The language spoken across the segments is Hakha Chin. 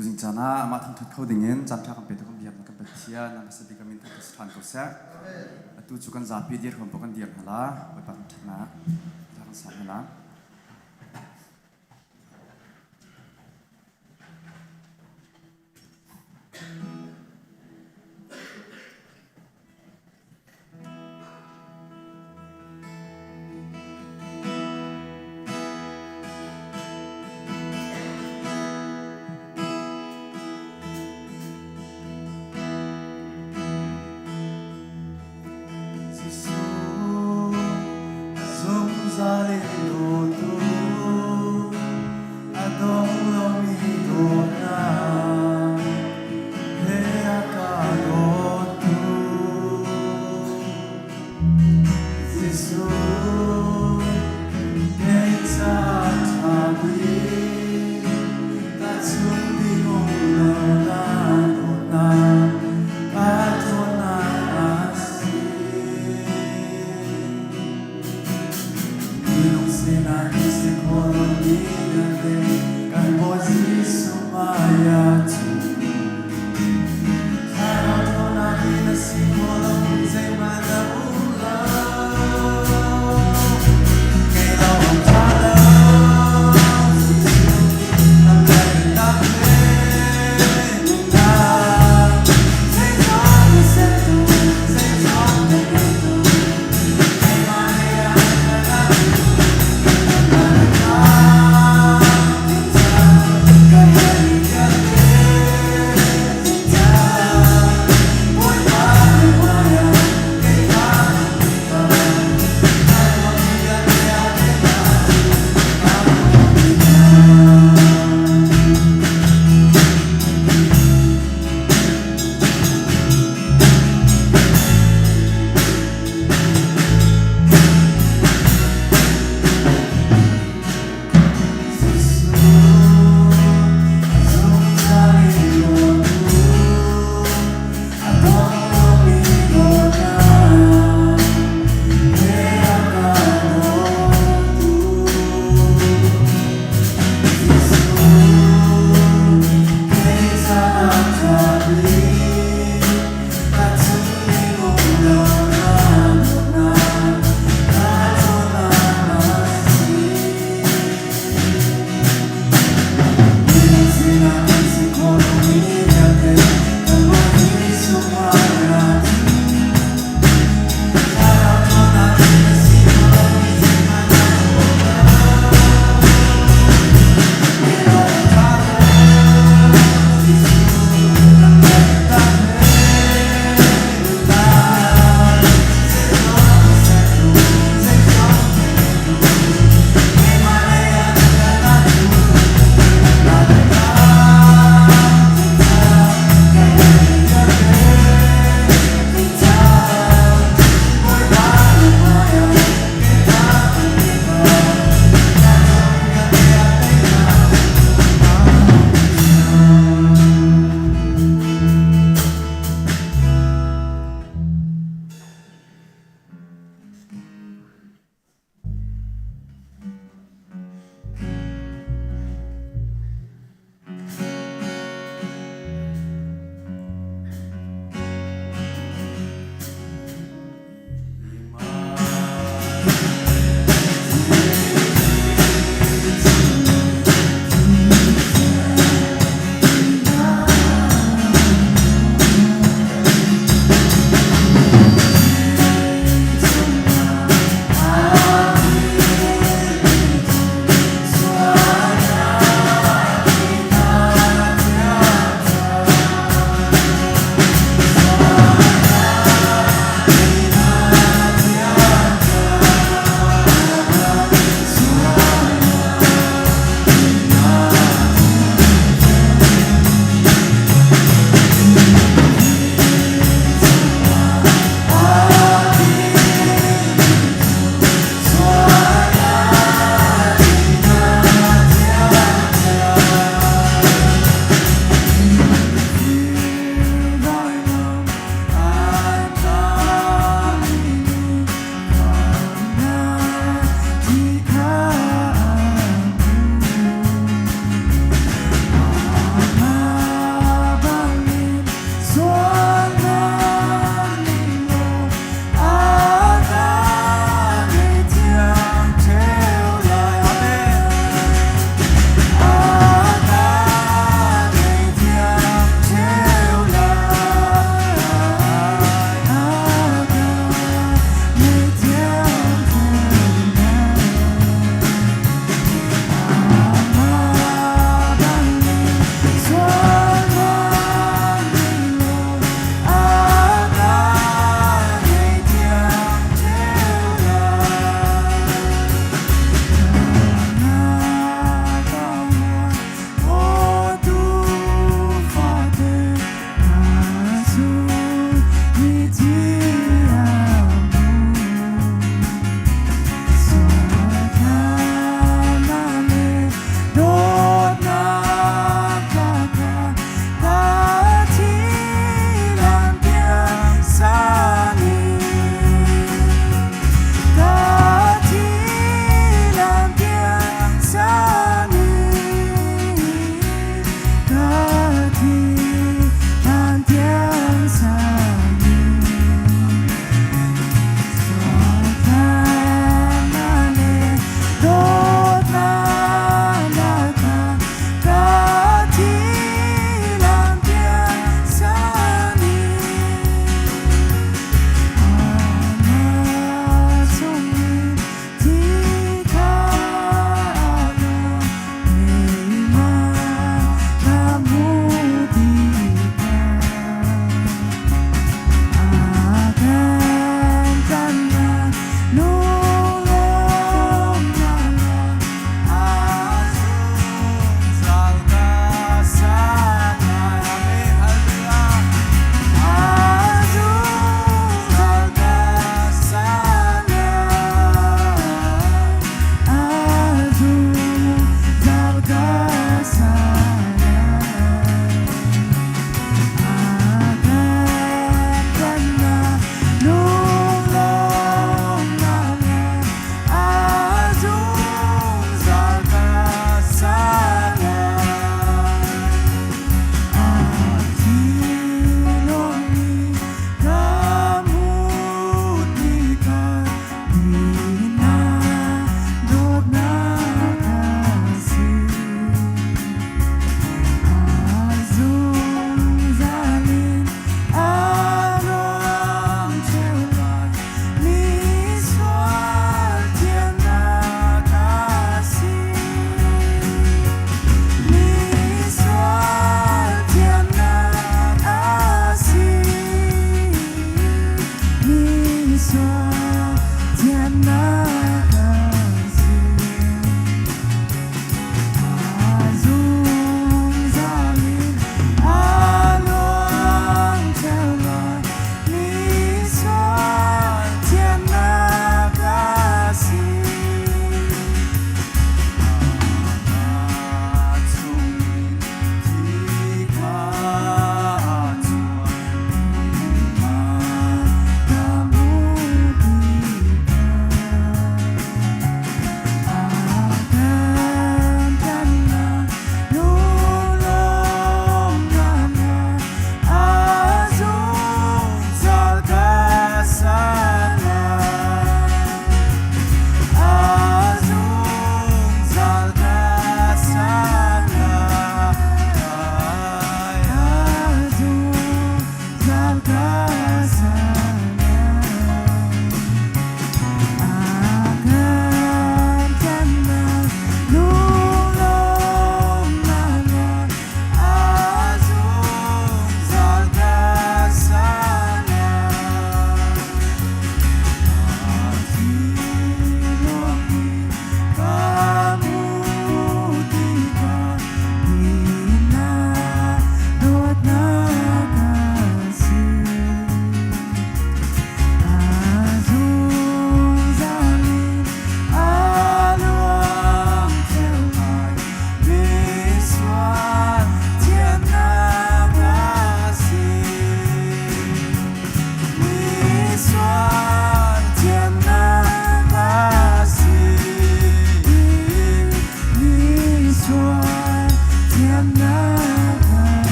Tuzing caan ah amah thangṭhat kho dingin caanṭha kan petu kan biaknak kan Pathian a hmasa bik a min thangṭhat si ṭhan ko seh. Atu cu kan zapi dirhmun paoh kan dir hna la, Bawipa thangṭhatnak hla kan sa hna la. Jesuh, zungzal in dawt.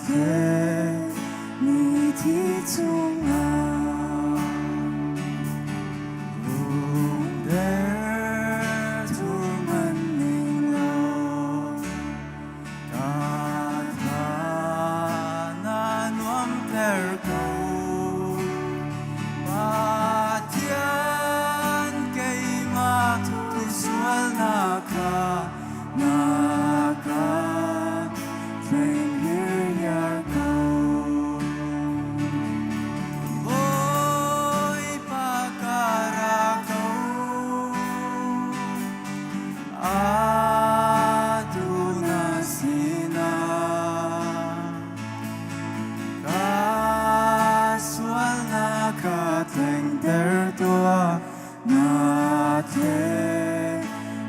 thlet mi thi chungah lungder thur man ning law ka tha na nuamter ko. Pathian keimah sualnak kha na ka thleng hirhiar ko. Bawipa ka ra ko, atu na sinah. Ka sualnak ka tlengter tuah, na thlet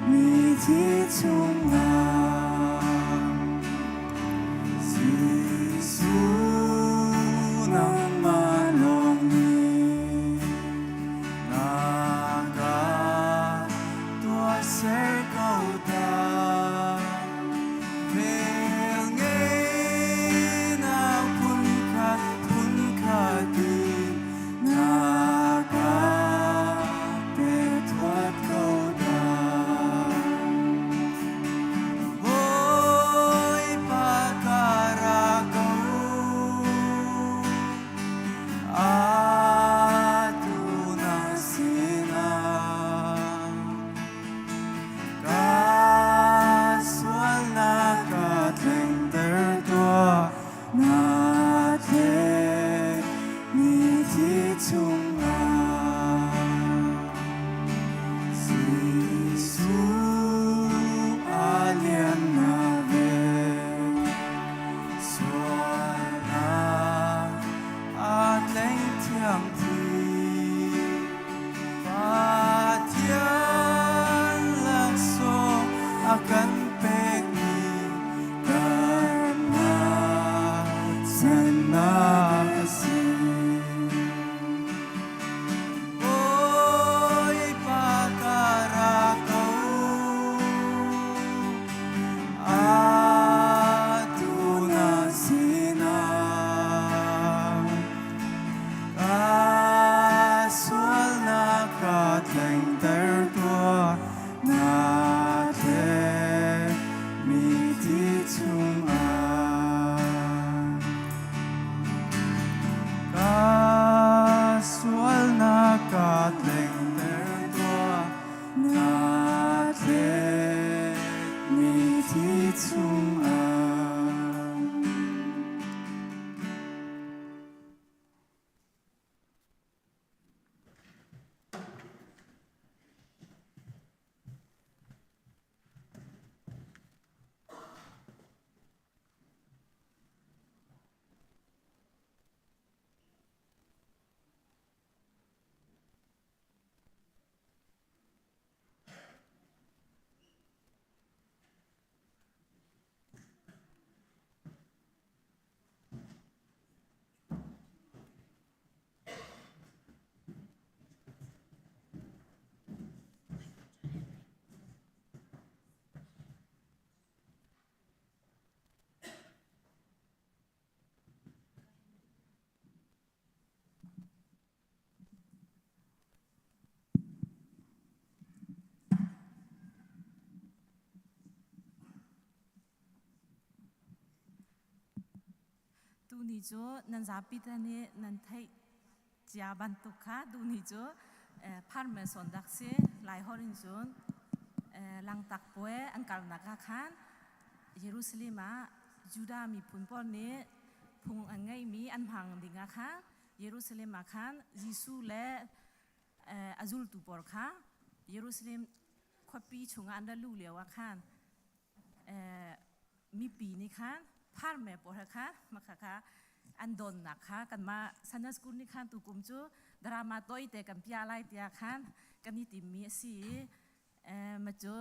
mi thi chungah. Jesuh nangmah lawng nih na ka tuahser ko ta. Velngeihnak phunkhat phunkhat in na ka pek thuat ko ta. Bawipa ka ra ko, atu na sinah. Ka sualnak ka tlengter tuah, na thlet mi thi chungah. Jesuh a lian na vel, sualnak a tleng thiam thi. Pathian laksawng a kan pekmi damnak sennak a si. Bawipa ka ra ko, atu na sinah. Ka sualnak ka tlengter tuah, na thlet mi thi chungah. Ka sualnak ka tlengter tuah, na thlet mi thi chungah. Tuni cu nan zapi te nih nan theih cia bantuk kha tuni cu pharmason dak si Lai holh in cun langtak puai an kalnak ah khan Jerusalem ah Judah miphun pawl nih phung an ngeihmi an hmang ding ah khan Jerusalem ah khan Jesuh le a zultu pawl kha Jerusalem khuapi chungah an ra luh lio ah khan mipi nih khan pharme pawl he khan makha kha an donnak kha kanmah Sunday school nih khan tukum cu drama toi te kan pia lai tiah khan kan i timmi a si i ma cu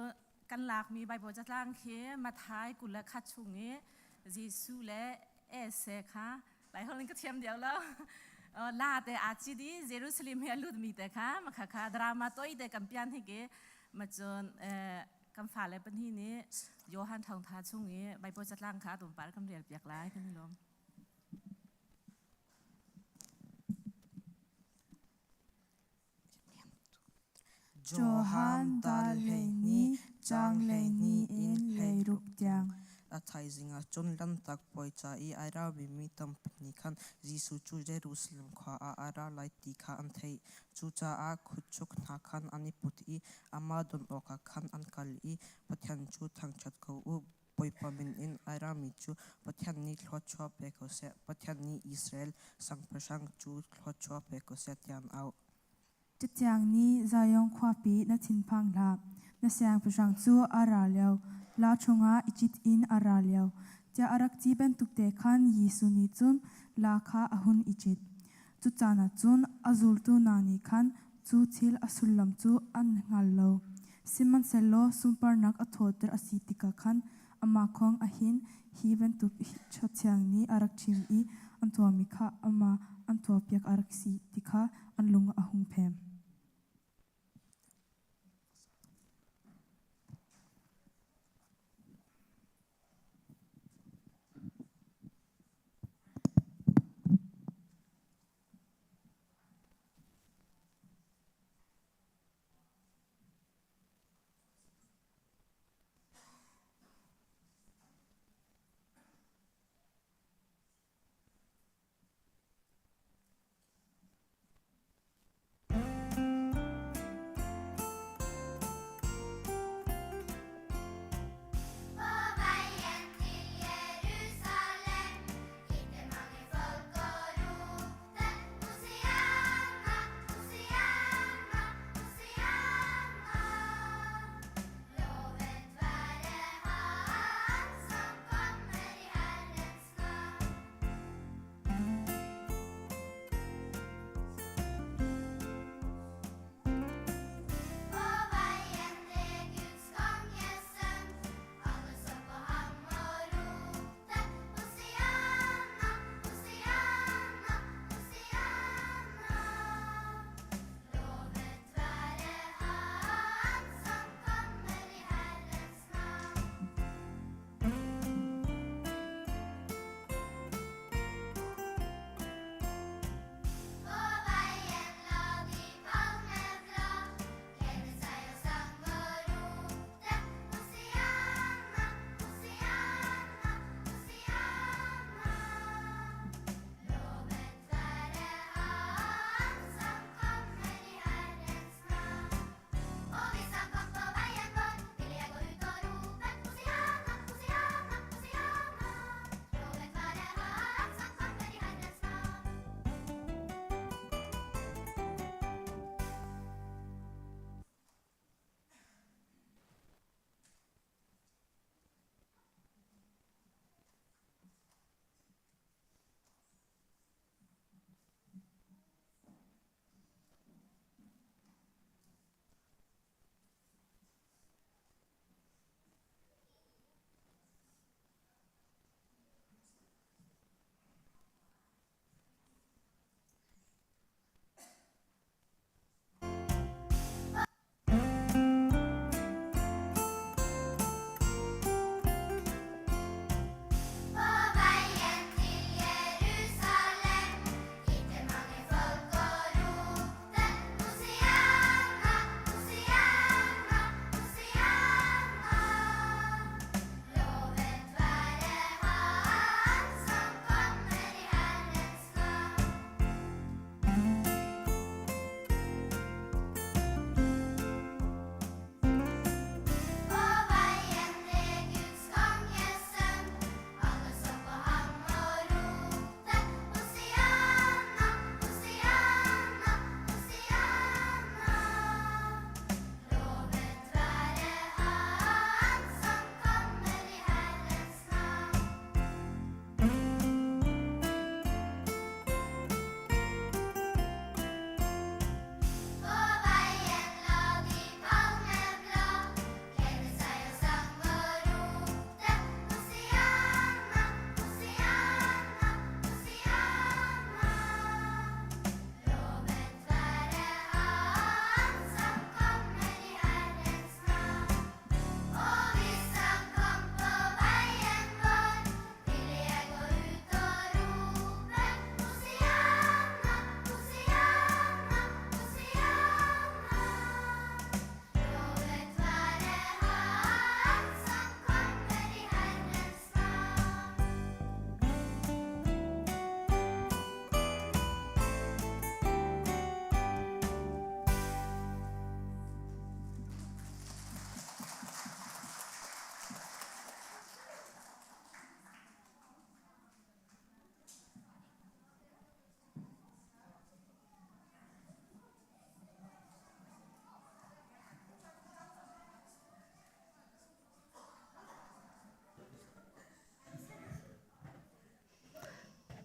kan lakmi Bible catlang khi Mathai 21 chung i Jesuh le Ese kha Lai holh in ka thiam deuh lo la te aa cit i Jerusalem he a lutmi te kha makha kha drama toi te kan pian hi ke ma cun kan fale pahnih nih Johan thawngtha chung i Bible catlang kha tlawmpal kan rel piak lai kan i lawm. Johan dal 12, caang 12 in 16 tiang. A thaizing ah cun Lanhtak Puai ca i ai ralringmi tampi nih khan Jesuh cu Jerusalem khua ah a ra lai ti kha an theih. Cucaah kutcuk hna khan an i put i amah don awkah khan an kal i Pathian cu thangṭhat ko u. Bawipa min in ai rami cu Pathian nih thluachuah pe ko seh. Pathian nih Israel siangpahrang cu thluachuah pe ko seh tiah an auh. Cathiang nih Zion khuapi na thinphang hlah, na siangpahrang cu a ra lio, la chungah i cit in a ra lio, tiah a rak ti bantuk te khan Jesuh nih cun la kha a hun i cit. Cu caan ah cun a zultu hna nih khan cu thil a sullam cu an hngal lo. Sihmanhsehlaw sunparnak a thawter a si tikah khan amah kong ahhin hi bantuk Cathiang nih a rak chim i an tuahmi kha amah an tuahpiak a rak si ti kha an lung a hung pem.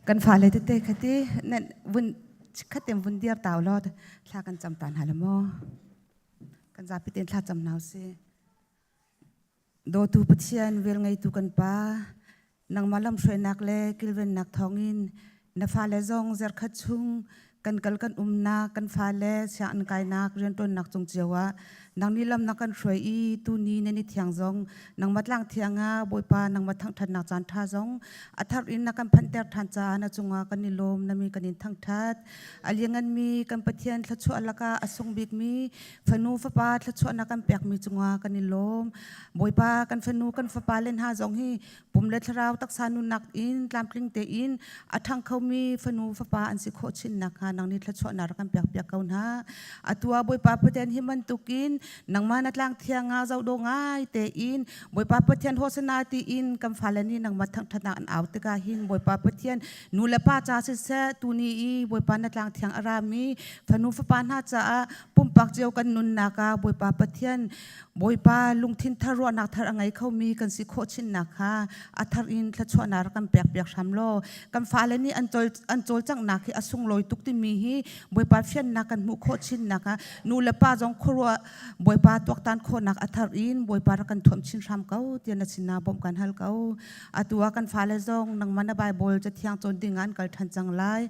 Kan fale tete khati nan vun khatem vun dir tau lo thla kan cam tan hala mo. Kan zapi ten thla cam nau si. Dawtu Pathian vel ngeitu kan pa nangmah lamhruainak le kilvennak thawngin na fale zong zarkhat chung kan kal kan umnak kan fale sianginn kainak rianṭuannak cung cio ah nang nih lam na kan hruai i tuni nan i thiang zong nangmah tlang thiang ah Bawipa nangmah thangṭhatnak caan ṭha zong a thar in na kan phanhter ṭhan caah na cungah kan i lawm na mi kan in thangṭhat a lianganmi kan Pathian thluachuah lakah a sung bikmi fanu fapa thluachuah na kan pekmi cungah kan i lawm Bawipa kan fanu kan fapa le hna zong hi pum le thlarau taksa nunnak in tlamtling tein a ṭhang khomi fanu fapa an si khawh chin nakhnga nang nih thluachuahnak rak kan pek piak ko hna. Atu ah Bawipa Pathian hi bantukin nangmah na tlang thiang ah zoh ngai tein Bawipa Pathian hosana tiin kan fale nih nangmah thangṭhatnak an au tikah hin Bawipa Pathian nu le pa ca siseh tuni i Bawipa na tlang thiang a rami fanu fapa hna caah pumpak cio kan nunnak ah Bawipa Pathian Bawipa lungthin thar ruahnak thar a ngei khomi kan si khawh chinnak kha a thar in thluachuahnak rak kan pek piak hram law kan fale nih an cawl an cawlcanghnak hi a sunglawi tuk timi hi Bawipa fiannak kan hmuh khawh chinnak ah nu le pa zong khuaruah Bawipa tuaktan khawhnak a thar in Bawipa rak kan thuam chin hram ko tiah na sinah bawmh kan hal ko. Atu ah kan fale zong nangmah na Bible cathiang cawn ding ah an kal ṭhan cang lai.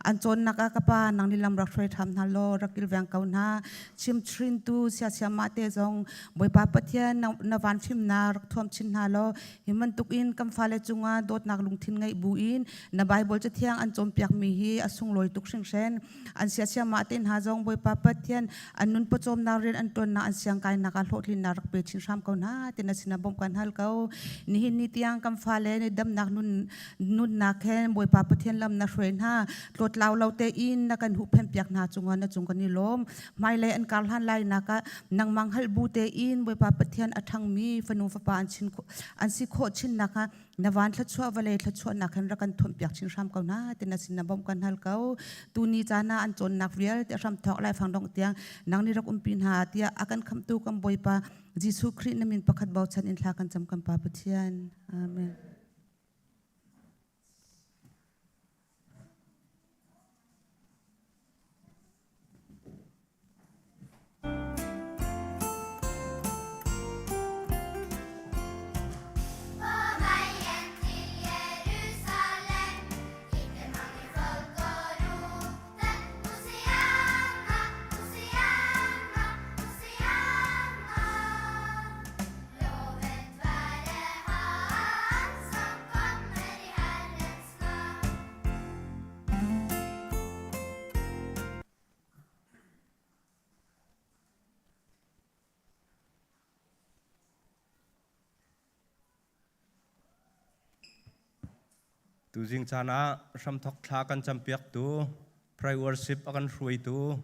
An cawnnak ah ka pa nang nih lam rak hruai ṭham hna law rak kilveng ko hna. Chimchrintu siasiamah te zong Bawipa Pathian na van fimnak rak thuam chin hna law hi bantukin kan fale cungah dawtnak lungthin ngeih buin na Bible cathiang an cawnpiakmi hi a sunglawi tuk hringhran. An siasiamah te hna zong Bawipa Pathian an nun pawcawmnak rian an ṭuannak an siangkainak ah hlawhtlinnak rak pe chin hram ko hna ti na sinah bawmh kan hal ko. Nihin ni tiang kan fale nih damnak nun nunnak he Bawipa Pathian lam na hruai hna tlawtlau lo tein na kan huhphenh piak hna cungah na cung kan i lawm hmailei an kar hlan lai nak ah nangmang halh bu tein Bawipa Pathian a ṭhangmi fanu fapa an chin an si khawh chinnak ah na van thluachuah vawlei thluachuahnak hin rak kan thuamh piak chin hram ko hna ti na sin na bawmh kan hal ko tuni caan ah an cawnnak vialte hram thawk lai fang dong tiang nang nih rak umpi hna tiah a kan khamtu kan Bawipa Jesuh Khrih na min pakhat bochan in thla kan cam kan Pa Pathian amen Tuzing caan ah hramthok thla kan campiaktu, prayer worship a kan hruaitu,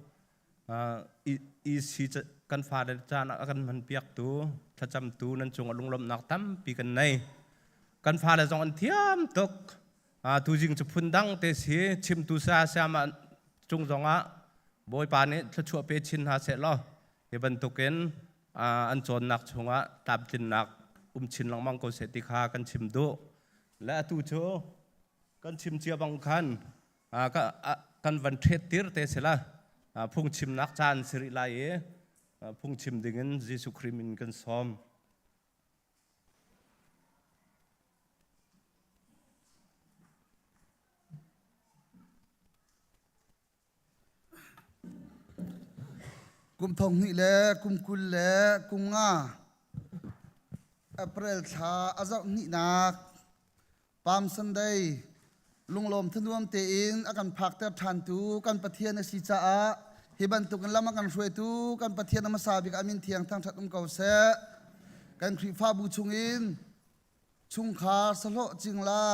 EC kan fale caan ah a kan hmanpiaktu, thlacamtu nan cung ah lunglawmhnak tampi kan nei. Kan fale zong an thiam tuk. Tuzing cu phundang te si chimtu sa siama cung zong ah Bawipa nih thluachuah pe chin hna seh law hi bantukin an cawnnak chungah tlamtlinnak um chin lengmang ko seh ti kha kan chim duh. Le atu cu kan chim cia bang khan kan van ṭhet tir te si la phungchimnak caan si rih lai i phungchim dingin Jesuh Khrih min kan sawm. Kum thong hnih le kum 20 le kum nga April thla a zarh hnihnak Palm Sunday lunglawm thanuam tein a kan phakter ṭhantu kan Pathian a si caah hi bantukin lam a kan hruaitu kan Pathian a hmasa bik a min thiang thangṭhat um ko seh. Kan Khrihfabu chungin chungkhar sahlawh cingla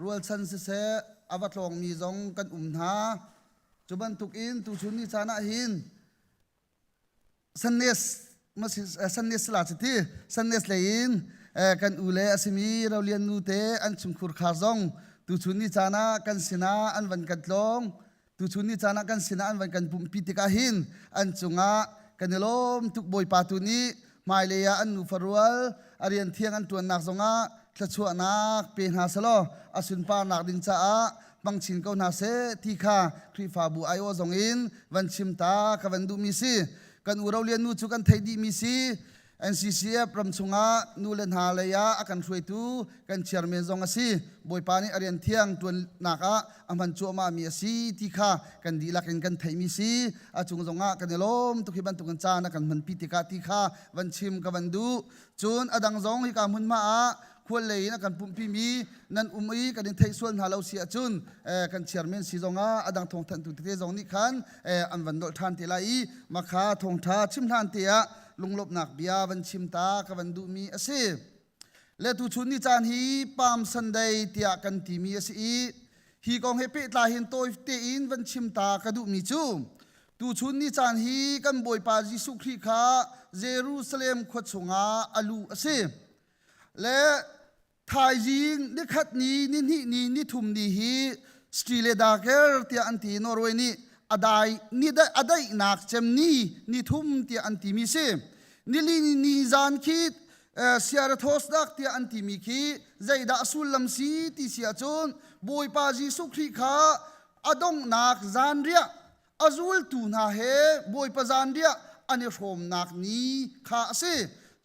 rualchan siseh a va tlawngmi zong kan um hna. Cu bantukin tuchun ni caan ah hin Sannes Sannes la chiti Sannes lei in kan u le a simi Rolian nu te an chungkhur khar zong tuchun ni caan ah kan sinah an van kan tlawng tuchun ni caan ah kan sinah an van kan pumhpi tikah hin an cungah kan i lawm tuk Bawipa tu nih hmailei ah an nufa rual a rian thiang an ṭuannak zongah thluachuahnak pe hna selaw a sunparnak ding caah hmang chin ko hna seh ti kha Khrihfabu aiawh zong in van chim ta ka van duhmi si. Kan u Rolian nu cu kan theih dihmi si. NCCF ram chungah nu le hna lei ah a kan hruaitu kan chairman zong a si. Bawipa nih a rian thiang ṭuannak ah a hman cuahmah mi a si ti kha kan dihlak in kan theihmi si. A cung zongah kan i lawm tuk hi bantukin caan a kan hmanpi tikah ti kha van chim ka van duh. Cun a dang zong hika hmunhma ah khual lei in a kan pumhpimi nan um i kan in theih sual hna lo si ahcun kan chairman si zongah a dang thawngthanhtu tete zong nih khan an van nolh ṭhan te lai i makha thawngṭha chim hlan te ah lunglawmhnak bia van chim ta ka van duhmi a si. Le tuchun ni caan hi Palm Sunday tiah kan timi a si i hi kong he pehtlai hin tawi tein van chim ta ka duhmi cu tuchun ni caan hi kan Bawipa Jesuh Khrih kha Jerusalem khua chungah a luh a si. Le thaizing nikhat ni nihnih ni nithum ni hi Stile Dager tiah an ti Norway nih a dai ni a daihnak cem ni nithum tiah an timi si. Nili ni zan khi Siarathos dak tiah an timi khi zeidah sullam si ti si ahcun Bawipa Jesuh Khrih kha a donghnak zanriah a zultu hna he Bawipa zanriah an i hrawmnak ni kha a si.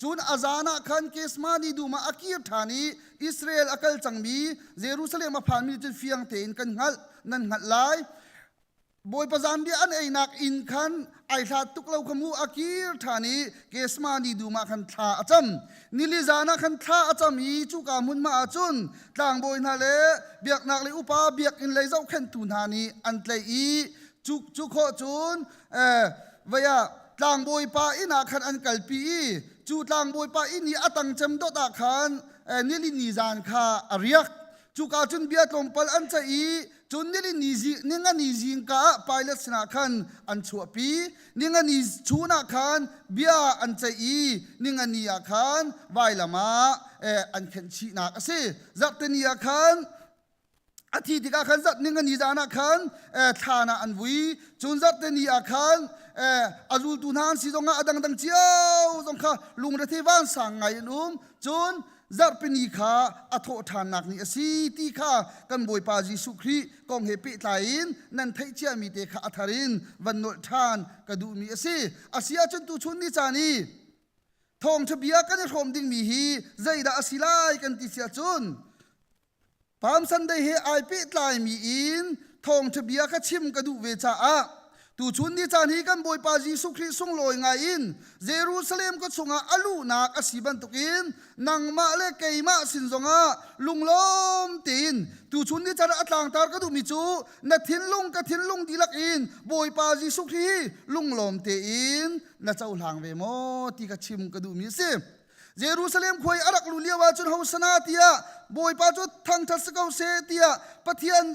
Cun a zan ah khan Kesmani dum ah a kir ṭhan i Israel a kal cangmi Jerusalem a phanmi cu fiang tein kan hngalh, nan hngalh lai. Bawipa zanriah an einak inn khan ai hlat tuk lo kha mu a kir ṭhan i Kesmani dum ah khan thla a cam. Nili zan ah khan thla a cam i cuka hmunhma ah cun tlangbawi hna le biaknak lei upa biakinn lei zohkhenhtu hna nih an tlaih i cu cu khawh cun vei ah tlangbawi pa inn ah khan an kalpi i cu tlangbawi pa inn i a tang cem dot ah khan nili ni zan kha a riak cuka cun bia tlawmpal an ceih i cun nili ni ninga ni zingka ah Pilate sinah khan an chuahpi ningani chun ah khan bia an ceih i ningani ah khan vailam ah an khenh chihnak a si zarhteni ah khan a thi tikah khan zarh ningani zan ah khan thlan ah an vui cun zarhteni ah khan a zultu hna an si zongah a dangdang cio zong kha lungrethei vansang ngai an um cun zarhpini kha a thawh ṭhannak ni a si ti kha kan Bawipa Jesuh Khrih kong he pehtlai in nan theih ciami te kha a thar in van nolh ṭhan ka duhmi a si. A si ahcun tuchun ni caan i thawngṭha bia kan i hrawm dingmi hi zeidah a si lai kan ti si ahcun Palm Sunday he ai pehtlaimi in thawngṭha bia kha chim ka duh ve caah tuchun ni caan hi kan Bawipa Jesuh Khrih sunglawi ngai in Jerusalem khua chungah a luhnak a si bantukin nangmah le keimah sin zongah lunglawm tein tuchun ni caan ah a tlangtar ka duhmi cu na thinlung ka thinlung dihlak in Bawipa Jesuh Khrih hi lunglawm tein na cohlang ve maw ti ka chim ka duhmi a si. Jerusalem khua i a rak luh lio ahcun Hosana tiah Bawipa cu thangṭhat si ko seh tiah Pathian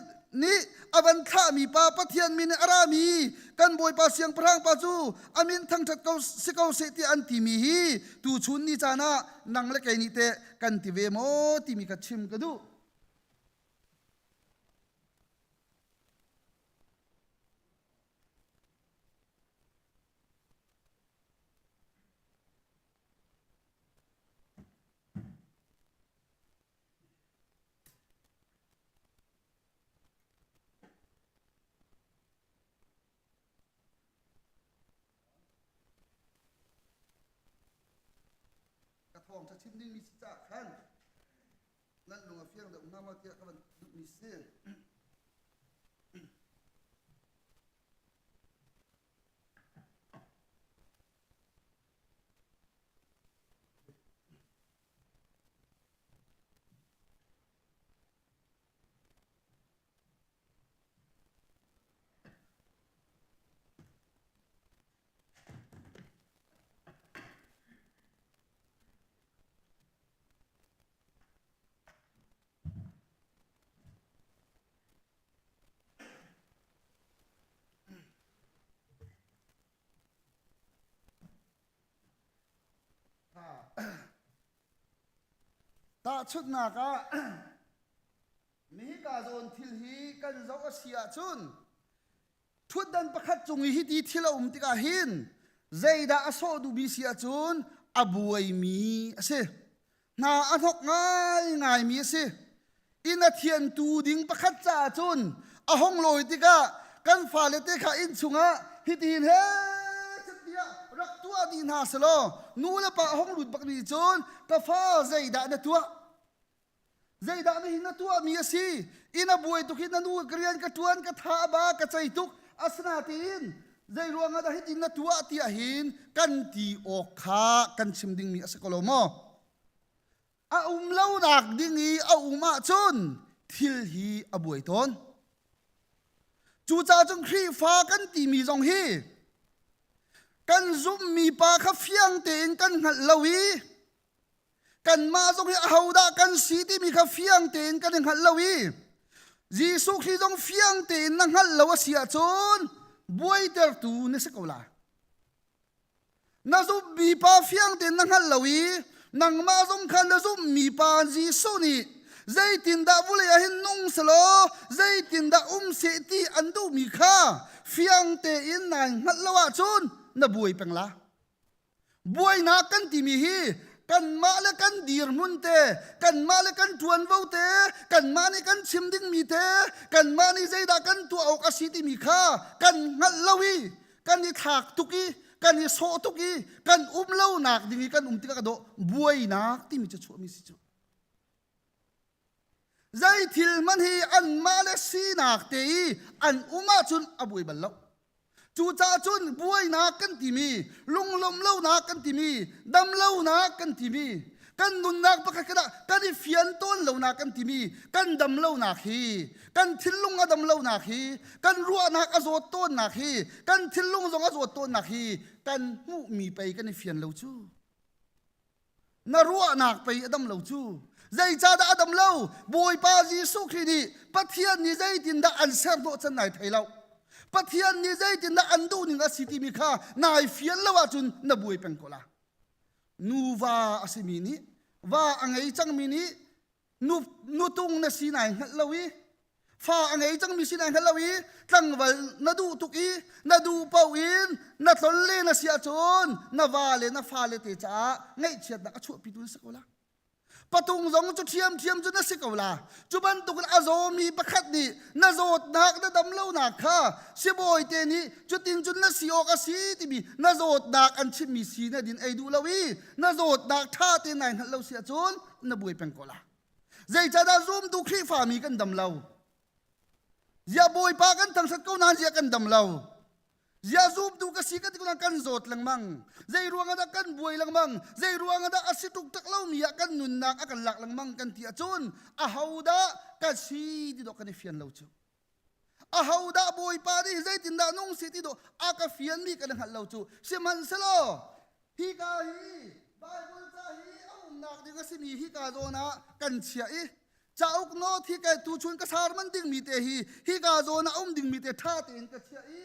nih a van thlahmi pa Pathian min in a rami kan Bawipa siangpahrang pa cu a min thangṭhat ko si ko seh tiah an timi hi tuchun ni caan ah nang le kei nih teh kan ti ve maw timi kha chim ka duh. Ka thawngṭha chim dingmi si caah khan nan lung a fiang deuh hnga maw tiah ka van duhmi si. Tahchunhnak ah mihika zawn thil hi kan zoh a si ahcun ṭhutdan pakhat cung i hiti thil a um tikah hin zeidah a sawh duhmi si ahcun a buaimi a si. Hna a hnok ngaingaimi a si. Inn a thiantu ding pakhat caah cun a hong lawi tikah kan fale te kha inn chungah hitihin he tiah rak tuah dih hna selaw nu le pa a hong lut bak nih cun ka fa zeidah na tuah zeidah na hin na tuahmi a si inn a buai tuk hi na nu ka rian ka ṭuan ka tha a ba ka cei tuk asinain zei ruangah dah hitin na tuah tiah hin kan ti awk kha kan chim dingmi a si ko lo maw A um lonak ding i a um ahcun thil hi a buai tawn. Cucaah cun Khrihfa kan timi zong hi kan zumhmi pa kha fiang tein kan hngalh lo i kanmah zong hi ahodah kan si timi kha fiang tein kan i hngalh lo i Jesuh Khrih zong fiang tein na hngalh lo a si ahcun buaitertu na si ko lai. Na zumhmi pa fiang tein na hngalh lo i nangmah zong kha na zumhmi pa Jesuh nih zeitindah vulei ah hin nung selaw zeitindah um seh ti an duhmi kha fiang tein nai hngalh lo ahcun na buai peng la. Buainak kan timi hi kanmah le kan dirhmun te, kanmah le kan ṭuanvo te, kanmah nih kan chim dingmi te, kanmah nih zeidah kan tuah awk a si timi kha kan hngalh lo i kan i thlak tuk i kan i sawh tuk i kan um lonak ding i kan um tikah ka dawh buainak timi cu chuahmi si cu zei thil hmanh hi anmah le sinak te i an um ahcun a buai bal lo cucaah cun buainak kan timi lunglawmh lonak kan timi damlonak kan timi kan nunnak pakhat khat ah kan i fian tawn lonak kan timi kan dam lonak hi kan thinlung a dam lonak hi kan ruahnak a zawt tawnnak hi kan thinlung zong a zawt tawnnak hi kan hmuhmi pei kan i fian lo cu na ruahnak pei a dam lo cu zeicahdah a dam lo bawipa jesuh khrih nih pathian nih zeitindah an ser dawh can nai thei lo pathian nih zeitindah an duh ning a si timi kha nai fian lo ahcun na buai peng ko la nuva a simi nih va a ngei cangmi nih nu nutung na si nai hngalh lo i fa a ngei cangmi si nai hngalh lo i tlangval na duh tuk i na duh paoh in na tlol le na si ahcun na va le na fale te caah ngaihchiatnak a chuahpitu na si ko la patung zong cu ṭhiamṭhiam cu na si ko la cu bantukin a zawmi pakhat nih na zawtnak na dam lonak kha sibawi te nih cutin cun na si awk a si timi na zawtnak an chimmi si na din ei duh lo i na zawtnak ṭha tein nai hngalh lo si ahcun na buai peng ko la zeicahdah zumtu Khrihfami kan dam lo ziah Bawipa kan thangṭhat ko nain ziah kan dam lo Ziah zumtu ka si ka ti kan zawt lengmang. Zei ruang ah dah kan buai lengmang. Zei ruang ah dah a si tuk tak lomi ah kan nunnak a kan lak lengmang kan ti ahcun ahodah ka si ti dawh kan i fian lo cu. Ahodah Bawipa nih zeitindah nung si ti dawh a ka fianmi kan i hngalh lo cu. Sihmanhsehlaw hika hi Bible ca hi a umnak ding a simi hika zawn ah kan chiah i cauk note hi kai tuchun ka sarman dingmi te hi hika zawn ah um dingmi te ṭha tein ka chiah i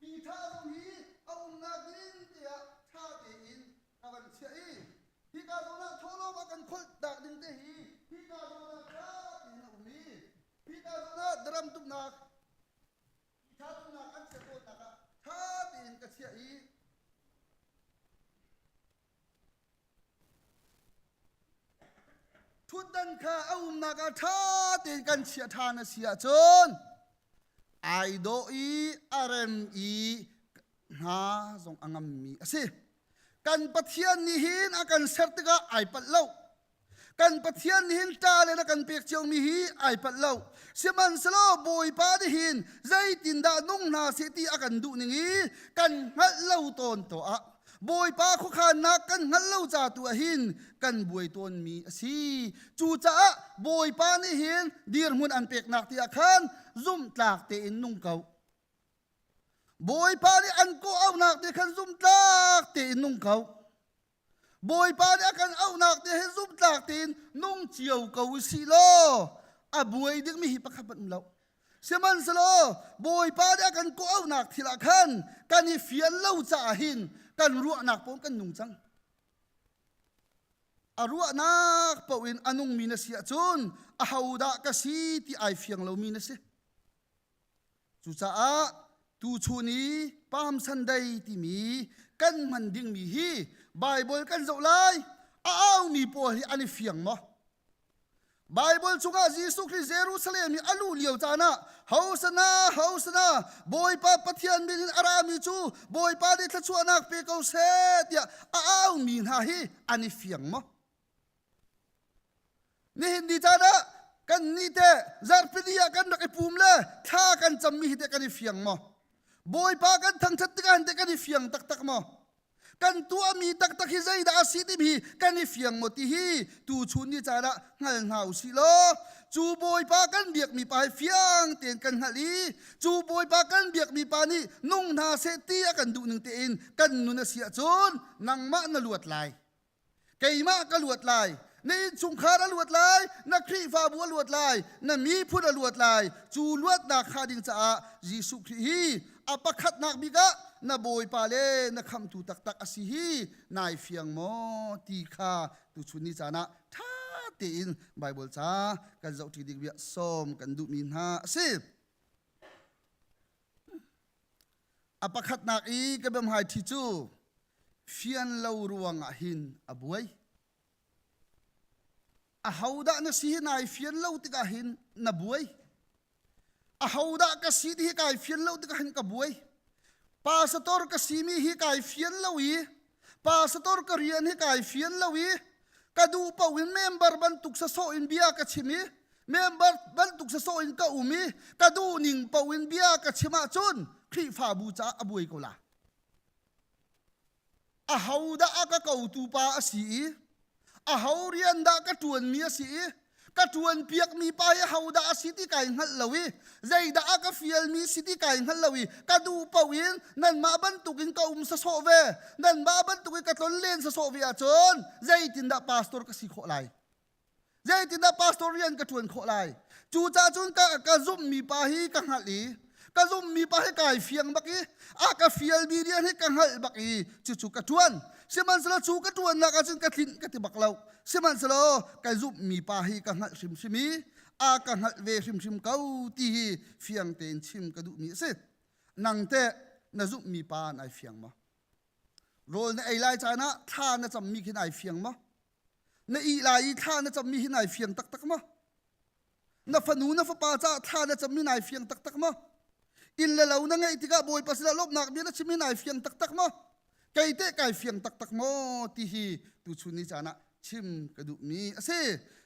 hi ṭha zong hi a umnak ding tiah ṭha tein ka van chiah i hika zawn ah thawhlawm a kan kholh tak ding te hi hika zawn ah ṭha tein a um i hika zawn ah drum tuknak ṭha tuknak an chiah tawnnak ah ṭha tein ka chiah i Ṭhutdan kha a umnak ah ṭha tein kan chiah ṭhan a si ahcun ai dawh i a rem i hna zong a ngammi a si. Kan Pathian nih hin a kan ser tikah ai palh lo. Kan Pathian nih hin ṭa le na kan pek ciomi hi ai palh lo. Sihmanhsehlaw Bawipa nih hin zeitindah nung hna seh ti a kan duh ning i kan hngalh lo tawn tuah. Bawipa khuakhannak kan hngalh lo ca tu ah hin kan buai tawnmi a si. Cucaah Bawipa nih hin dirhmun an peknak ti ah khan zumhtlak tein nung ko. Bawipa nih an kawh auhnak te khan zumhtlak tein nung ko. Bawipa nih a kan auhnak te he zumhtlak tein nung cio ko u sih law a buai dingmi hi pakhat hmanh um lo. Sihmanhsehlaw Bawipa nih a kan kawh auhnak thil ah khan kan i fian lo caah hin kan ruahnak paoh kan nung cang. A ruahnak paoh in a nungmi na si ahcun ahodah ka si ti ai fiang lomi na si. Cucaah tuchun i Palm Sunday timi kan hman dingmi hi Baibal kan zoh lai a aumi pawl hi an i fiang maw? Baibal chungah Jesuh Khrih Jerusalem i a luh lio caan ah Hosana, Hosana, Bawipa Pathian min in a rami cu Bawipa nih thluachuahnak pe ko seh tiah a aumi hna hi an i fiang maw? Nihin ni caan ah kan nih teh zarhpini ah kan rak i pum le thla kan cammi hi teh kan i fiang maw? Bawipa kan thangṭhat tikah hin teh kan i fiang taktak maw? Kan tuahmi taktak hi zeidah a si timi hi kan i fiang maw ti hi tuchun ni caan ah hngal hna u sih law cu Bawipa kan biakmi pa hi fiang tein kan hngalh i cu Bawipa kan biakmi pa nih nung hna seh ti a kan duh ning tein kan nun a si ahcun nangmah na luat lai. Keimah ka luat lai, na innchungkhar a luat lai, na Khrihfabu a luat lai, na miphun a luat lai. Cu luatnak kha ding caah Jesuh Khrih hi a pakhatnak bik ah na Bawipa le na khamhtu taktak a si hi nai fiang maw ti kha tuchun ni caan ah ṭha tein Baibal ca kan zohṭi ding bia sawm kan duhmi hna a si. A pakhatnak i ka biahmaiṭhi cu fian lo ruangah hin a buai. Ahodah na si hi nai fian lo tikah hin na buai. Ahodah ka si ti hi kai fian lo tikah hin ka buai. Pastor ka simi hi kai fian lo i pastor ka rian hi kai fian lo i ka duh paoh in member bantuk sasawh in bia ka chim i member bantuk sasawh in ka um i ka duh ning paoh in bia ka chim ahcun Khrihfabu caah a buai ko la. Ahodah a ka kotu pa a si i aho rian dah ka ṭuanmi a si i ka ṭuan piakmi pa hi hodah a si ti kai hngalh lo i zeidah a ka fialmi si ti kai hngalh lo i ka duh paoh in nanmah bantukin ka um sasawh ve nanmah bantukin ka tlon len sasawh ve ahcun zeitindah pastor ka si khawh lai Zeitindah pastor rian ka ṭuan khawh lai? Cucaah cun ka, ka zumhmi pa hi ka hngalh i ka zumhmi pa hi kai fiang bak i a ka fialmi rian hi ka hngalh bak i cucu ka ṭuan. Sihmanhsehlaw cu ka ṭuannak ahcun ka tlinh ka ti bak lo. Sihmanhsehlaw ka zumhmi pa hi ka hngalh hrimhrim i a ka hngalh ve hrimhrim ko ti hi fiang tein chim ka duhmi a si. Nang teh na zumhmi pa nai fiang maw? Rawl na ei lai caan ah thla na cammi khi nai fiang maw? Na ih lai i thla na cammi hi nai fiang taktak maw? Na fanu na fapa caah thla na cammi nai fiang taktak maw? Inn le lo na ngeih tikah Bawipa sinah lawmhnak bia na chimmi nai fiang taktak maw? Kei teh kai fiang taktak maw ti hi tuchun ni caan ah chim ka duhmi a si.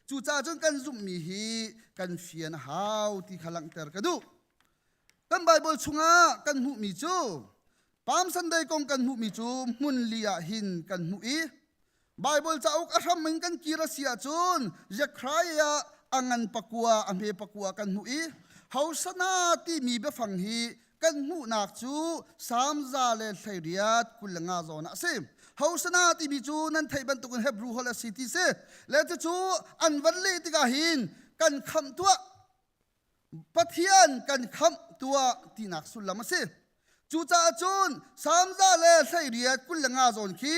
Cucaah cun kan zumhmi hi kan fian a hau ti kha langhter ka duh. Kan Baibal chungah kan hmuhmi cu Palm Sunday kong kan hmuhmi cu hmun li ah hin kan hmuh i Baibal cauk a hram in kan kir a si ahcun Zekhariah a ngan pakua a hme pakua kan hmuh i Hosana timi biafang hi kan hmuhnak cu Salm 118 25 zawn ah a si. Hosana timi cu nan theih bantukin Hebrew holh a si ti si. Le cucu an van leh tikah hin kan khamh tuah Pathian kan khamh tuah tinak sullam a si. Cucaah cun Salm 118 25 zawn khi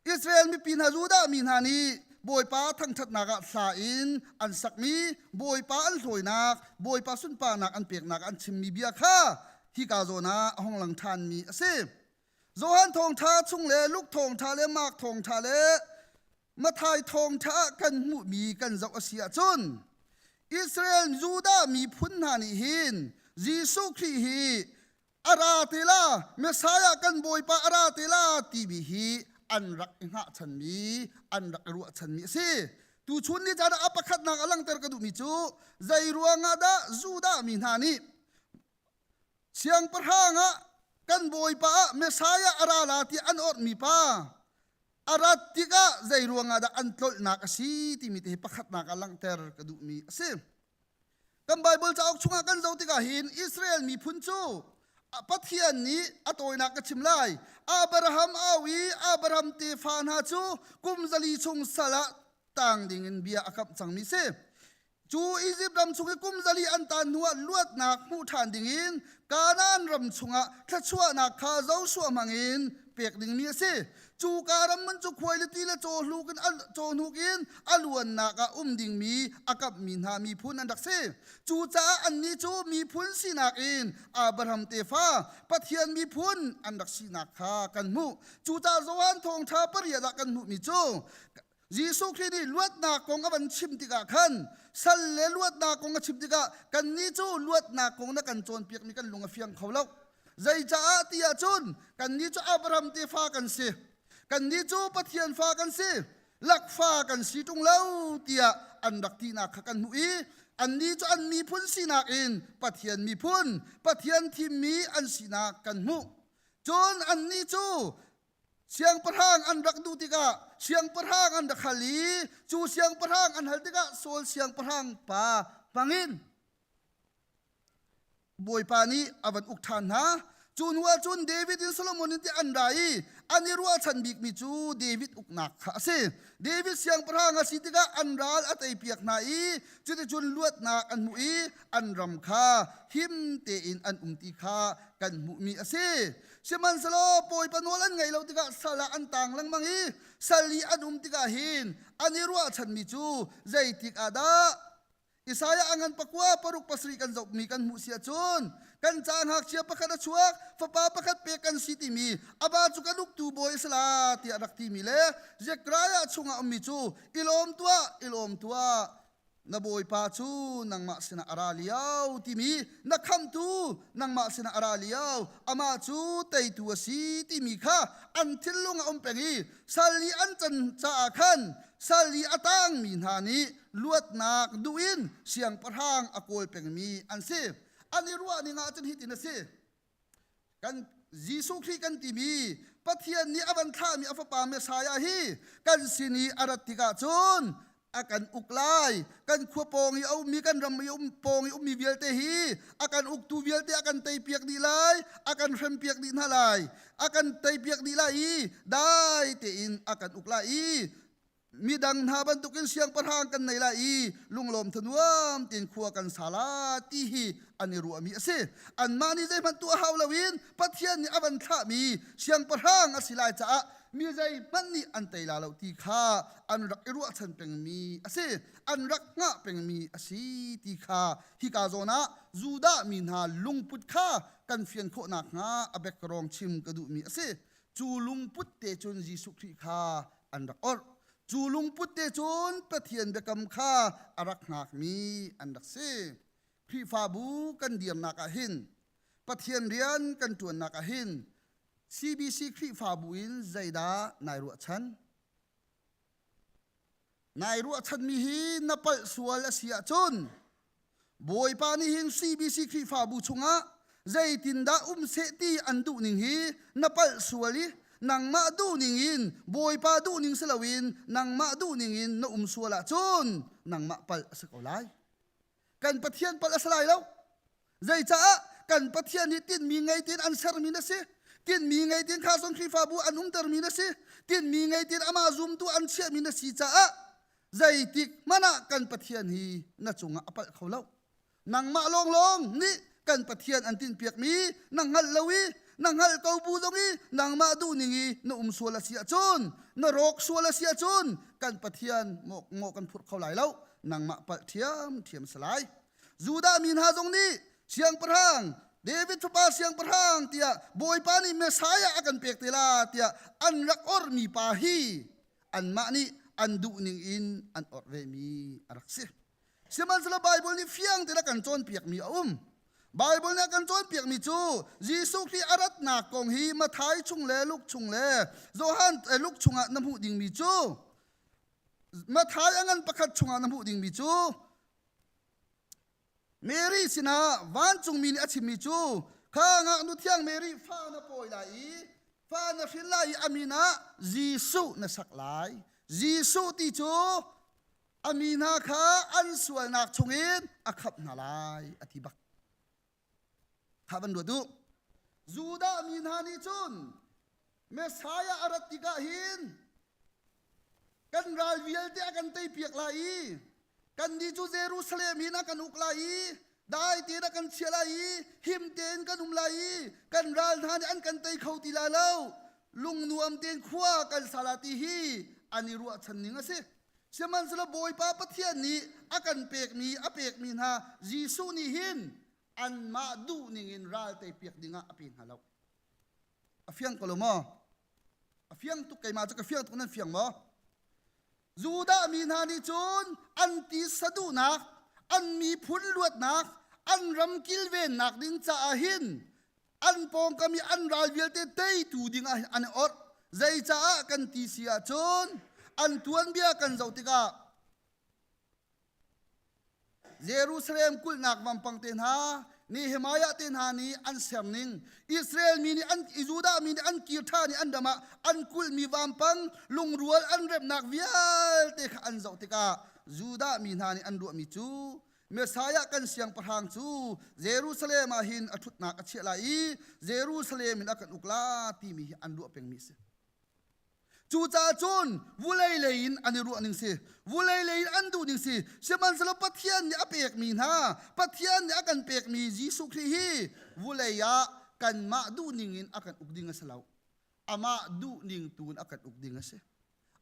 Israel mipi hna Judah mi hna nih Bawipa thangṭhatnak ah hla in an sakmi Bawipa an hlawinak Bawipa sunparnak an peknak an chimmi bia kha hika zawn ah a hung lang ṭhanmi a si. Johan thawngṭha chung le Luke thawngṭha le Mark thawngṭha le Matthai thawngṭha ah kan hmuhmi kan zoh a si ahcun Israel Judah miphun hna nih hin Jesuh Khrih hi a ra te la Messiah kan Bawipa a ra te la timi hi an rak i hngahchanmi an rak i ruahchanmi a si. Tuchun ni caan ah a pakhatnak a langhter ka duhmi cu zei ruangah dah Judah mi hna nih Siangpahrang ah kan Bawipa ah Messiah a ra la tiah an orhmi pa a rat tikah zei ruangah dah an tlolhnak a si timi te hi pakhatnak ah langhter ka duhmi a si. Kan Baibal cauk chungah kan zoh tikah hin Israel miphun cu Pathian nih a tawinak ka chim lai. Abraham au i Abraham tefa hna cu kum zali chung sal ah tang dingin bia a kamh cangmi si. Cu Izipt ram chung i kum zali an tan hnuah luatnak hmuh ṭhan dingin Kanaan ram chungah thluachuahnak kha Joshua hmangin pek dingmi a si. Cu ka ram hmun cu khuailiti le cawhnuk in cawhnuk in a luannak ah um dingmi a kamhmi hna miphun an rak si. Cucaah annih cu miphun sinak in Abraham tefa Pathian miphun an rak sinak kha kan hmuh. Cucaah Johan thawngṭha pariat ah kan hmuhmi cu. Jesuh Khrih nih luatnak kong a van chim tikah khan sal le luatnak kong a chim tikah kannih cu luatnak kong na kan cawnpiakmi kan lung a fiang kho lo. Zeicaah ti ahcun kannih cu Abraham tefa kan si. Kannih cu Pathian fa kan si. Lakfa kan si ṭung lo tiah an rak tinak kha kan hmuh i annih cu an miphun sinak in Pathian miphun, Pathian thimmi an sinak kan hmuh. Cun annih cu Siangpahrang an rak duh tikah siangpahrang an rak hal i cu siangpahrang an hal tikah Saul siangpahrang pa hmangin Bawipa nih a van uk ṭhan hna. Cu hnu ah cun David in Solomon in ti an ra i an i ruahchan bikmi cu David uknak kha a si. David siangpahrang a si tikah an ral a teipiak hna i cuticun luatnak an hmuh i an ram kha him tein an um ti kha kan hmuhmi a si. Sihmanhsehlaw Bawipa nawl an ngaih lo tikah sal ah an tang lengmang i sal i an um tikah hin an i ruahchanmi cu zeitik ah dah Isaiah a ngan pakua paruk pasarih kan zohmi kan hmuh si ahcun kan ca ngakchia pakhat a chuak fapa pakhat pek kan si timi aba cu kan uktu bawi a si la tiah rak timi le Zechariah chungah ummi cu i lawm tuah i lawm tuah na bawipa cu nangmah sinah a ra lio timi na khamtu nangmah sinah a ra lio amah cu teitu a si timi kha an thinlung a um peng i sal i an can caah khan sal i a tangmi hna nih luatnak duh in siangpahrang a kawl pengmi an si an i ruah ning ah cun hitin a si Kan Jesuh Khrih kan timi Pathian nih a van thlahmi a fapa Messiah hi kan sin i a rat tikah cun a kan uk lai. Kan khua pawng i a ummi, kan ram i um pawng i ummi vialte hi a kan uktu vialte a kan teipiak dih lai, a kan hrempiak dih hna lai, a kan teipiak dih lai i dai tein a kan uk lai i midang hna bantukin siangpahrang kan nei lai i lunglawm thanuam tiin khua kan sa la ti hi an i ruahmi a si. Anmah nih zeihmanh tuah hau loin Pathian nih a van thlahmi siangpahrang a si lai caah mi zeihmanh nih an tei la lo ti kha an rak i ruahchan pengmi a si. An rak hngah pengmi a si ti kha hika zawn ah Judah mi hna lungput kha kan fian khawh nakhnga a background chim ka duhmi a si. Cu lungput te cun Jesuh Khrih kha an rak orh. Cu lungput te cun Pathian biakam kha a rak hngakmi an rak si. Khrihfabu kan dirnak ah hin Pathian rian kan ṭuannak ah hin CBC Khrihfabu in zeidah nai ruahchan? Nai ruahchanmi hi na palh sual a si ahcun Bawipa nih hin CBC Khrihfabu chungah zeitindah um seh ti an duhning hi na palh sual i nangmah duhning in Bawipa duhning si loin nangmah duhning in na um sual ahcun nangmah palh a si ko lai. Kan Pathian palh a si lai lo. Zeicaah kan Pathian nih tinhmi ngei tein an sermi na si. Tinhmi ngei tein kha zong Khrihfabu an umtermi na si. Tinhmi ngei tein amah zumtu an chiahmi na si caah zeitik hmanh ah kan Pathian hi na cungah a palh kho lo. Nangmah lawnglawng nih kan Pathian an tinhpiakmi na hngalh lo i na hngalh ko bu zong i nangmah duhning i na um sual a si ahcun na rawk sual a si ahcun kan Pathian mawh kan phurh kho lai lo nangmah palh ṭhiamṭhiam si lai. Judah mi hna zong nih siangpahrang David fapa siangpahrang tiah Bawipa nih Messiah a kan pek te la tiah an rak orhmi pa hi anmah nih an duhning in an orh vemi a rak si. Sihmanhsehlaw Baibal nih fiang tein a kan cawnpiakmi a um. Baibal nih a kan cawnpiakmi cu Jesuh Khrih a ratnak kong hi Matthai chung le Luke chung le Johan eh, Luke chungah na hmuh dingmi cu Matthai a ngan pakhat chungah na hmuh dingmi cu Mary sinah vancungmi nih a chimmi cu kha ngaknu thiang Mary fa na pawi lai i fa na hrin lai i a min ah Jesuh na sak lai. Jesuh ti cu a mi hna kha an sualnak chungin a khamh hna lai a ti bak. Kha van ruat u. Judah mi hna nih cun Messiah a rat tikah hin kan ral vialte a kan teipiak lai i kannih cu Jerusalem in a kan uk lai i dai tein a kan chiah lai i him tein kan um lai i kan ral hna nih an kan tei kho ti lai lo lungnuam tein khua kan sa la ti hi an i ruahchan ning a si sihmanhsehlaw Bawipa Pathian nih a kan pekmi a pekmi hna Jesuh nih hin anmah duh ning in ral teipiak dingah a pe hna lo a fiang ko lo maw a fiang tuk keimah cu ka fiang tuk nan fiang maw? Judah mi hna nih cun an tisa duhnak, an miphun luatnak, an ram kilvennak ding caah hin an pawngkam i an ral vialte teitu ding ah hin an i orh. Zeicaah kan ti si ahcun an tuanbia kan zoh tikah Jerusalem kulhnak vampang te hna, Nehemiah te hna nih an serning, Israel mi nih an Judah mi nih an kir ṭhan i an ram ah an kulhmi vampang lungrual an remnak vialte kha an zoh tikah Judah mi hna nih an ruahmi cu Messiah kan siangpahrang cu Jerusalem ah hin a ṭhutnak a chiah lai i Jerusalem in a kan uk la timi hi an ruah pengmi a si. Cucaah cun vulei lei in an i ruah ning si, vulei lei in an duh ning si. Sihmanhsehlaw Pathian nih a pekmi hna, Pathian nih a kan pekmi Jesuh Khrih hi vulei ah kanmah duh ning in a kan uk ding a si lo. Amah duh ning tu in a kan uk ding a si.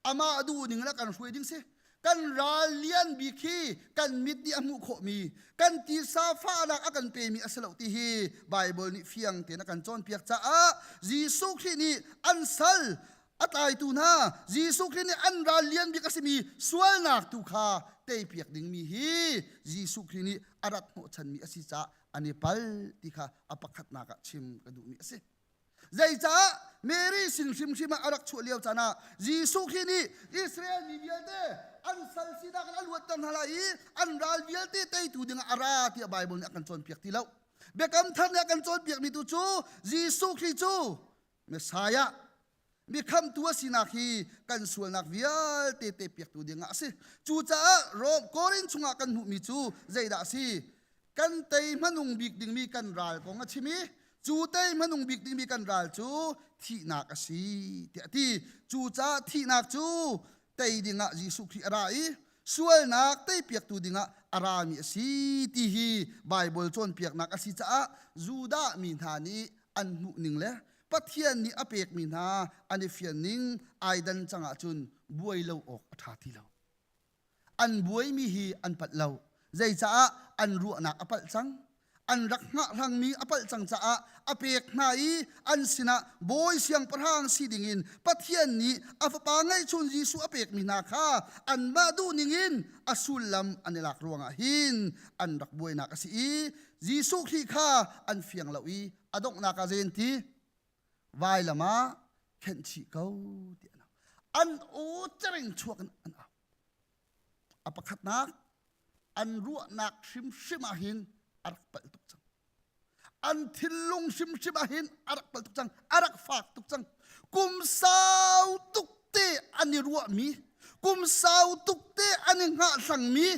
Amah duh ning in a kan hruai ding si. Kan ral lian bik hi kan mit nih a hmuh khawhmi, kan tisa fahnak a kan pemi a si lo ti hi Baibal nih fiang tein a kan cawnpiak caah Jesuh Khrih nih an sal a tlaitu hna Jesuh Khrih nih an ral lian bik a simi sualnak tu kha teipiak dingmi hi Jesuh Khrih nih a rat hnawhchanmi a si caah an i pal ti kha a pakhatnak ah chim ka duhmi a si. Zeicah Mary sin hrimhrim ah a rak chuah lio caan ah Jesuh Khrih nih Israel mi vialte an sal sinak in a luatter hna lai i an ral vialte teitu dingah a ra tiah Baibal nih a kan cawnpiak ti lo. Biakam thar nih a kan cawnpiakmi tu cu Jesuh Khrih cu Messiah mi khamtu a sinak hi kan sualnak vialte tepiaktu dingah a si. Cucaah Rom Korin chungah kan hmuhmi cu zeidah a si? Kan tei hmanung bik dingmi kan ral kong a chim i cu tei hmanung bik dingmi kan ral cu thihnak a si tiah a ti. Cucaah thihnak cu tei dingah Jesuh Khrih a ra i sualnak teipiaktu dingah a rami a si ti hi Baibal cawnpiaknak a si caah Judah mi hna nih an hmuh ning le Pathian nih a pekmi hna an i fian ning ai dan cang ahcun buai lo awk a ṭha ti lo. An buaimi hi an palh lo. Zeicaah an ruahnak a palh cang. An rak hngahhlangmi a palh cang caah a pek hna i an sinah bawi siangpahrang si dingin Pathian nih a fapa ngeihchun Jesuh a pekmi hna kha anmah duh ningin a sullam an i lak ruangah hin an rak buainak a si i Jesuh Khrih kha an fiang lo i a donghnak ah zei an ti? Vailam ah khenh chih ko ti an au. An aw cering chuak in an au. A pakhatnak an ruahnak hrimhrim ah hin a rak palh tuk cang. An thinlung hrimhrim ah hin a rak palh tuk cang. A rak fak tuk cang. Kum sau tuk te an i ruahmi, kum sau tuk te an i hngahhlangmi,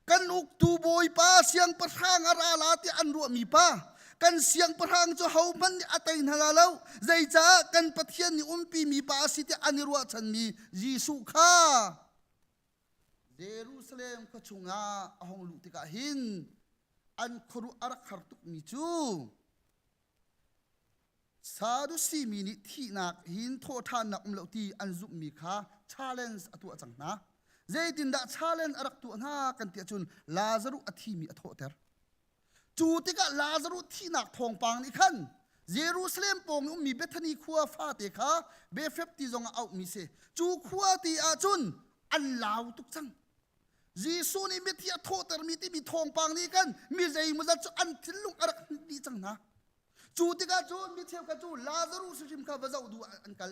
kan uktu bawipa siangpahrang a ra la tiah an ruahmi pa kan siangpahrang cu hohmanh nih a tei hna la lo zeicah kan pathian nih umpi mi pa a si tiah an i ruahchanmi Jesuh kha Jerusalem khua chungah a hung luh tikah hin an khuaruah a rak har tukmi cu Sadusi mi nih thihnak hin thawhṭhannak um lo ti an zumhmi kha challenge a tuah cang hna. Zeitindah challenge a rak tuah hna kan ti ahcun Lazaruh a thimi a thawhter. Cu tikah Lazaruh thihnak thawngpang nih khan Jerusalem pawng i ummi Bethany khua fate kha Befeb ti zongah auhmi si. Cu khua ti ahcun an lau tuk cang. Jesuh nih mithi a thawhtermi timi thawngpang nih khan mi zeimawzat cu an thinlung a rak hnit dih cang hna. Cu tikah cun mi cheukhat cu Lazarus hrimhrim kha va zoh duh ah an kal.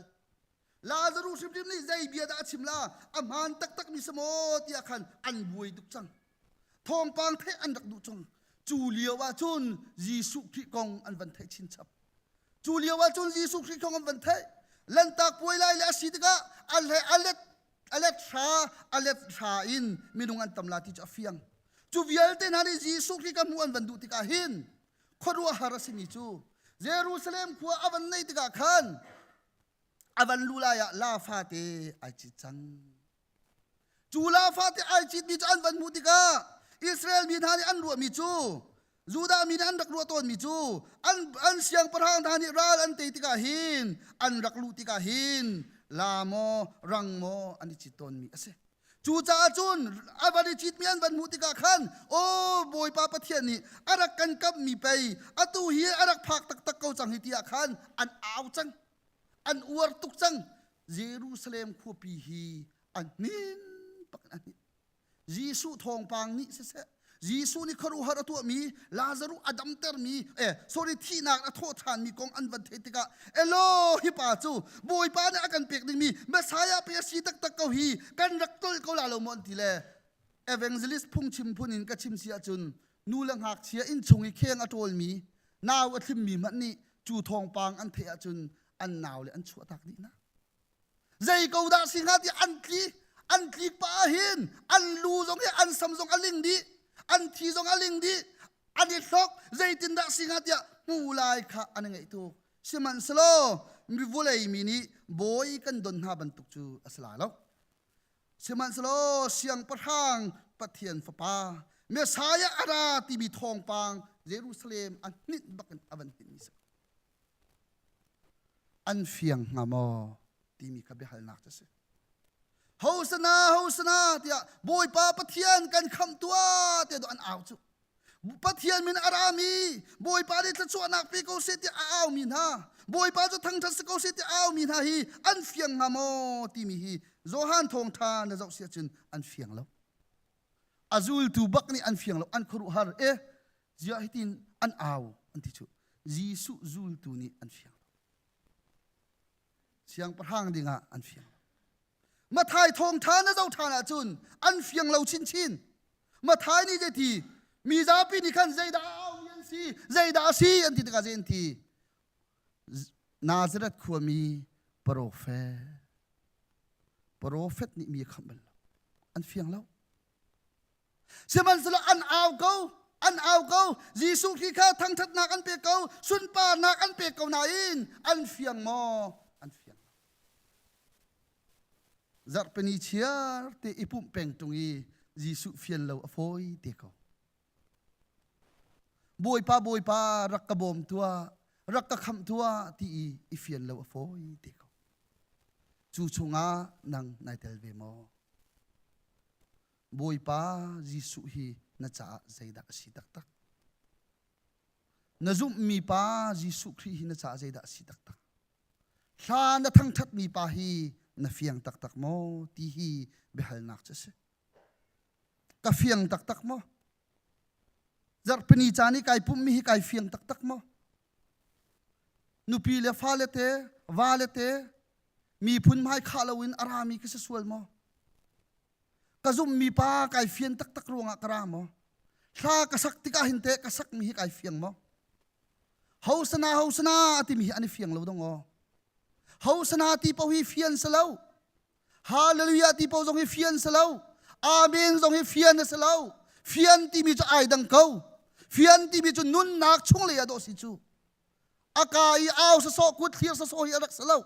Lazarus hrimhrim nih zei bia dah a chim la, a hmaan taktakmi si maw tiah khan an buai tuk cang. Thawngpang theih an rak duh cang. Cu lio ah cun Jesuh Khrih kong an van theih chinchap. Cu lio ah cun Jesuh Khrih kong an van theih. Lanhtak puai lai le a si tikah a let a let hra a let hra in minung an tam la ti cu a fiang. Cu vialte hna nih Jesuh Khrih ka hmuh an van duh tikah hin khuaruahhar a simi cu Jerusalem khua a van neih tikah khan a van lu lai ah la fate ai cit cang. Cu la fate ai citmi cu an van hmuh tikah Israel mi hna nih an ruahmi cu Judah mi nih an rak ruah tawnmi cu an, an siangpahrang hna nih ral an tei tikah hin an rak luh tikah hin la maw rang maw an i cit tawnmi a si. Cucaah cun a van i citmi an van hmuh tikah khan aw Bawipa Pathian nih a rak kan kamhmi pei atu hi a rak phak taktak ko cang hi tiah khan an au cang an uar tuk cang Jerusalem khuapi hi an hnin. bak in a hninh. Jesuh thawngpang nih siseh Jesuh nih khuaruahhar a tuahmi Lazaruh a damtermi eh sorry thihnak a thawh ṭhanmi kong an van theih tikah elo hi pa cu Bawipa nih a kan pek dingmi Messiah pe a si taktak ko hi kan rak tolh ko la lo maw an ti le evangelist phungchim phun in ka chim si ahcun nu le ngakchia innchung i kheng a ṭawlmi nau a thlimmi hmanh nih cu thawngpang an theih ahcun an nau le an chuahtak dih hna. Zei ko dah si hnga ti an tli an tlik pah ahhin an lu zong hi an sam zong a ling dih an thi zong a ling dih an i hlok zeitindah si hnga tiah hmu lai kha an i ngaih tuk sihmanhsehlaw mi vulei mi nih bawi kan don hna bantuk cu a si lai lo sihmanhsehlaw siangpahrang Pathian fapa Messiah a ra timi thawngpang Jerusalem a hninh bakin a van hninh mi si An fiang hnga maw timi kha biahalnak cu a si. Hosana, Hosana tiah Bawipa Pathian kan khamh tuah tiah an au cu. Pathian min a rami Bawipa nih thluachuahnak pe ko seh tiah a aumi hna Bawipa cu thangṭhat si ko seh tiah a aumi hna hi an fiang hnga maw timi hi Johan thawngṭha na zoh si ahcun an fiang lo. A zultu bak nih an fiang lo an khuaruahhar e ziah hitin an au an ti cu Jesuh zultu nih an fiang lo siangpahrang dingah an fiang lo Mathai thawngṭha na zoh ṭhan ahcun an fiang lo chinchin Mathai nih zeiti mi zapi nih khan zeidah a aumi an si zeidah a si an ti tikah zei an ti Nazareth khuami profet profet nih mi a khamh bal lo an fiang lo Sihmanhsehlaw an au ko, an au ko. Jesuh Khrih kha thangṭhatnak an pek ko, sunparnak an pek ko nain an fiang maw? An fiang lo. Zarhpini chiar te i pumh peng ṭung i Jesuh fian lo a fawi te ko. Bawipa, Bawipa, rak ka bawm tuah, rak ka khamh tuah ti i i fian lo a fawi te ko. Cu chungah nang nai tel ve maw? Bawipa Jesuh hi na caah zeidah a si taktak? Na zumhmi pa Jesuh Khrih hi na caah zeidah a si taktak? Hla na thangṭhatmi pa hi na fiang taktak maw ti hi biahalnak cu a si. Ka fiang taktak maw? Zarhpini caan i kai pumhmi hi kai fiang taktak maw? Nupi le fale te, va le te, miphun hmai khah loin a rami ka si sual maw? Ka zumhmi pa kai fian taktak ruangah ka ra maw? Hla ka sak tikah hin teh ka sakmi hi kai fiang maw? Hosana hosana a timi hi an i fiang lo dong aw. Hosana ti paoh hi fian si lo. Hallelujah ti paoh zong hi fian si lo. Amen zong hi fian a si lo. Fian timi cu ai dang ko. Fian timi cu nunnak chunglei ah dawh si cu. A ka i au sasawh kut thlir sasawh hi a rak si lo.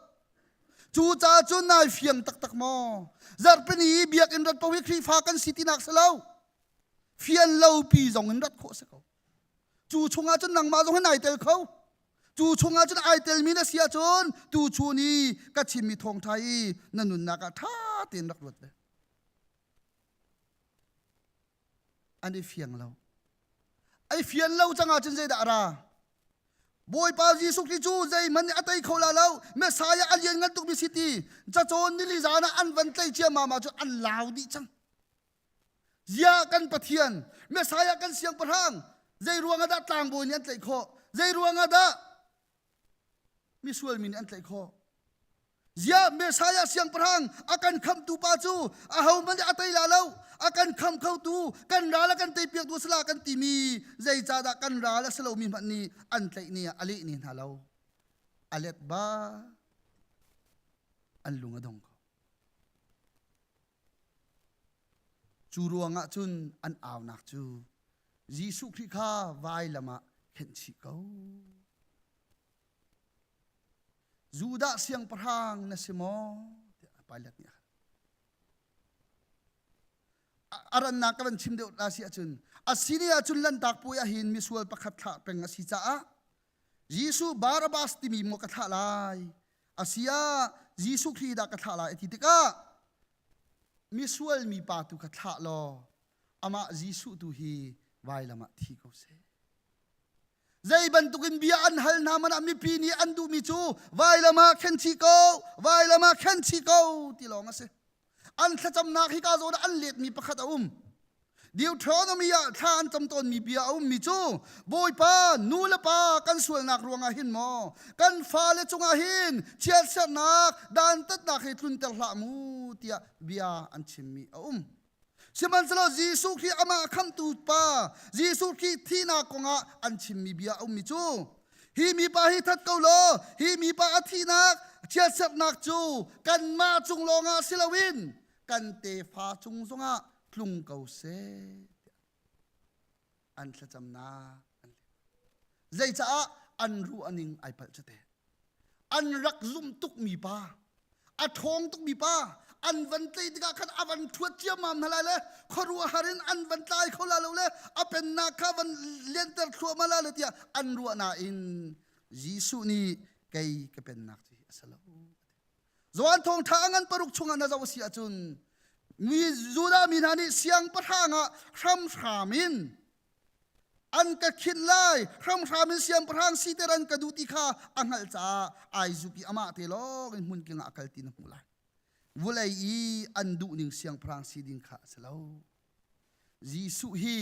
Cu caah cun nai fiang taktak maw? Zarhpini i biakinn rat paoh hi Khrihfa kan si tinak si lo. Fian lo pi zong in rat khawh si ko. Cu chungah cun nangmah zong hi nai tel kho. Cu chungah cun ai telmi na si ahcun tu chun i ka chimmi thawngṭha i na nunnak ah ṭha tein rak ruat ve. An i fiang lo. Ai fian lo cang ahcun zeidah a ra? Bawipa Jesuh Khrih cu zeihmanh nih a tei kho la lo. Messiah a lianngan tukmi si ti cacawn nili zan ah an van tlaih ciammam ah cun an lau dih cang. Ziah kan Pathian, Messiah kan siangpahrang, zei ruangah dah tlangbawi nih an tlaih khawh? Zei ruangah dah misual mi nih an tlaih khawh? Ziah Messiah siangpahrang a kan khamtu pa cu ahohmanh nih a tei la lo, a kan kham khotu, kan ral a kan teipiaktu a si la kan timi zeicahdah kan ral a si lomi hmanh nih an tlaih ni ah a leh ni hna lo. A let ba an lung a dong ko. Cu ruangah cun an aunak cu Jesuh Khrih kha vailam ah khenh chih ko. Judah siangpahrang na si maw? tiah Pilat nih a hal. A rannak ka van chim deuh la si ahcun a sini ahcun Lanhtak puai ahhin misual pakhat thlah peng a si caah Jesuh Barabbas timi maw ka thlah lai Asiah Jesuh Khrih dah ka thlah lai a ti tikah misual mi pa tu kha thlah law amah Jesuh tu hi vailam ah thi ko seh. Zei bantukin bia an hal hna man ah mipi nih an duhmi cu vailam ah khen chih ko, vailam ah khen chih ko ti lawng a si. An thlacamnak hi ka zawn ah an letmi pakhat a um. Deuteronomy ah thla an cam tawnmi bia a ummi cu Bawipa nu le pa kan sualnak ruangah hin maw kan fale cungah hin chiatserhnak dantatnak hi tlunter hlah mu tiah bia an chimmi a um. Sihmanhsehlaw Jesuh Khrih amah khamhtu pa Jesuh Khrih thihnak kongah an chimmi bia a ummi cu hi mipa hi that ko law hi mipa a thihnak chiatserhnak cu kanmah cung lawngah si loin kan tefa cung zongah tlung ko seh an thlacamnak an zeicaah an ruahning ai palh cu te an rak zumh tukmi pa a ṭhawng tukmi pa an van tlei tikah khan a van ṭhuat ciammam hna lai le khuaruahhar in an van tlai kho la lo le a pennak kha van lianter thluahmah la le tiah an ruah nain Jesuh nih kei ka pennak cu hi a si lo Johan thawngṭha a ngan paruk chungah na zoh a si ahcun mi Judah mi hna nih siangpahrang ah hramhram in an ka khinh lai hramhram in siangpahrang siter an ka duh ti kha a hngalh caah ai zuk i amah te lawng in hmunking ah a kal ti na hmuh lai. Vulei i an duhning siangpahrang si ding kha a si lo. Jesuh hi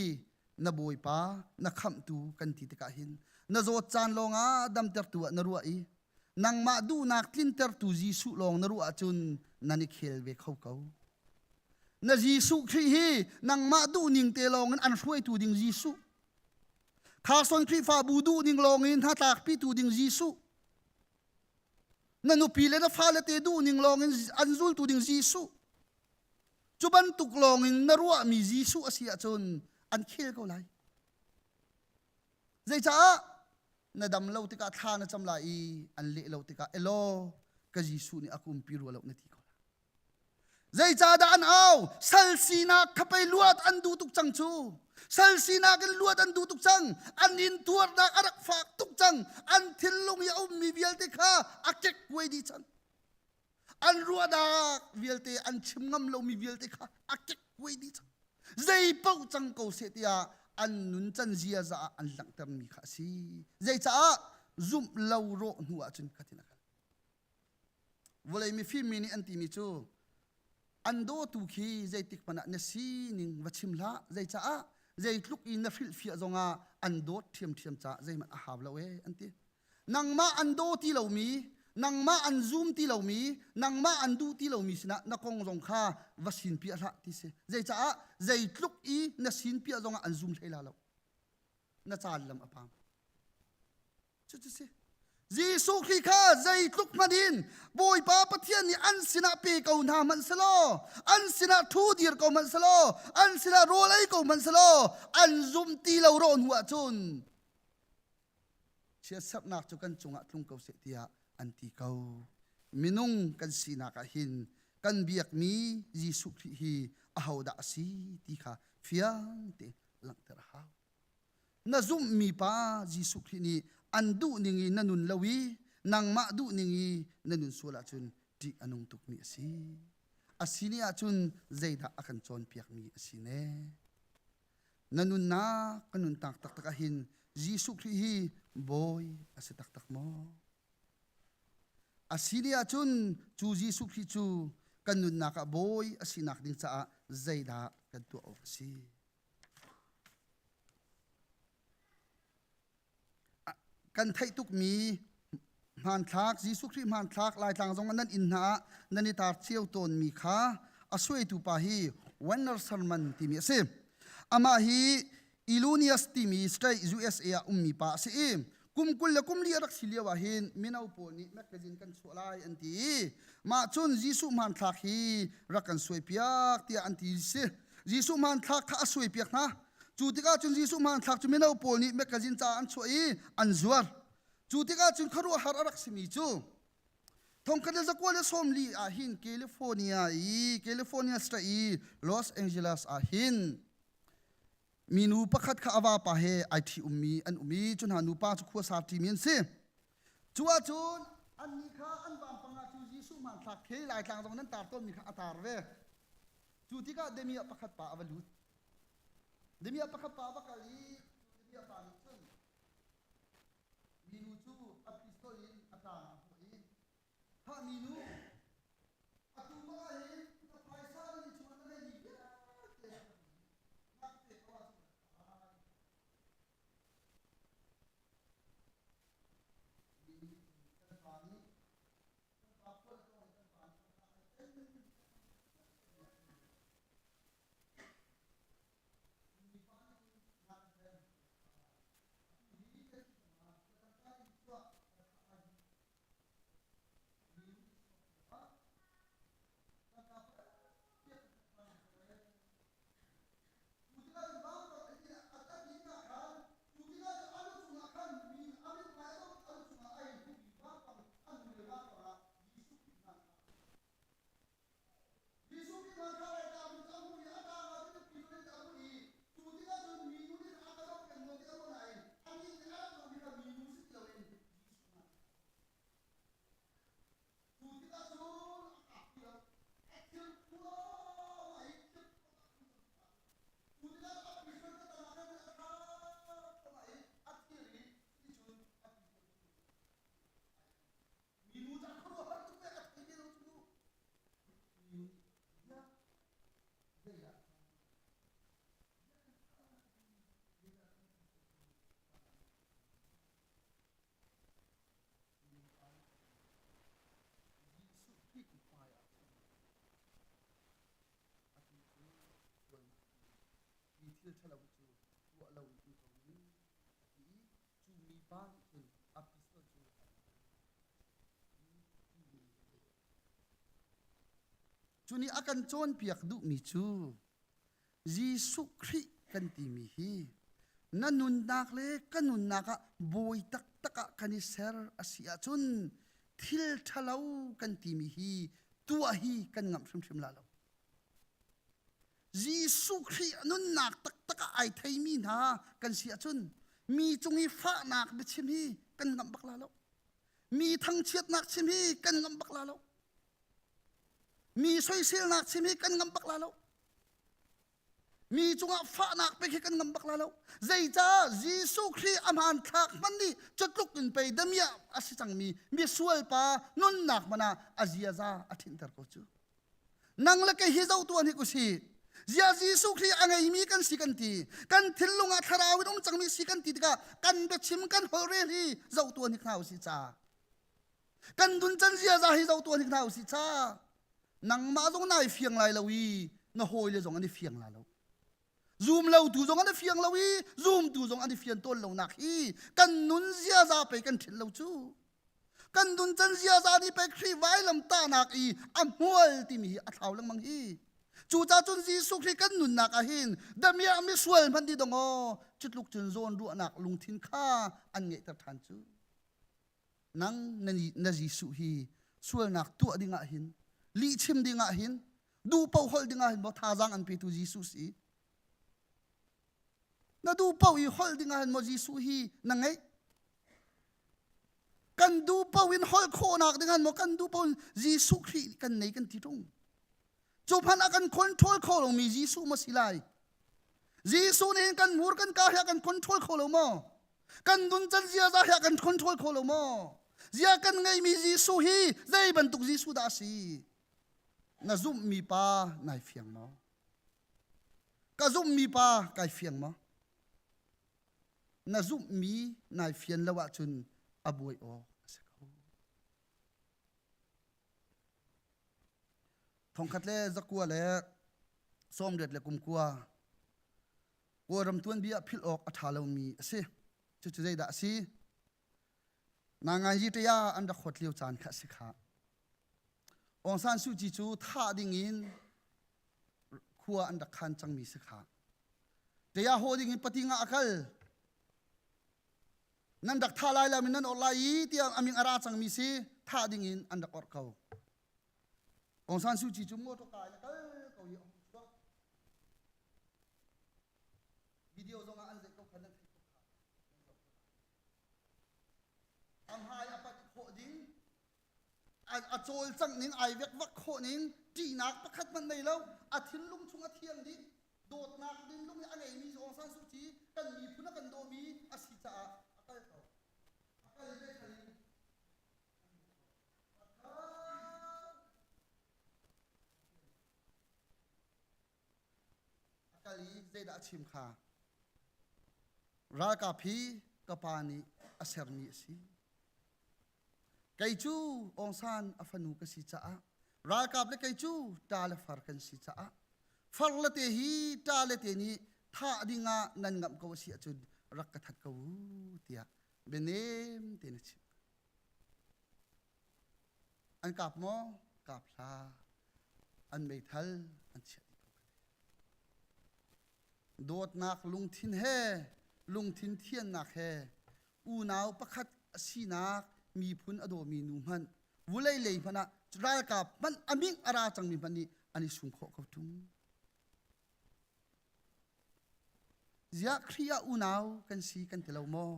na Bawipa, na khamhtu kan ti tikah hin na zawt caan lawngah damtertu ah na ruah i nangmah duhnak tlintertu Jesuh lawng na ruah ahcun nan i khel ve kho ko. Na Jesuh Khrih hi nangmah duhning te lawngin an hruaitu ding Jesuh. Carson Khrihfabu duhning lawngin hnatlakpitu ding Jesuh. Na nupi le na fale te duhning lawngin an zultu ding Jesuh. Cu bantuk lawngin na ruahmi Jesuh a si ahcun an khel ko lai. Zeicaah na dam lo tikah thla na cam lai i an leh lo tikah elaw ka Jesuh nih a ka umpi rua lo na ti ko lai. Zeicahdah an au? Sal sinak kha pei luat an duh tuk cang cu. Sal sinak in luat an duh tuk cang. An intuarnak a rak fak tuk cang. An thinlung i a ummi vialte kha a kekkuai dih cang. An ruahnak vialte an chim ngam lomi vialte kha a kekkuai dih cang. Zei paoh cang ko seh tiah an nun can ziaza ah an langhtermi kha a si. Zeicaah zumh lo rawh hnu ahcun khatin a kal. Vawlei mifim mi nih an timi cu an dawtu khi zeitik hmanh ah na sining va chim hlah. Zeicaah zeitluk i na hrilhfiah zongah an dawt ṭhiamṭhiam caah zeihmanh a hau lo ee an ti. Nangmah an daw ti lomi, nangmah an zum ti lomi, nangmah an duh ti lomi sinah na kong zong kha va sin piah hlah ti si. Zeicaah zeitluk i na sin piah zongah an zum hlei la lo. Na caan lam a pam. Cucu si. Jesuh Khrih kha zeitluk hmanh in Bawipa Pathian nih an sinah pe ko hna hmanh selaw, an sinah thu dir ko hmanh selaw, an sinah rawl ei ko hmanh selaw, an zum ti lo rawh hnu ahcun chiatserhnak cu kan cungah tlung ko seh tiah an ti ko. Minung kan sinak ah hin kan biakmi Jesuh Khrih hi ahodah a si ti kha fiang tein langhter a hau. Na zumhmi pa Jesuh Khrih nih an duh ning i na nun lo i nangmah duh ning i na nun sual ahcun ṭih a nung tukmi a si. A si ni ahcun zeidah a kan cawnpiakmi a si ne? Na nunnak ka nuntak taktak ahhin Jesuh Khrih hi Bawi a si taktak maw? A si ni ahcun cu Jesuh Khrih cu kan nunnak ah Bawi a sinak ding caah zeidah kan tuah awk a si? Kan theih tukmi hmanthlak Jesuh Khrih hmanthlak Laitlang zong ah nan inn hna ah nan i tar cio tawnmi kha a suaitu pa hi Werner Sermon timi a si. Amah hi Illinois timi state USA ah ummi pa a si i kum 20 le kum li a rak si lio ah hin mino pawl nih magazine kan chuah lai an ti i mah cun Jesuh hmanthlak hi rak kan suaipiak tiah an ti si. Jesuh hmanthlak kha a suaipiak hna. Cu tikah cun Jesuh hmanthlak cu mino pawl nih mekazin caah an chuah i an zuar. Cu tikah cun khuaruahhar a rak simi cu thongkhat le zakua le 40 ah hin California i California state i Los Angeles ah hin minu pakhat kha a vapa he ai ṭhi ummi an um i cu hna nupa cu khuasa ṭimi an si. Cu ahcun annih kha an vampang ah cu Jesuh hmanthlak he Laitlang zong nan tar tawnmi kha a tar ve. Cu tikah damiah pakhat pa a va lut. Damiah pakhat pa a va kal i cu damiah pa nih cun minu cu a pistol in a ṭang a hmuh i, Khah minu, atu bak ah hin na phaisa dih. thil ṭhalo cu tuah lo in um ko ning a ti i cu mipa nih cun a pistol cu a Cu nih a kan cawnpiak duhmi cu Jesuh Khrih kan timi hi na nunnak le ka nunnak ah bawi taktak ah kan i ser a si ahcun thil ṭhalo kan timi hi tuah hi kan ngamh hrimhrim la lo. Jesuh Khrih nunnak taktak ah ai theimi hna kan si ahcun mi cung i fahnak biachim hi kan ngamh bak la lo. Mi thangchiatnak chim hi kan ngamh bak la lo. Mi soiselnak chim hi kan ngamh bak la lo. Mi cungah fahnak pek hi kan ngam bak la lo. Zeicah Jesuh Khrih a hmanthlak hmanh nih cutluk in pei damiah a si cangmi misual pa nunnak hmanh ah a ziaza a ṭhinhter ko cu. Nang le kei hi zoh tuan hi ku si. Zia Jesuh Khrih a ngeimi kan si kan ti. Kan thinlung ah thlarau in um cangmi si kan ti tikah kan biachim kan holhrel hi zoh tuan hi hna usih ca. Kan nuncan ziaza hi zoh tuan hi hna usih ca. Nangmah zong nai fiang lai lo i na hawile zong an i fiang la lo. Zum lo tu zong an i fiang lo i zumtu zong an i fian tawn lonak hi kan nun ziaza pei kan ṭhit lo cu. Kan nuncan ziaza nih pei Khrih vailam tahnak i a hmual timi hi a thlau lengmang hi. Cucaah cun Jesuh Khrih kan nunnak ah hin damiah misual hmanh ti dong aw cutluk cun zawn ruahnak lungthin kha an ngeihter ṭhan cu. Nang na Jesuh hi sualnak tuah dingah hin lihchim dingah hin duh paoh holh dingah hin maw thazaang an petu Jesuh si na duh paoh i holh dingah hin maw Jesuh hi na ngeih kan duh paoh in holh khawhnak ding han maw kan duh paoh in Jesuh Khrih kan nei kan ti ṭung cu hmanh a kan control kho lomi Jesuh maw si lai Jesuh nih kan hmur kan ka hi a kan control kho lo maw kan nuncan ziaza hi a kan control kho lo maw zia kan ngeimi Jesuh hi zei bantuk Jesuh dah a si na zumhmi pa nai fiang maw ka zumhmi pa kai fiang maw na zumhmi nai fian lo ahcun a buai awk a si ko Thongkhat le zakua le 80 le kumkua Kawlram tuanbia philh awk a ṭha lomi a si. Cucu zeidah a si? Nangan Yitaya an rak hawt lio caan kha a si kha. Aung San Suu Kyi cu thah dingin khua an rak khan cangmi si kha. Taya haw dingin patinga a kal. Nan rak thah lai lo min nan orh lai i tiah aming a ra cangmi si thah dingin an rak orh ko. Aung San Suu Kyi cu motor ka in a kal ko i a hung chuak. Video zong ah an zeih ko kha nan theih ko kha. A hmai a pat khawh ding, a cawlcangh ning, ai vekvak khawh ning, ṭihnak pakhat hmanh nei lo, a thinlung chung a thiang dih, dawtnak thinlung hi a ngeimi Aung San Suu Kyi kan miphun a kan dawmi a si caah a kal ko. A kal ve kal in A kal i zeidah a chim kha? Ralkap hi ka pa nih a sermi a si. Kei cu Aung San a fanu ka si caah ralkap le kei cu ṭa le far kan si caah far le te hi ṭa le te nih thah dingah nan ngamh ko a si ahcun rak ka that ko u tiah bianem tein a chim. An kap maw? Kap hlah. An meithal an chiah dih ko. Dawtnak lungthin he, lungthin thiannak he, unau pakhat a sinak miphun a dawmi nu hmanh, vulei lei hmanh ah ralkap hmanh a ming a ra cangmi hmanh nih an i sung khawh ko ṭung. Ziah Khrih ah unau kan si kan ti lo maw?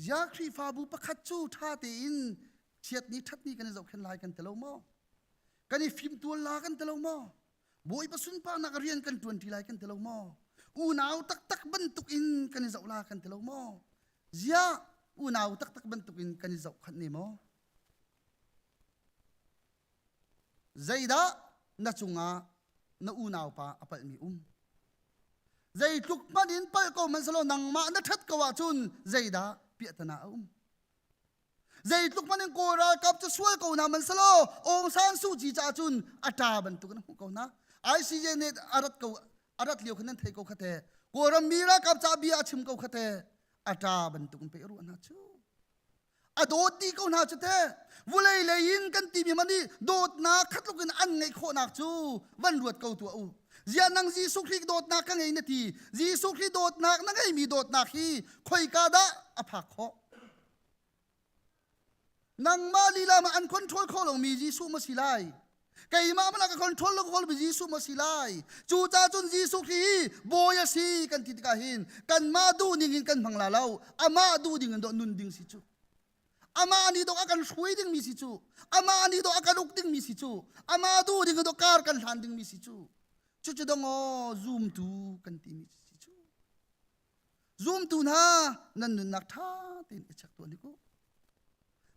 Ziah Khrihfabu pakhat cu ṭha tein chiatni ṭhatni kan i zohkhenh lai kan ti lo maw? Kan i fimtual la kan ti lo maw? Bawipa sunparnak rian kan ṭuanṭi lai kan ti lo maw? Unau taktak bantuk in kan i zoh la kan ti lo maw? Ziah unau taktak bantuk in kan i zohkhanh ne maw? Zeidah na cungah na unaupa a palhmi um? Zeitluk hmanh in palh ko hmanhsehlaw nangmah na ṭhat ko ahcun zeidah piahtana a um? Zeitluk hmanh in Kawl ralkap cu sual ko hna hmanhsehlaw Aung San Suu Kyi caah cun a ṭa bantuk in a hmuh ko hna. ICJ nih a rat ko. A rat lio khan nan thei ko kha te. Kawlram mi ralkap ca bia a chim ko kha te. A ṭa bantuk in pei a ruah hna cu. A dawt dih ko hna cu te. Vulei lei in kan timi man nih dawtnak khatluk in an ngeih khawhnak cu van ruat ko tuah u. Ziah nang Jesuh Khrih dawtnak ka ngei na ti. Jesuh Khrih dawtnak na ngeimi dawtnak hi khoika dah a phak khawh? Nangmah lila ma an control kho lomi Jesuh ma si lai. Keimah mana ka control lo kho lomi Jesuh ma si lai. Cu ca cun Jesuh Khrih hi bawi a si kan ti tikah hin kanmah duh ning in kan hmang la lo. Amah duh ding in dawh nun ding si cu. Amah nih dawh a kan hruai ding mi si cu. Amah nih dawh a kan uk ding mi si cu. Amah duh ding in dawh kar kan hlan ding mi si cu. Cucu dong aw zoom tu kan ti mi si cu. Zumtu hna nan nunnak ṭha tein i check tuah hnik u.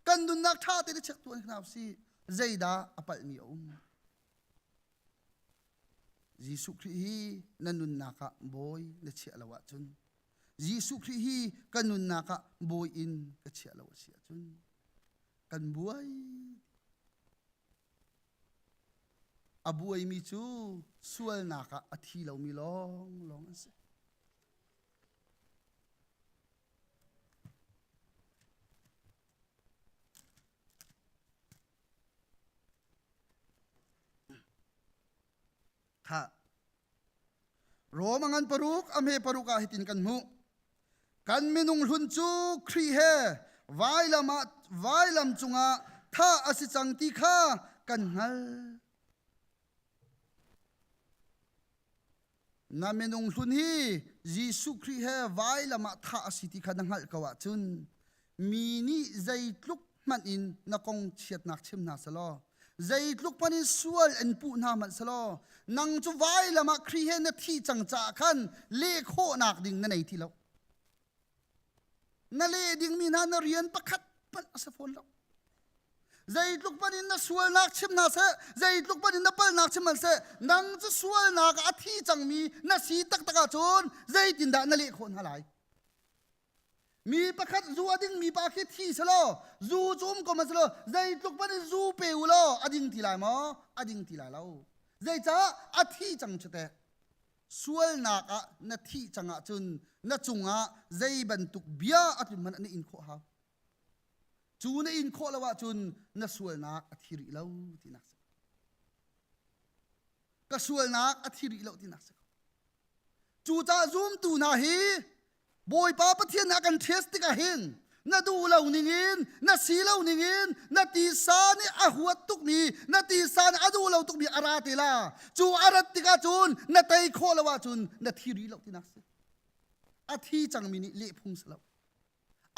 Kan nunnak ṭha tein i check tuah hna usih. Zeidah a palhmi a um? Jesuh Khrih hi na nunnak ah bawi na chiah lo ahcun Jesuh Khrih hi ka nunnak ah bawi in ka chiah lo a si ahcun kan buai A buaimi cu sualnak ah a thi lomi lawnglawng an si. Khah. Rom a ngan paruk a hme paruk ah hitin kan hmuh. Kan minung hlun cu Khrih he vailam ah vailam cungah thah a si cang ti kha kan hngalh. Na minung hlun hi Jesuh Khrih he vailam ah thah a si ti kha na hngalh ko ahcun mi nih zeitluk hmanh in na kong chiatnak chim hna selaw zeitluk hmanh in sual in puh hna hmanh selaw nang cu vailam ah Khrih he na thih cang caah khan leh khawhnak ding na nei ti lo na leh dingmi hna na rian pakhat hmanh a si fawn lo zeitluk hmanh in na sualnak chim hna seh zeitluk hmanh in na palnak chim hmanh seh nang cu sualnak ah a thi cangmi na si taktak ahcun zeitindah na leh khawh hna lai Mi pakhat zu a dingmi pa khi thi selaw zu cu um ko hmanh selaw zeitluk hmanh in zu pe u law a ding ti lai maw? A ding ti lai lo. Zeicah a thi cang cu teh. Sualnak ah na thih cang ahcun na cungah zei bantuk bia a tlun hmanh na in khawh hau. Cu na in khawh lo ahcun na sualnak a thi rih lo tinak si. Ka sualnak a thi rih lo tinak si. Cucaah zumtu hna hi Bawipa Pathian a kan ṭhias tikah hin na duh lo ningin na si lo ningin na tisa nih a huat tukmi na tisa nih a duh lo tukmi a ra te la cu a rat tikah cun na tei khawh lo ahcun na thi rih lo tinak si a thi cangmi nih leh phung si lo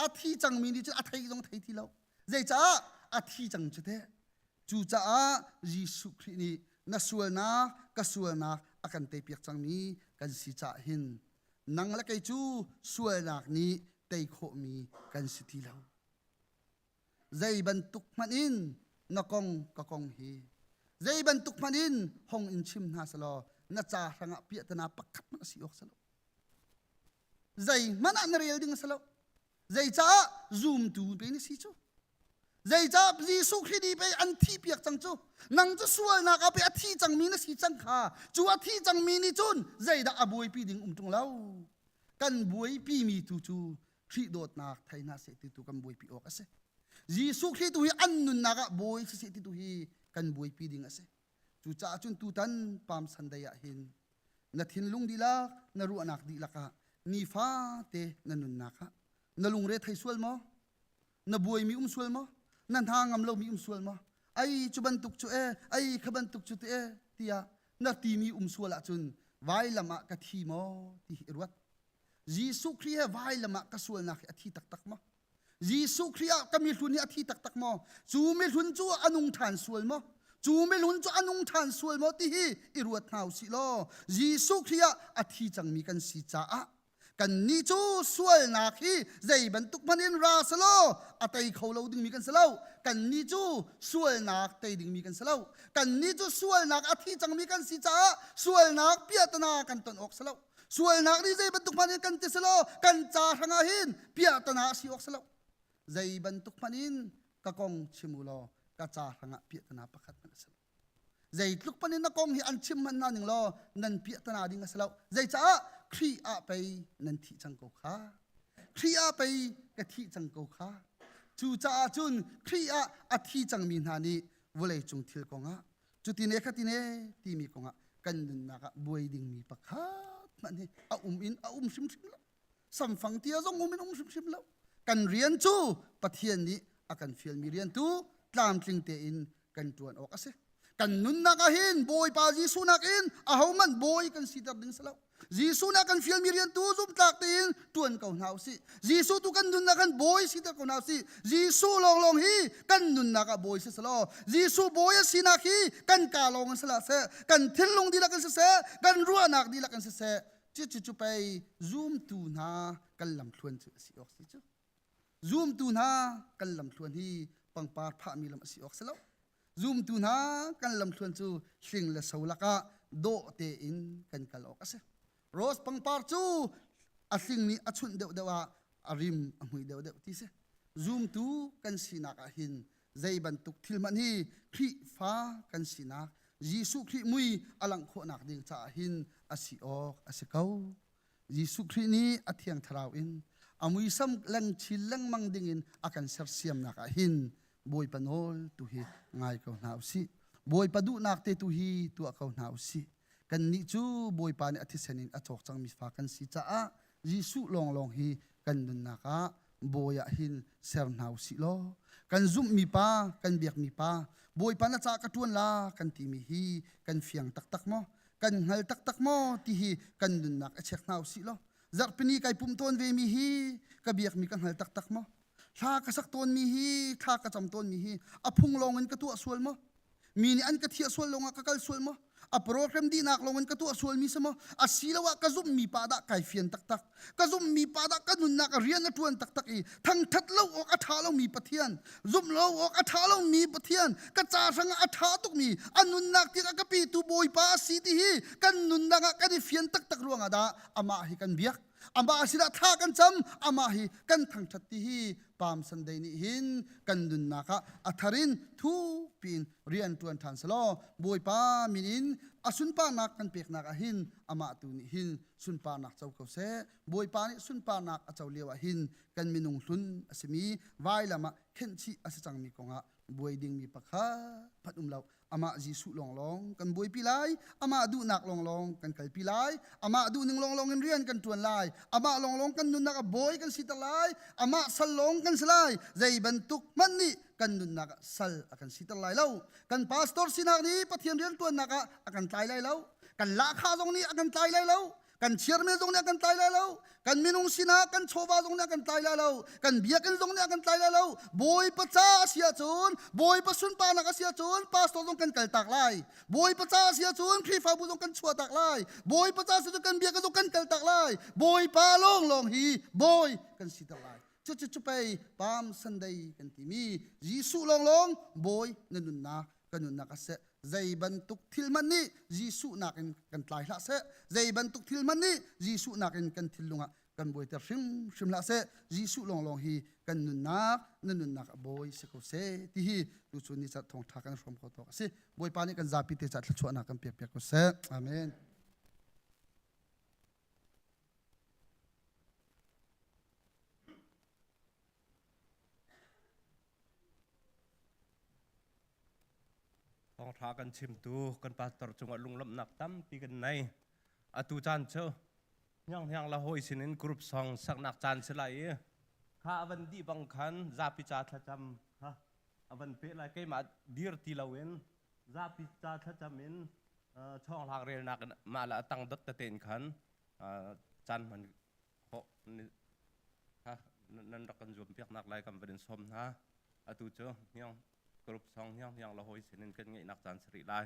a thi cangmi nih cun a thei zong thei ti lo zeicah a thi cang cu teh Cucaah Jesuh Khrih nih na sualnak ka sualnak a kan teipiak cangmi kan si caah hin nang le kei cu sualnak nih tei khawhmi kan si ti lo. Zei bantuk hmanh in na kong ka kong hi zei bantuk hmanh in hong in chim hna selaw na ca hrangah piahtana pakhat hmanh a si awk si lo. Zeihmanh ah na rel ding a si lo. Zeicah zumtu pe na si cu? Zeicah Jesuh Khrih nih pei an thihpiak cang cu? Nang cu sualnak ah pei a thi cangmi na si cang kha. Cu a thi cangmi nih cun zeidah a buaipi ding um ṭung lo. Kan buaipi mi tu cu Khrih dawtnak thei hna seh ti tu kan buaipi awk a si. Jesuh Khrih tu hi an nunnak ah bawi si seh ti tu hi kan buaipi ding a si. Cucaah cun tutan Palm Sunday ah hin na thinlung dihlak, na ruahnak dihlak ah nifate na nunnak ah na lungre thei sual maw? Na buaimi um sual maw? Na hna ngam lomi um sual maw? Ai cu bantuk cu e, ai kha bantuk cu te e tiah na timi um sual ahcun vailam ah ka thi maw ti hi i ruat. Jesuh Khrih he vailam ah ka sualnak hi a thi taktak maw? Jesuh Khrih ah ka mihlun hi a thi taktak maw? Cu mihlun cu a nung ṭhan sual maw? Cu mihlun cu a nung ṭhan sual maw ti hi i ruat hna u sih law Jesuh Khrih ah a thi cangmi kan si caah kannih cu sualnak hi zei bantuk hmanh in ra selaw a tei kho lo dingmi kan si lo. Kannih cu sualnak tei dingmi kan si lo. Kannih cu sualnak a thi cangmi kan si caah sualnak piahtana kan ton awk si lo. Sualnak nih zei bantuk hmanh in kan ti selaw kan ca hrangah hin piahtana a si awk si lo. Zei bantuk hmanh in ka kong chim u law ka ca hrangah piahtana pakhat hmanh a si lo. Zeitluk pan in na kong hi an chim hmanh hna ning law nan piah tana ding a si lo. Zeicaah Khrih ah pei nan thih cang ko kha. Khrih ah pei ka thih cang ko kha. Cucaah cun Khrih ah a thi cangmi hna nih vawlei cung thil kongah cuti ne khati ne timi kongah kan nunnak ah buai dingmi pakhat hmanh hi a um in a um hrimhrim lo. Samfang tia zong um in um hrimhrim lo. Kan rian cu Pathian nih a kan fialmi rian tu tlamtling tein kan ṭuan awk a si. Kan nunnak ah hin Bawipa Jesuh nakin ahohmanh bawi kan siter ding si lo. Jesuh nih a kan fialmi rian tu zumhtlak tein ṭuan ko hna usih. Jesuh tu kan nunnak kan bawi siter ko hna usih. Jesuh lawnglawng hi kan nunnak ah bawi si selaw Jesuh bawi a sinak hi kan kaa lawng in si hlah seh, kan thinlung dihlak in siseh, kan ruahnak dihlak in siseh, cucu cu pei zumtu hna kan lamthluan cu a si awk si cu. Zumtu hna kan lamthluan hi pangpar phahmi lam a si awk si lo. Zumtu hna kan lamthluan cu hling le so lakah dawh tein kan kal awk a si. Rose pangpar cu a hling nih a chunh deuhdeuh ah a rim a hmui deuhdeuh ti si. Zumtu kan sinak ah hin zei bantuk thil hmanh hi Khrihfa kan sinak Jesuh Khrih mui a langh khawhnak ding caah hin a si awk a si ko. Jesuh Khrih nih a Thiang Thlarau in a muisam leng chin lengmang dingin a kan sersiamnak ah hin Bawipa nawl tu hi ngai ko hna usih. Bawipa duhnak te tu hi tuah ko hna usih. Kannih cu Bawipa nih a thisen in a cawk cangmi fa kan si caah Jesuh lawnglawng hi kan nunnak ah bawi ah hin ser hna usih law kan zumhmi pa kan biakmi pa Bawipa na ca ka ṭuan la kan timi hi kan fiang taktak maw kan hngal taktak maw ti hi kan nunnak a check hna usih law zarhpini kai pum tawn ve mi hi ka biakmi ka hngal taktak maw thla ka sak tawnmi hi thla ka cam tawnmi hi a phung lawng in ka tuah sual maw mi nih an ka thiah sual lawngah ka kal sual maw a program dihnak lawng in ka tuah sualmi si maw asiloah ka zumhmi pa dah kai fian taktak ka zumhmi pa dah ka nunnak rian a ṭuan taktak i thangṭhat lo awk a ṭha lomi Pathian zumh lo awk a ṭha lomi Pathian ka ca hrangah a ṭha tukmi a nunnak tiang a ka petu Bawipa a si ti hi kan nunnak ah kan i fian taktak ruangah dah amah hi kan biak amah sinah thla kan cam amah hi kan thangṭhat ti hi Palm Sunday nih hin kan nunnak ah a thar in thukpi in rian ṭuan ṭhan selaw Bawipa min in a sunparnak kan peknak ah hin amah tu nih hin sunparnak co ko seh Bawipa nih sunparnak a co lio ah hin kan minung hlun a simi vailam ah khenhchih a si cangmi kongah buai dingmi pakhat phat um lo amah Jesuh lawnglawng kan buaipi lai amah duhnak lawnglawng kan kalpi lai amah duhning lawnglawng in rian kan ṭuan lai amah lawnglawng kan nunnak ah bawi kan siter lai amah sal lawng kan si lai zei bantuk hmanh nih kan nunnak ah sal a kan siter lai lo kan pastor sinak nih Pathian rian ṭuannak ah a kan tlai lai lo kan lahkhah zong nih a kan tlai lai lo kan chairman zong nih a kan tlai lai lo kan minung sinah kan chawva zong nih a kan tlai lai lo kan biakinn zong nih a kan tlai lai lo bawipa ca a si ahcun bawipa sunparnak a si ahcun pastor zong kan kaltak lai bawipa ca a si ahcun khrihfabu zong kan chuahtak lai bawipa ca a si ahcun kan biakinn zong kan kaltak lai bawipa lawnglawng hi bawi kan siter lai cucu cu pei Palm Sunday kan timi Jesuh lawnglawng bawi na nunnak kan nunnak a seh zei bantuk thil hmanh nih Jesuh nakin kan tlai hlah seh zei bantuk thil hmanh nih Jesuh nakin kan thinlung ah kan buaiter hrimhrim hlah seh Jesuh lawnglawng hi kan nunnak na nunnak a bawi si ko seh ti hi tuchun ni cat thawngtha kan hrawm ko tawk a si Bawipa nih kan zapi te ca thluachuahnak kan pek piak ko seh amen Thawngṭha kan chimtu kan pastor cungah lunglawmhnak tampi kan nei. Atu caan cu hnianghniang la hawi sinin group song saknak caan si lai i kha a van dih bang khan zapi ca thlacam kha a van peh lai keimah dir ti loin zapi ca thlacam in chawnghlak relnak in mah le a tang dot tete in khan caan hman khawh kha nan rak kan zuam piaknak lai kan van in sawm hna. Atu cu hniang group song hniang hniang la hawi sinin kan ngeihnak caan si rih lai.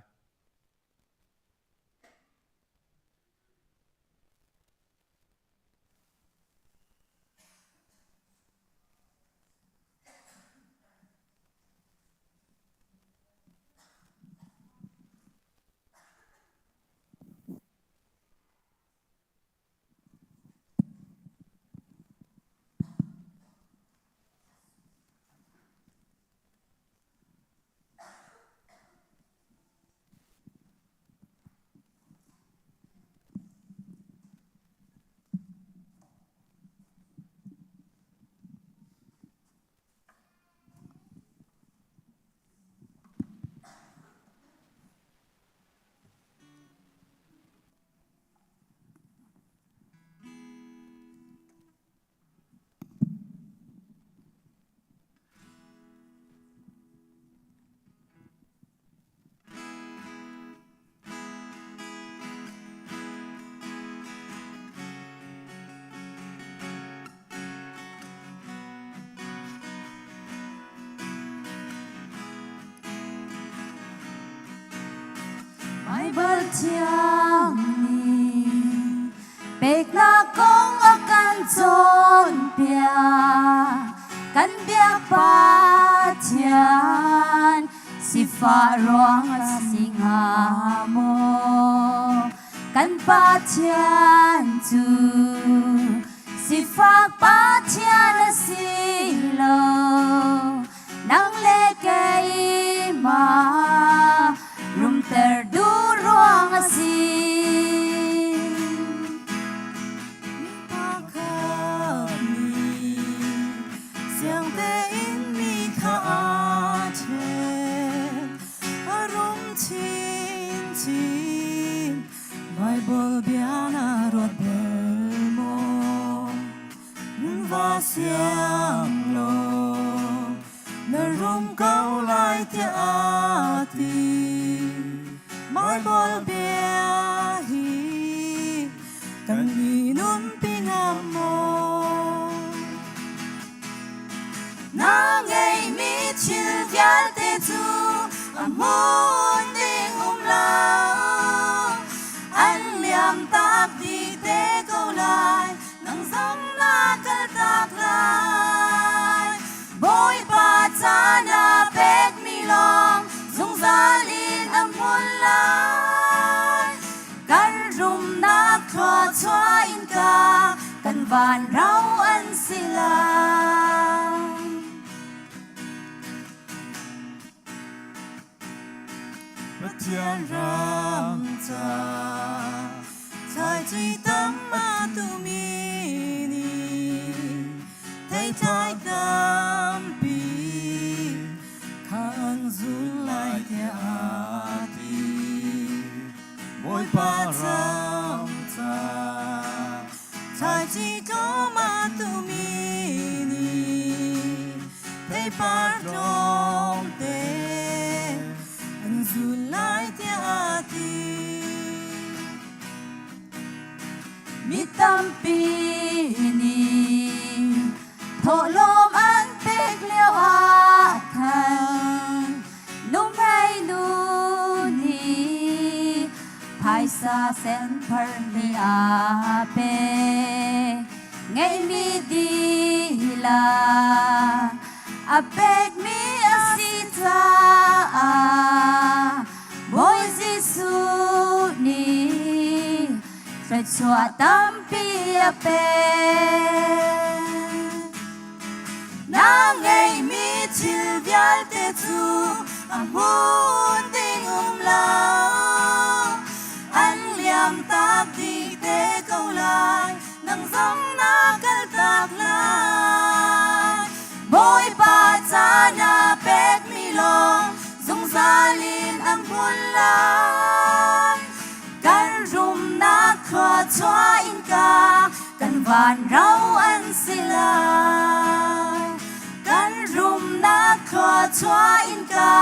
Thiang nih peknak kong a kan cawnpiak. Kan biak Pathian sifah ruang a si hnga maw? Kan Pathian cu sifak Pathian a si lo. Nang le keimah rumter duh ruang a si. Pakhat nih siang tein mi kha aa ṭhen, a rum chinchin. Baibal bia na ruat bal maw? Va siang law na rum ko lai tiah a ti. Baibal bia hi kan i nunpi ngam maw? Na ngeihmi thil vialte cu a hmun ding um lo. An liam tak dih te ko lai, nang zong na kaltak lai. Bawipa ca na pekmi lawng zungzal in a hmun lai. Kan rumnak thluachuah in ka kan van ro an si lai. Pathian ram ca thlaici tam a tumi nih theitlai tampi kha an zul lai tiah a ti. Bawipa ram ca thlaici tlawm a tumi nih theipar tlawmte an zul lai tiah a ti. Mi tampi nih thawhlawm an pek lio ah khan nuhmei nu nih phaisa senphar nih a pek. Ngeihmi dihlak a pekmi a si caah Bawi Jesuh nih thluachuah tampi a pek. Na ngeihmi thil vialte cu a hmun ding um lo. An liam tak dih te ko lai, nang zong na kaltak lai. Bawipa ca na pekmi lawng zungzal in an hmun lai. Kan rumnak thluachuah in ka kan van ro an si lai. Kan rumnak thluachuah in ka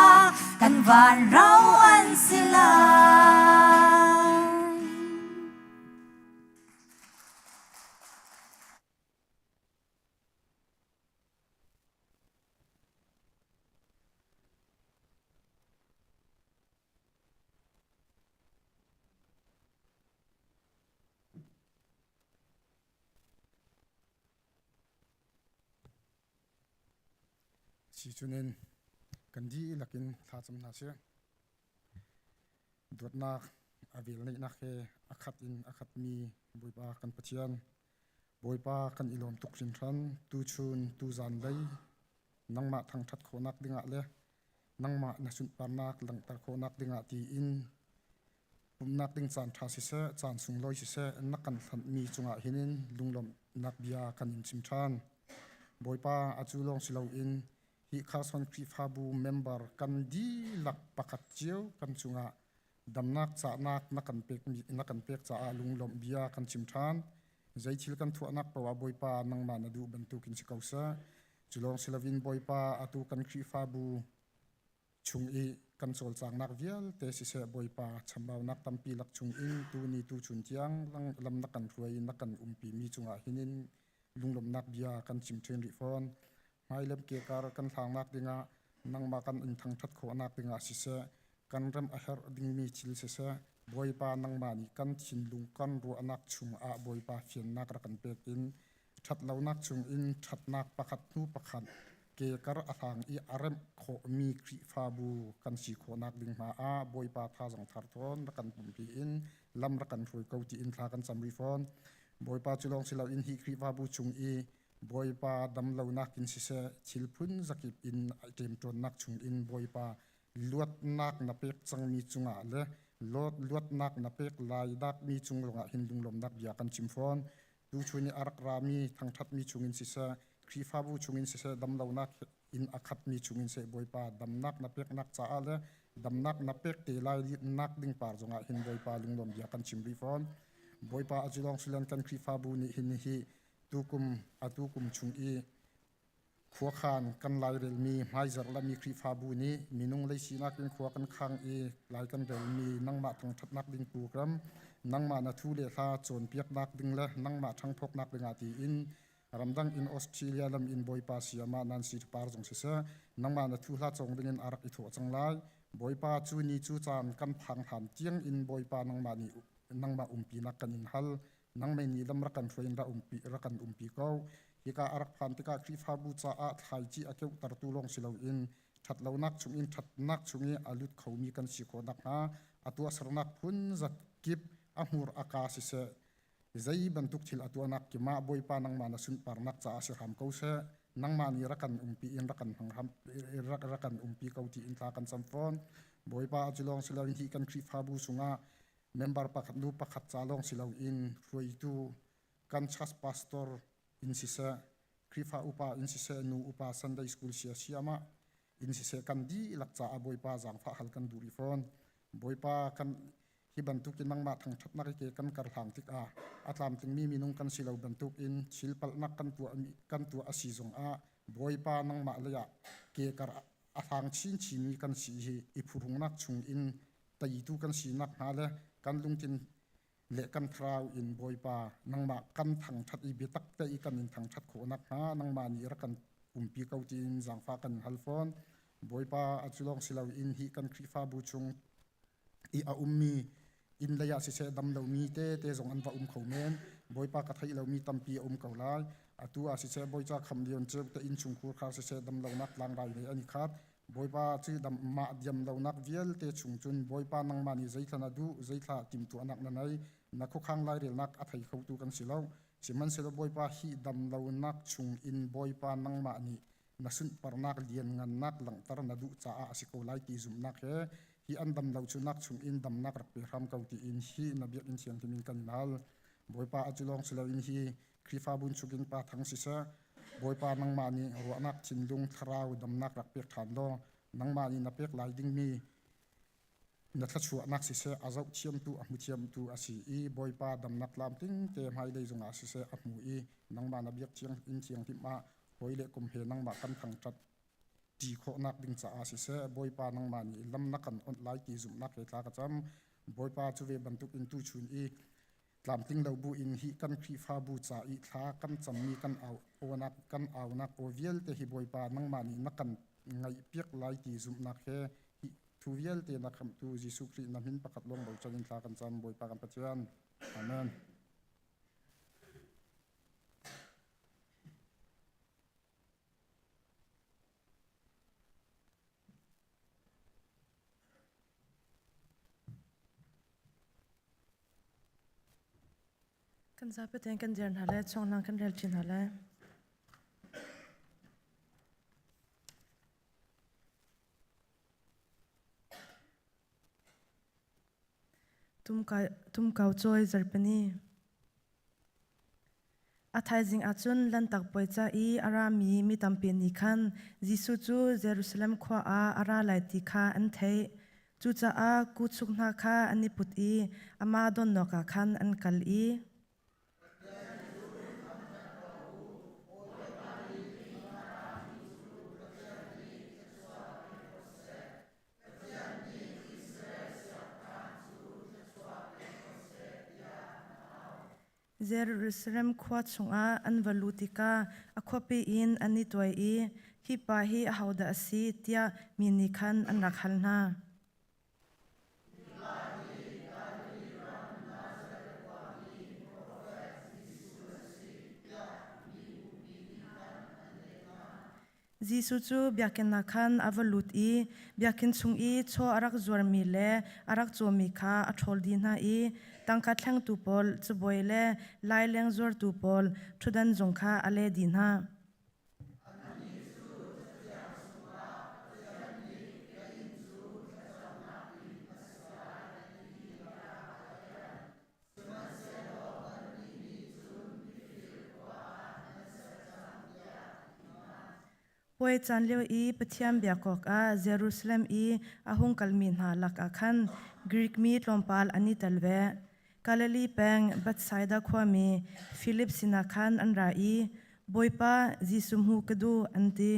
kan van ro an si lai. Si cunin kan dihlak in thlacam hna sih. Dawtnak a velngeihnak he a khat in a khatmi Bawipa kan Pathian, Bawipa kan i lawm tuk hringhran. Tuchun tuzan lei nangmah thangṭhat khawhnak dingah le nangmah na sunparnak langhter khawhnak dingah tiin pumhnak ding caan ṭha siseh, caan sunglawi siseh na kan hlanhmi cungah hinin lunglawmhnak bia kan in chim ṭhan. Bawipa a cu lawng si loin hi Carson Khrihfabu member kan dihlak pakhat cio kan cungah damnak cahnak na kan pek na kan pek caah lunglawmh bia kan chim ṭhan. Zei thil kan thuahnak paoh ah Bawipa nangmah na duh bantukin si ko seh. Cu lawng si loin Bawipa atu kan Khrihfabu chung i kan cawlcangnak vialte siseh Bawipa chambaunak tampi lak chung in tu ni tu chun tiang lam na kan hruai in na kan umpi mi cungah hinin lunglawmhnak bia kan chim ṭhen rih fawn. Hmailem kekar kan hlangnak dingah nangmah kan in thangṭhat khawhnak dingah siseh kan rem a herh dingmi thil siseh. Bawipa nangmah nih kan thinlung kan ruahnak chungah Bawipa fiannak rak kan pek in ṭhatlonak chungin ṭhatnak pakhat hnu pakhat kekar a hlang i a remh khawhmi Khrihfabu kan si khawhnak ding hna ah Bawipa thazang thar thawn rak kan pumpi in lam rak kan hruai ko tiin thla kan cam rih fawn. Bawipa cu lawng si loin hi Khrihfabu chung i Bawipa damlonak in siseh thil phun zakip in ṭemṭawnnak chungin Bawipa luatnak na pek cangmi cungah le luatnak na pek lai dakmi cung lawngah hin lunglawmnak bia kan chim fawn. Tuchun i a rak rami thangṭhatmi chungin siseh, Khrihfabu chungin siseh, damlonak in a khatmi chungin seh Bawipa damnak na peknak caah le damnak na pek te lai nak ding par zongah hin Bawipa lunglawm bia kan chim rih fawn. Bawipa a cu lawng siloin kan Khrihfabu nih hin hi tukum atu kum chung i Khuakhan kan lairelmi hmaizarh lami Khrihfabu nih minung lei sinak in khua kan khang i lai kan relmi nangmah thangṭhatnak ding program, nangmah na thu le hla cawnpiaknak ding le nangmah ṭhangphawknak dingah tiin ramdang in Australia lam in Bawipa sayama Nancy Par zong siseh nangmah na thu hla cawng dingin a rak i thawh cang lai. Bawipa cu ni cu caan kan phang hlan tiang in Bawipa nangmah nih nangmah umpinak kan in hal. Nangmei nih lam rak kan hruai in rak kan umpi ko. Hika a rak phan tikah Khrihfabu caah thlaici a keuhtertu lawng si loin ṭhatlonak chungin ṭhatnak chung i a lut khomi kan si khawh nakhnga a tuahsernak phun zakip a hmur a kaa siseh zei bantuk thil a tuahnak kimah Bawipa nangmah na sunparnak caah si hram ko seh. Nangmah nih rak kan umpi in rak kan hmang hram rak kan umpi ko tiin thla kan cam fawn. Bawipa a cu lawng si loin hi kan Khrihfabu chungah member pakhat nu pakhat ca lawng si loin hruaitu kan church pastor in siseh Khrihfa upa in siseh nu upa Sunday school sia siamah in siseh kan dihlak caah Bawipa zaangfah hal kan duh rih fawn Bawipa kan hi bantuk in nangmah thangṭhatnak i ke kan kar hlang tikah a tlamtlingmi minung kan si lo bantuk in thil palhnak kan tuah kan tuah a si zongah Bawipa nangmah lei ah ke kar a hlang chinchinmi kan si hi i phuhrungnak chung in teitu kan si nakhnga le kan lungthin le kan thlarau in Bawipa nangmah kan thangṭhat i biatak te i kan in thangṭhat khawh nakhnga nangmah nih rak kan umpi ko tiin zaangfah kan hal fawn. Bawipa a cu lawng si loin hi kan Khrihfabu chung i a ummi inn lei ah siseh dam lomi tete zong an va um kho men. Bawipa ka theih lomi tampi a um ko lai. Atu ah siseh Bawica kham lion ceu te inn chungkhur khar siseh dam lonak tlangrai he an i khat. Bawipa cu mah diam lonak vialte chung cun Bawipa nangmah nih zeithla na duh, zeithla timhtuahnak na nei, na khuakhang lairelnak a thei khotu kan si lo. Sihmanhsehlaw Bawipa hi dam lonak chung in Bawipa nangmah nih na sunparnak lianngannak langhter na duh caah a si ko lai ti zumhnak he hi an dam lo cu nak chung in damnak rak pe hram ko tiin hi na biakinn thianghlim in kan naal. Bawipa a cu lawng si loin hi Khrihfabu chungin pa thang siseh, Bawipa nangmah nih ruahnak thinlung thlarau damnak rak pek ṭhan law nangmah nih na pek lai dingmi na thluachuahnak siseh a zohthiamtu a hmuthiamtu a si i Bawipa damnak tlamtling te hmailei zongah siseh a hmu i nangmah na biak thiang inn thianghlim ah hawi le kum he nangmah kan thangṭhat ṭi khawhnak ding caah siseh Bawipa nangmah nih lam na kan onh lai ti zumhnak he thla ka cam Bawipa cu ve bantuk in tuchun i Tlamtling lo bu in hi kan Khrihfabu ca i thla kan cammi kan au awnak kan aunak aw vialte hi Bawipa nangmah nih na kan ngaihpiak lai ti zumhnak he hi thu vialte na khamhtu Jesuh Khrih na min pakhat lawng bochan in thla kan cam Bawipa kan Pathian. Amen. Kan zapi tein kan dir hna le chawnglang kan rel ṭi hna lai. Tumkau cawi zarhpini. A thaizing ah cun Lanhtak Puai ca i a rami mi tampi nih khan Jesuh cu Jerusalem khua ah a ra lai ti kha an theih. Cucaah kuchuk hna kha an i put i amah donnak ah khan an kal i Jerusalem khua chungah an va luh tikah a khuapi in an i tuai i, “Hi pa hi ahodah a si?” tiah mi nih khan an rak hal hna. Jesuh cu biakinn ah khan a va lut i biakinn chung i chaw a rak zuarmi le a rak cawmi kha a ṭhawl dih hna i tangka thlengtu pawl cabuai le laileng zuartu pawl ṭhutdan zong kha a leh dih hna. Puai caan lio i Pathian biak awkah Jerusalem i a hung kalmi hna lakah khan Greek mi tlawmpal an i tel ve. Galilee peng Bethsaida khuami Filip sinah khan an ra i, Bawipa, Jesuh hmuh ka duh, an ti.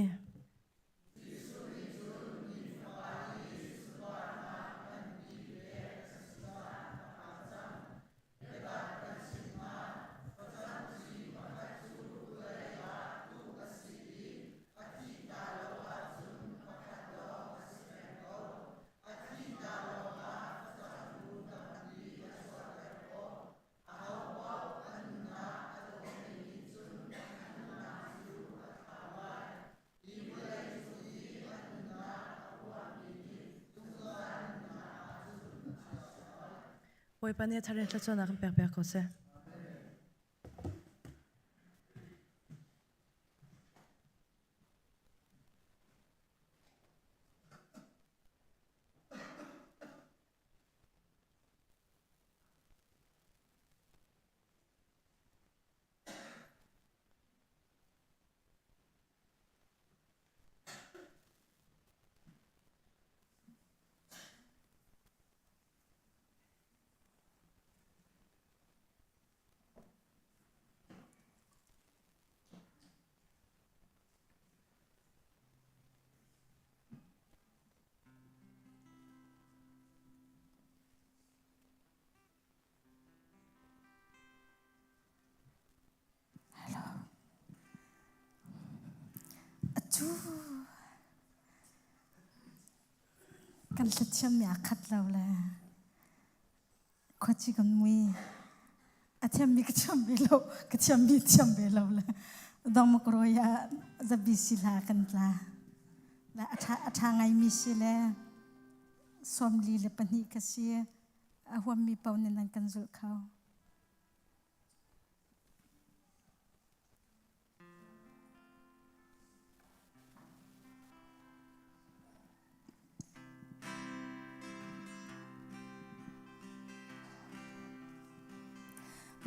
Bawipa nih a thar in thluachuahnak in pek piak ko seh. Atu kan hlathiammi aa khat lo le khuaci kan mui a thiammi ka thiam ve lo ka thiammi thiam ve lo le dongmakroi ah zabi si hla kan tla le a ṭha a ṭha ngaimi si le 42 ka si a huammi paoh nih nan kan zulh kho.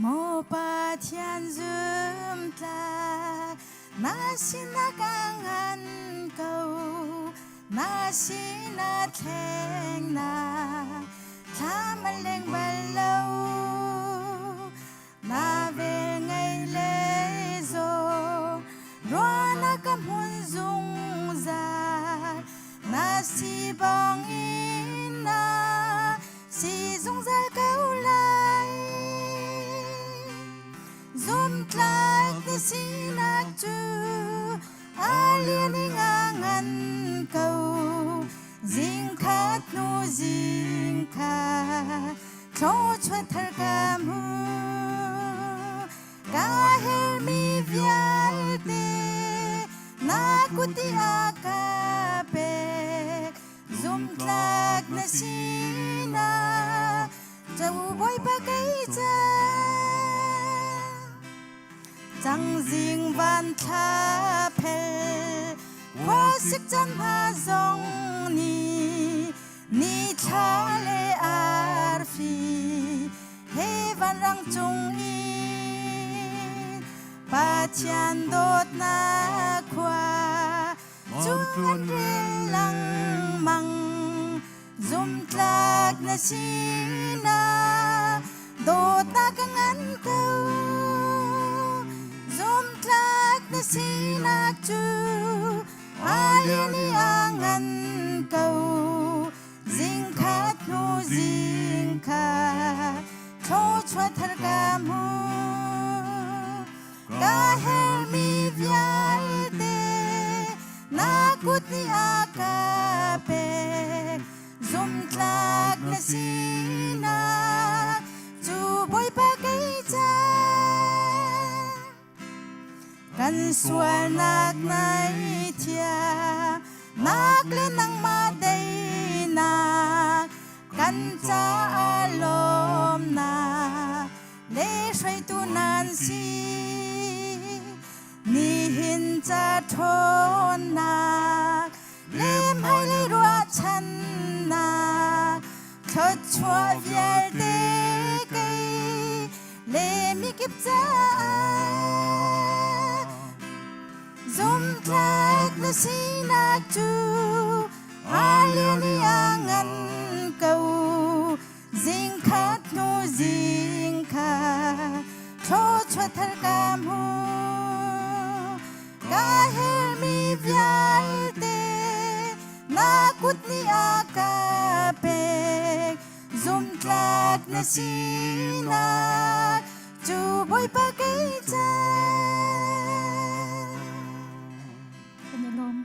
Maw Pathian zumtlak na sinah ka ngan ko na sinah thleng na thlam a leng bal lo na vel ngei le zong ruahnak ka hmun zungzal na si bang in na si zungzal ko lai zumtlak na sinak cu a lian i nga ngan ko zingkhat hnu zingkhat thluachuah thar ka hmu ka hermi vialte na kut i a ka pek zumtlak na sinak Ceu Bawipa kei ca cangzing van thla phel khuasik caan hna zong nih ni thla le arfi he vanrang cung in Pathian dawtnak khua cung an rel lengmang zumtlak na sinak dawtnak ka ngan ko zumtlak na sinak cu a lian i a ngan ko zingkhat hnu zingkhat thluachuah thar ka hmu ka hermi vialte na kut nih a ka pek zumtlak na sinak cu Bawipa kei ca kan. Kan sualnak ngaihthiam nak le nangmah teinak kan caah lawmnak le hruaitu nan si. Nihin ca ṭhawnnak le hmailei ruahchannak thluachuah vialte kei le mikip caah zumtlak na sinak cu Hallelujah ngan ko zingkhat hnu zingkhat thluachuah thar ka hmu ka hermi vialte na kut nih a ka pek zumtlak na sinak cu Bawipa kei ca Kan i lawm.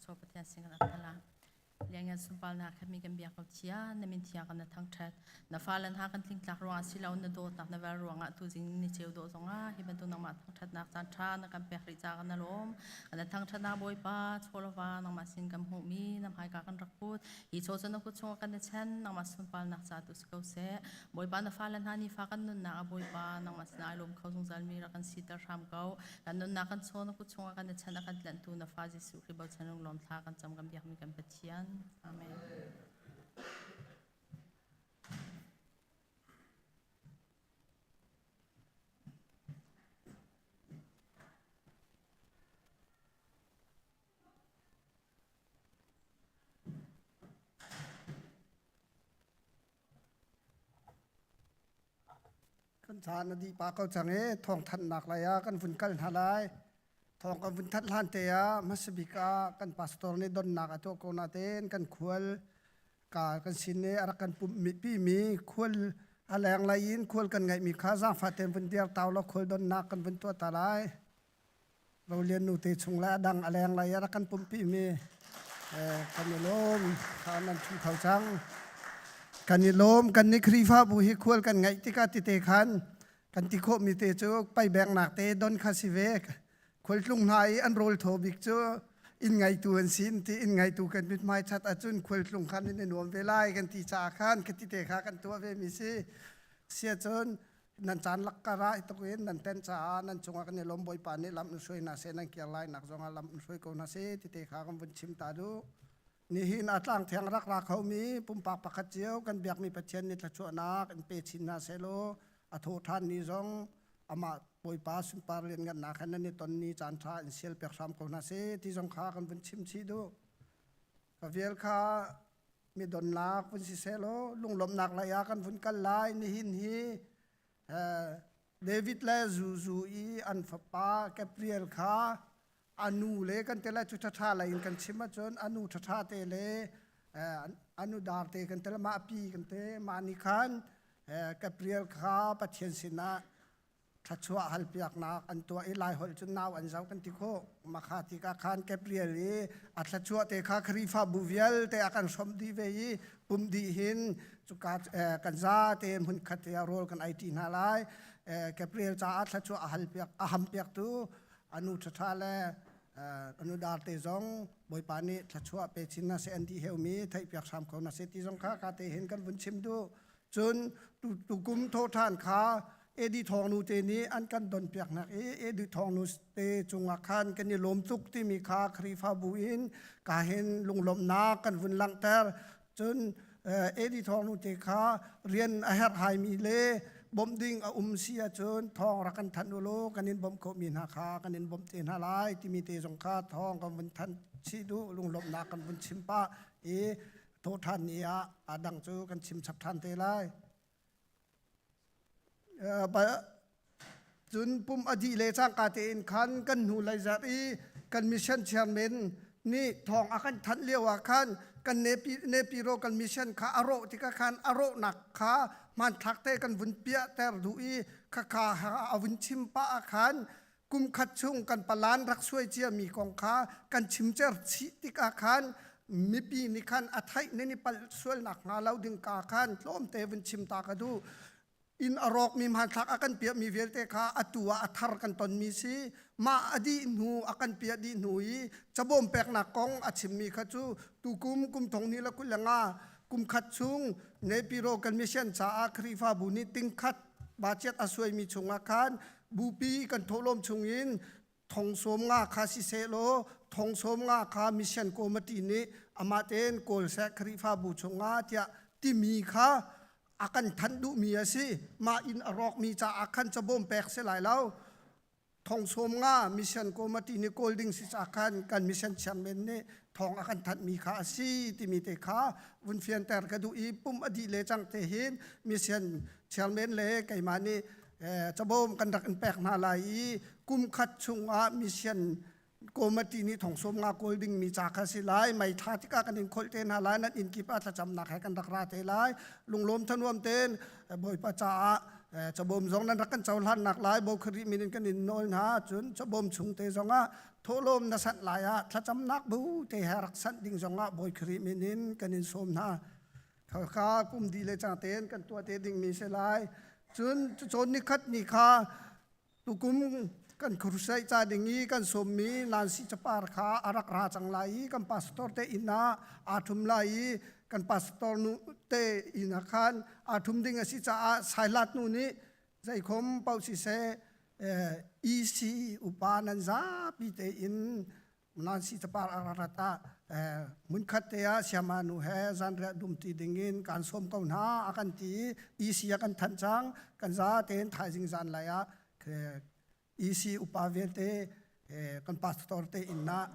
So Pathian sin kan aphala. Liangngan sunparnak he mi kan biak ko thia na min thiang kan na thangthat na fale hna kan tlingtlak ruangah silo na dawtnak na vel ruangah tuzing ni cheu dawh zongah hi bantuk nangmah thangthatnak caan tha na kan pek rih ca kan na lawm kan na thangthatnak Bawipa chawlava nangmah sin kan hmuhmi na hmaika kan rak put hi chaw cu na kut chungah kan na chen nangmah sunparnak ca tu si ko seh Bawipa na fale hna nifa kan nunnak a Bawipa nangmah sin ai lawm kho zungzal mi rak kan siter hram ko kan nunnak kan chaw na kut chungah kan na chan a kan tlanhtu na fa Jesuh Khrih bochan lunglawm thla kan cam kan biakmi kan Pathian. Amen. Kan caan a dih pah ko cang i thawngthanhnak lei ah kan vun kal hna lai. Thawng kan vun thanh hlan te ah hmasa bik ah kan pastor nih donnak a tuah ko natein kan khual ka kan sin i a rak kan pumh pimi khual a leng lei in khual kan ngeihmi kha zaangfah tein vun dir tau law khual donnak kan vun tuah ta lai. Rolian nu te chung le a dang a leng lei a rak kan pumhpi mi kan i lawm kha nan thu kho cang kan i lawm kan ni Khrihfabu hi khual kan ngeih tikah tite khan kan ti khawh mi te cu paibengnak te don kha si ve khualtlung hna i an rawl thaw bik cu inn ngeitu an si ti inn ngeitu kan mithmai that ahcun khualtlung khan in i nuam ve lai kan ti caah khan ka ti te kha kan tuah ve mi si sia cun nan caan lakkar ah tuk in nan tent caah nan cungah kan i lawm Bawipa nih lam in hruai hna seh nan kir lai nak zongah lam in hruai ko hna seh ti te kha kan vun chim ta duh nihin a tlang thiang rak ra khomi pumpak pakhat cio kan biakmi Pathian nih thluachuahnak in pe chin hna seh law a tho ṭhan ni zong amah Bawipa sunpar lianngannak he nan i ton ni caan ṭha in sial pek hram ko hna seh ti zong kha kan vun chim chih duh ka vial kha mi donnak vun si sehlaw lunglawmhnak lei ah kan vun kal lai nihin hi David le Zuzu i an fapa Gabriel kha a nu le kan te lai cu ṭhaṭha lei in kan chim ahcun a nu ṭhaṭha te le a nu dar te kan te le mah pi kan te mah nih khan Gabriel kha Pathian sinah thluachuah halpiaknak an tuah i Laiholh cun nau an zoh kan ti khawh. Makha tikah khan Gabriel i a thluachuah te kha Khrihfabu vialte a kan hrawmh dih ve i pumh dih hin cuka kan za tein hmunkhat te ah rawl kan ei ṭi hna lai. Gabriel caah thluachuah a halpiak a hampiaktu a nu ṭhaṭha le a nu dar te zong Bawipa nih thluachuah pe chin hna seh an ti heumi theihpiak hram ko hna seh ti zong kha ka te hin kan vun chim duh. Cun tukum thawhṭhan kha Edi Thawngnu te nih an kan donpiaknak i Edi Thawngnu te cungah khan kan i lawm tuk timi kha Khrihfabu in ka hin lunglawmhnak kan vun langhter. Cun Edi Thawngnu te kha rian a herhhaimi le bawmh ding a um si ahcun thawng rak kan thanh u law kan in bawmh khawhmi hna kha kan in bawmh te hna lai timi te zong kha thawng kan vun thanh chih duh lunglawmhnak kan vun chim pah i thawhṭhan ni ah a dang cu kan chim chap ṭhan te lai. Cun pum a dih le cangka tein khan kan hnu lei zarh i kan mission chairman nih thawng a kan thanh lio ah khan kan Nepi Nepiro kan mission kha a rawh tikah khan a rawhnak kha hmanthlak te kan vun piahter duh i khakha a vun chim pah ah khan kum khat chung kan palan rak suai ciami kong kha kan chimcer chih tikah khan mipi nih khan a theih nan i palh sualnak hnga lo ding ka khan tlawmte vun chim ta ka duh. Inn a rawkmi hmanthlak a kan piahmi vialte kha atu ah a thar kan tonmi si. Mah a dih hnu a kan piah dih hnu i cabawm peknak kong a chimmi kha cu tukum kum thong ni le 25 kum khat chung Nepiro kan mission caah Khrihfabu nih tingkhat baciat a suaimi chungah khan bupi kan thawhlawm chungin thong sawm nga kha siseh law thong sawm nga kha mission committee nih amah tein kawl seh Khrihfabu chungah tiah timi kha a kan thanh duhmi a si. Mah inn a rawkmi caah khan cabawm pek si lai lo. Thong sawm nga mission committee nih kawl ding si caah khan kan mission chairman nih thawng a kan thanhmi kha a si timi te kha vun fianter ka duh i pum a dih le cang te hin mission chairman le keimah nih cabawm kan rak in pek hna lai i kum khat chungah mission committee nih thong sawm nga kawl dingmi ca kha si lai. Mei thla tikah kan in kholh te hna lai. Nan inn kip ah thlacamnak he kan rak ra te lai. Lunglawm thanuam tein Bawipa caah cabawm zong nan rak kan cohlannak lai Bokhari min in kan in nawl hna. Cun cabawm chung te zongah thawhlawm na sanh lai ah thlacamnak bu te he rak sanh ding zongah Bawi Khrih min in kan in sawm hna. Kha kum di le cang tein kan tuah te dingmi si lai. Cun cawn nikhat ni kha tukum kan crusade ca ding i kan sawmmi Nancy capar kha a rak ra cang lai i kan pastor te inn ah aa ṭhum lai i kan pastor nu te inn ah khan aa ṭhum ding a si caah Sailat nu nih zeikhom paoh siseh EC upa nan zapi tein Nancy capar a rat ah hmunkhat te ah siama nu he zanriah dum ti dingin kaan sawm ko hna a kan ti i EC a kan thanh cang. Kan za tein thaizing zan lai ah EC upa vialte kan pastor te inn ah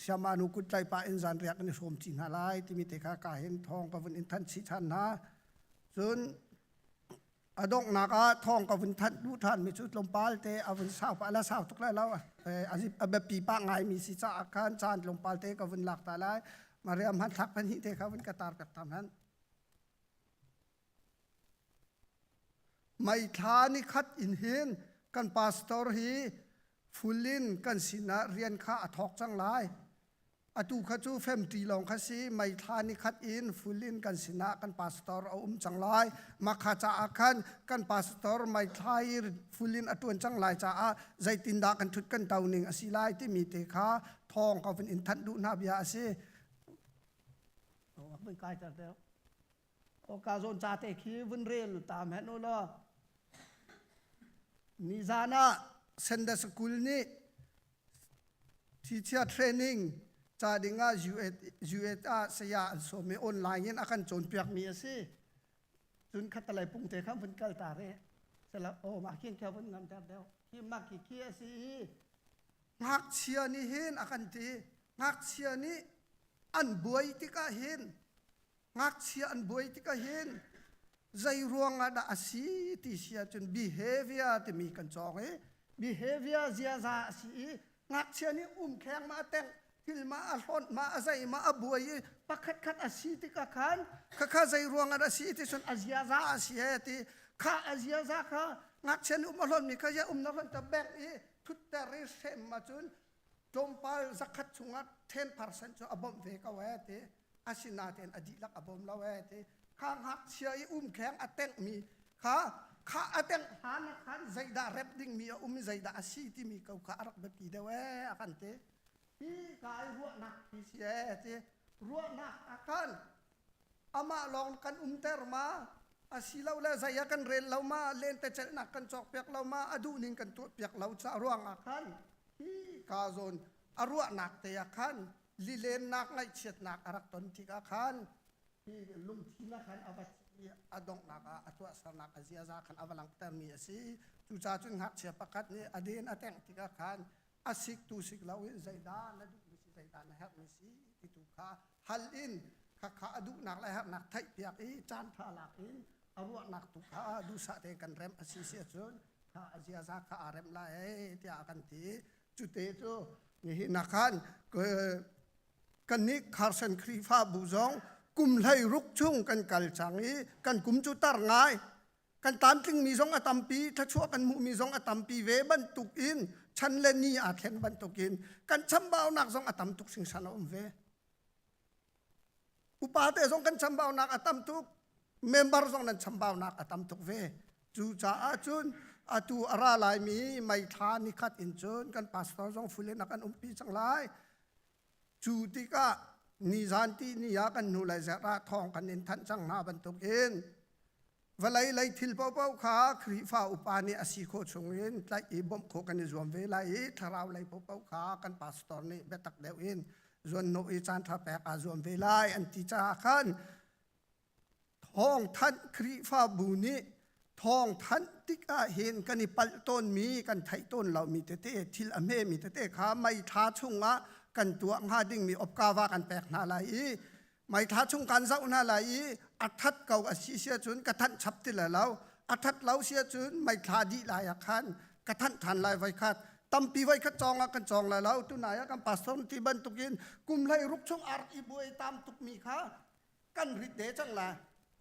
siama nu kut tlai pah in zanriah kan i hrawm ṭi hna lai timi te kha ka hin thawng ka vun in thanh chih ṭhan hna. Cun a donghnak ah thawng ka vun thanh duh ṭhanmi cu tlawmpal te a vun sau pah la sau tuk lai lo. A biapi pah ngaimi si caah khan caan tlawmpal te ka vun lak ta lai. Maria hmanthlak pahnih te kha vun ka tar piak tam hen. May thla ni khat in hin kan pastor hi full in kan sinah rian kha a thawk cang lai. Atu kha cu femṭi lawng kha si. May thla ni khat in full in kan sinah kan pastor a um cang lai. Mah kha caah khan kan pastor may thla i full in a ṭuan cang lai caah zeitindah kan ṭhut kan to ning a si lai timi te kha thawng ka vun in thanh duh hna bia a si. Vun kai ter deuh. Ka zawn ca te khi vun rel ta hmenh u law. Nizan ah Sunday School nih teacher training ca ding ah US ah saya an sawm i online in a kan cawnpiakmi a si. Cun khatalei pung te kha vun kal ta re. Sela oh mah khin kha vun ngam ter deuh. Khi mah khi khi a si i ngakchia nih hin a kan ti. Ngakchia nih an buai tikah hin ngakchia an buai tikah hin zei ruangah dah a si ti si ahcun behavior timi kan cawng i behavior ziaza a si i ngakchia nih umkheng ma a tengh thil ma a hlawnh ma a zei ma a buai i pakhat khat a si tikah khan khakha zei ruangah dah a si ti cun a ziaza a si he ti kha a ziaza kha ngakchia nih um a hlawnh mi kha zia um na hlawnh ta bank i thutter i hrem ahcun tlawmpal zakhat chungah 10% cu a bawmh ve ko ee ti. Asinain a dihlak a bawm lo ee ti. Kha ngakchia i umkheng a tenghmi kha kha a tengh hlan ah khan zeidah rep dingmi a um i zeidah a si timi ko kha a rak biapi deuh ee a kan ti. Hi ka i ruahnak hi si ee ti. Ruahnak ah khan amah lawng kan umter ma asilole zei ah kan rel lo ma lentecelhnak kan cawkpiak lo ma a duhning kan tuahpiak lo ca ruangah khan hi ka zawn a ruahnak te ah khan lilennak ngaihchiatnak a rak ton tikah khan hi lungthin ah khan a va i a donghnak ah a tuahsernak a ziaza khan a va langhtermi a si. Cucaah cun ngakchia pakhat nih a den a tengh tikah khan a sik tu sik loin zeidah na duhmi si zeidah na herhmi si ti tu kha hal in khakha a duhnak le herhnak theihpiak i caan ṭha lak in a ruahnak tu kha duhsah tein kan remh a si si ahcun. Kha a ziaza kha aa remh lai ei tiah a kan ti. Cute cu nihin ah khan kannih Carson Khrihfabu zong kum hlei ruk chung kan kal cang i kan kum cu tar ngai. Kan tlamtlingmi zong a tampi, thluachuah kan hmuhmi zong a tampi ve bantukin chan le ni aa thlen bantukin kan chambaunak zong a tam tuk hringhran a um ve. Upa te zong kan chambaunak a tam tuk, member zong nan chambaunak a tam tuk ve. Cucaah cun atu a ra laimi May thla nikhat in cun kan pastor zong full in a kan umpi cang lai. Cu tikah nizan ti ni ah kan hnu lai zerh ah thawng kan in thanh cang hna bantukin Vawlei lei thil paohpaoh kha Khrihfa upa nih a si khawh chungin tlaih i bawmh khawh kan i zuam ve lai i thlarau lei paohpaoh kha kan pastor nih biatak deuh in zuanhnawh i caanṭha pek aa zuam ve lai an ti caah khan thawngthanh Khrihfabu nih thawngthanh tik ah hin kan i palh tawnmi kan theih tawn lomi tete thil a hmemi tete kha mei thla chungah kan tuah hnga dingmi opkava kan pek hna lai i Meithla chung kan zoh hna lai i a that ko a si sia cun ka thanh chap ti lai lo. A that lo sia cun meithla dih lai ah khan ka thanh than lai voi khat. Tampi voi khat cawng ah kan cawng lai lo. Tunai ah kan pastor ti bantukin kum hlei ruk chung ar i buai tam tukmi kha kan rit de cang lai.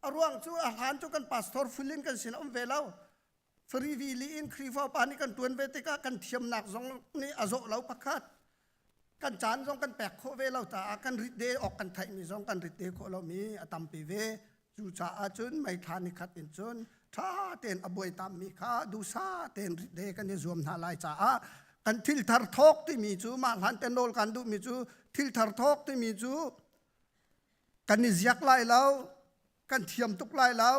A ruang cu a hlan cu kan pastor full in kan sin um ve lo. Free vili in Khrihfa upa nih kan tuan ve tikah kan thiamnak zong nih a zawh lo pakhat. Kan caan zong kan pek khawh ve lo caah kan rit de awk kan theihmi zong kan rit de khawh lomi a tampi ve. Cucaah cun meithla ni khat in cun ṭha tein a buai tammi kha duhsah tein rit de kan i zuam hna lai caah kan thil thar thawk timi cu mah hlan te nawl kan duhmi cu thil thar thawk timi cu kan i ziak lai lo kan thiam tuk lai lo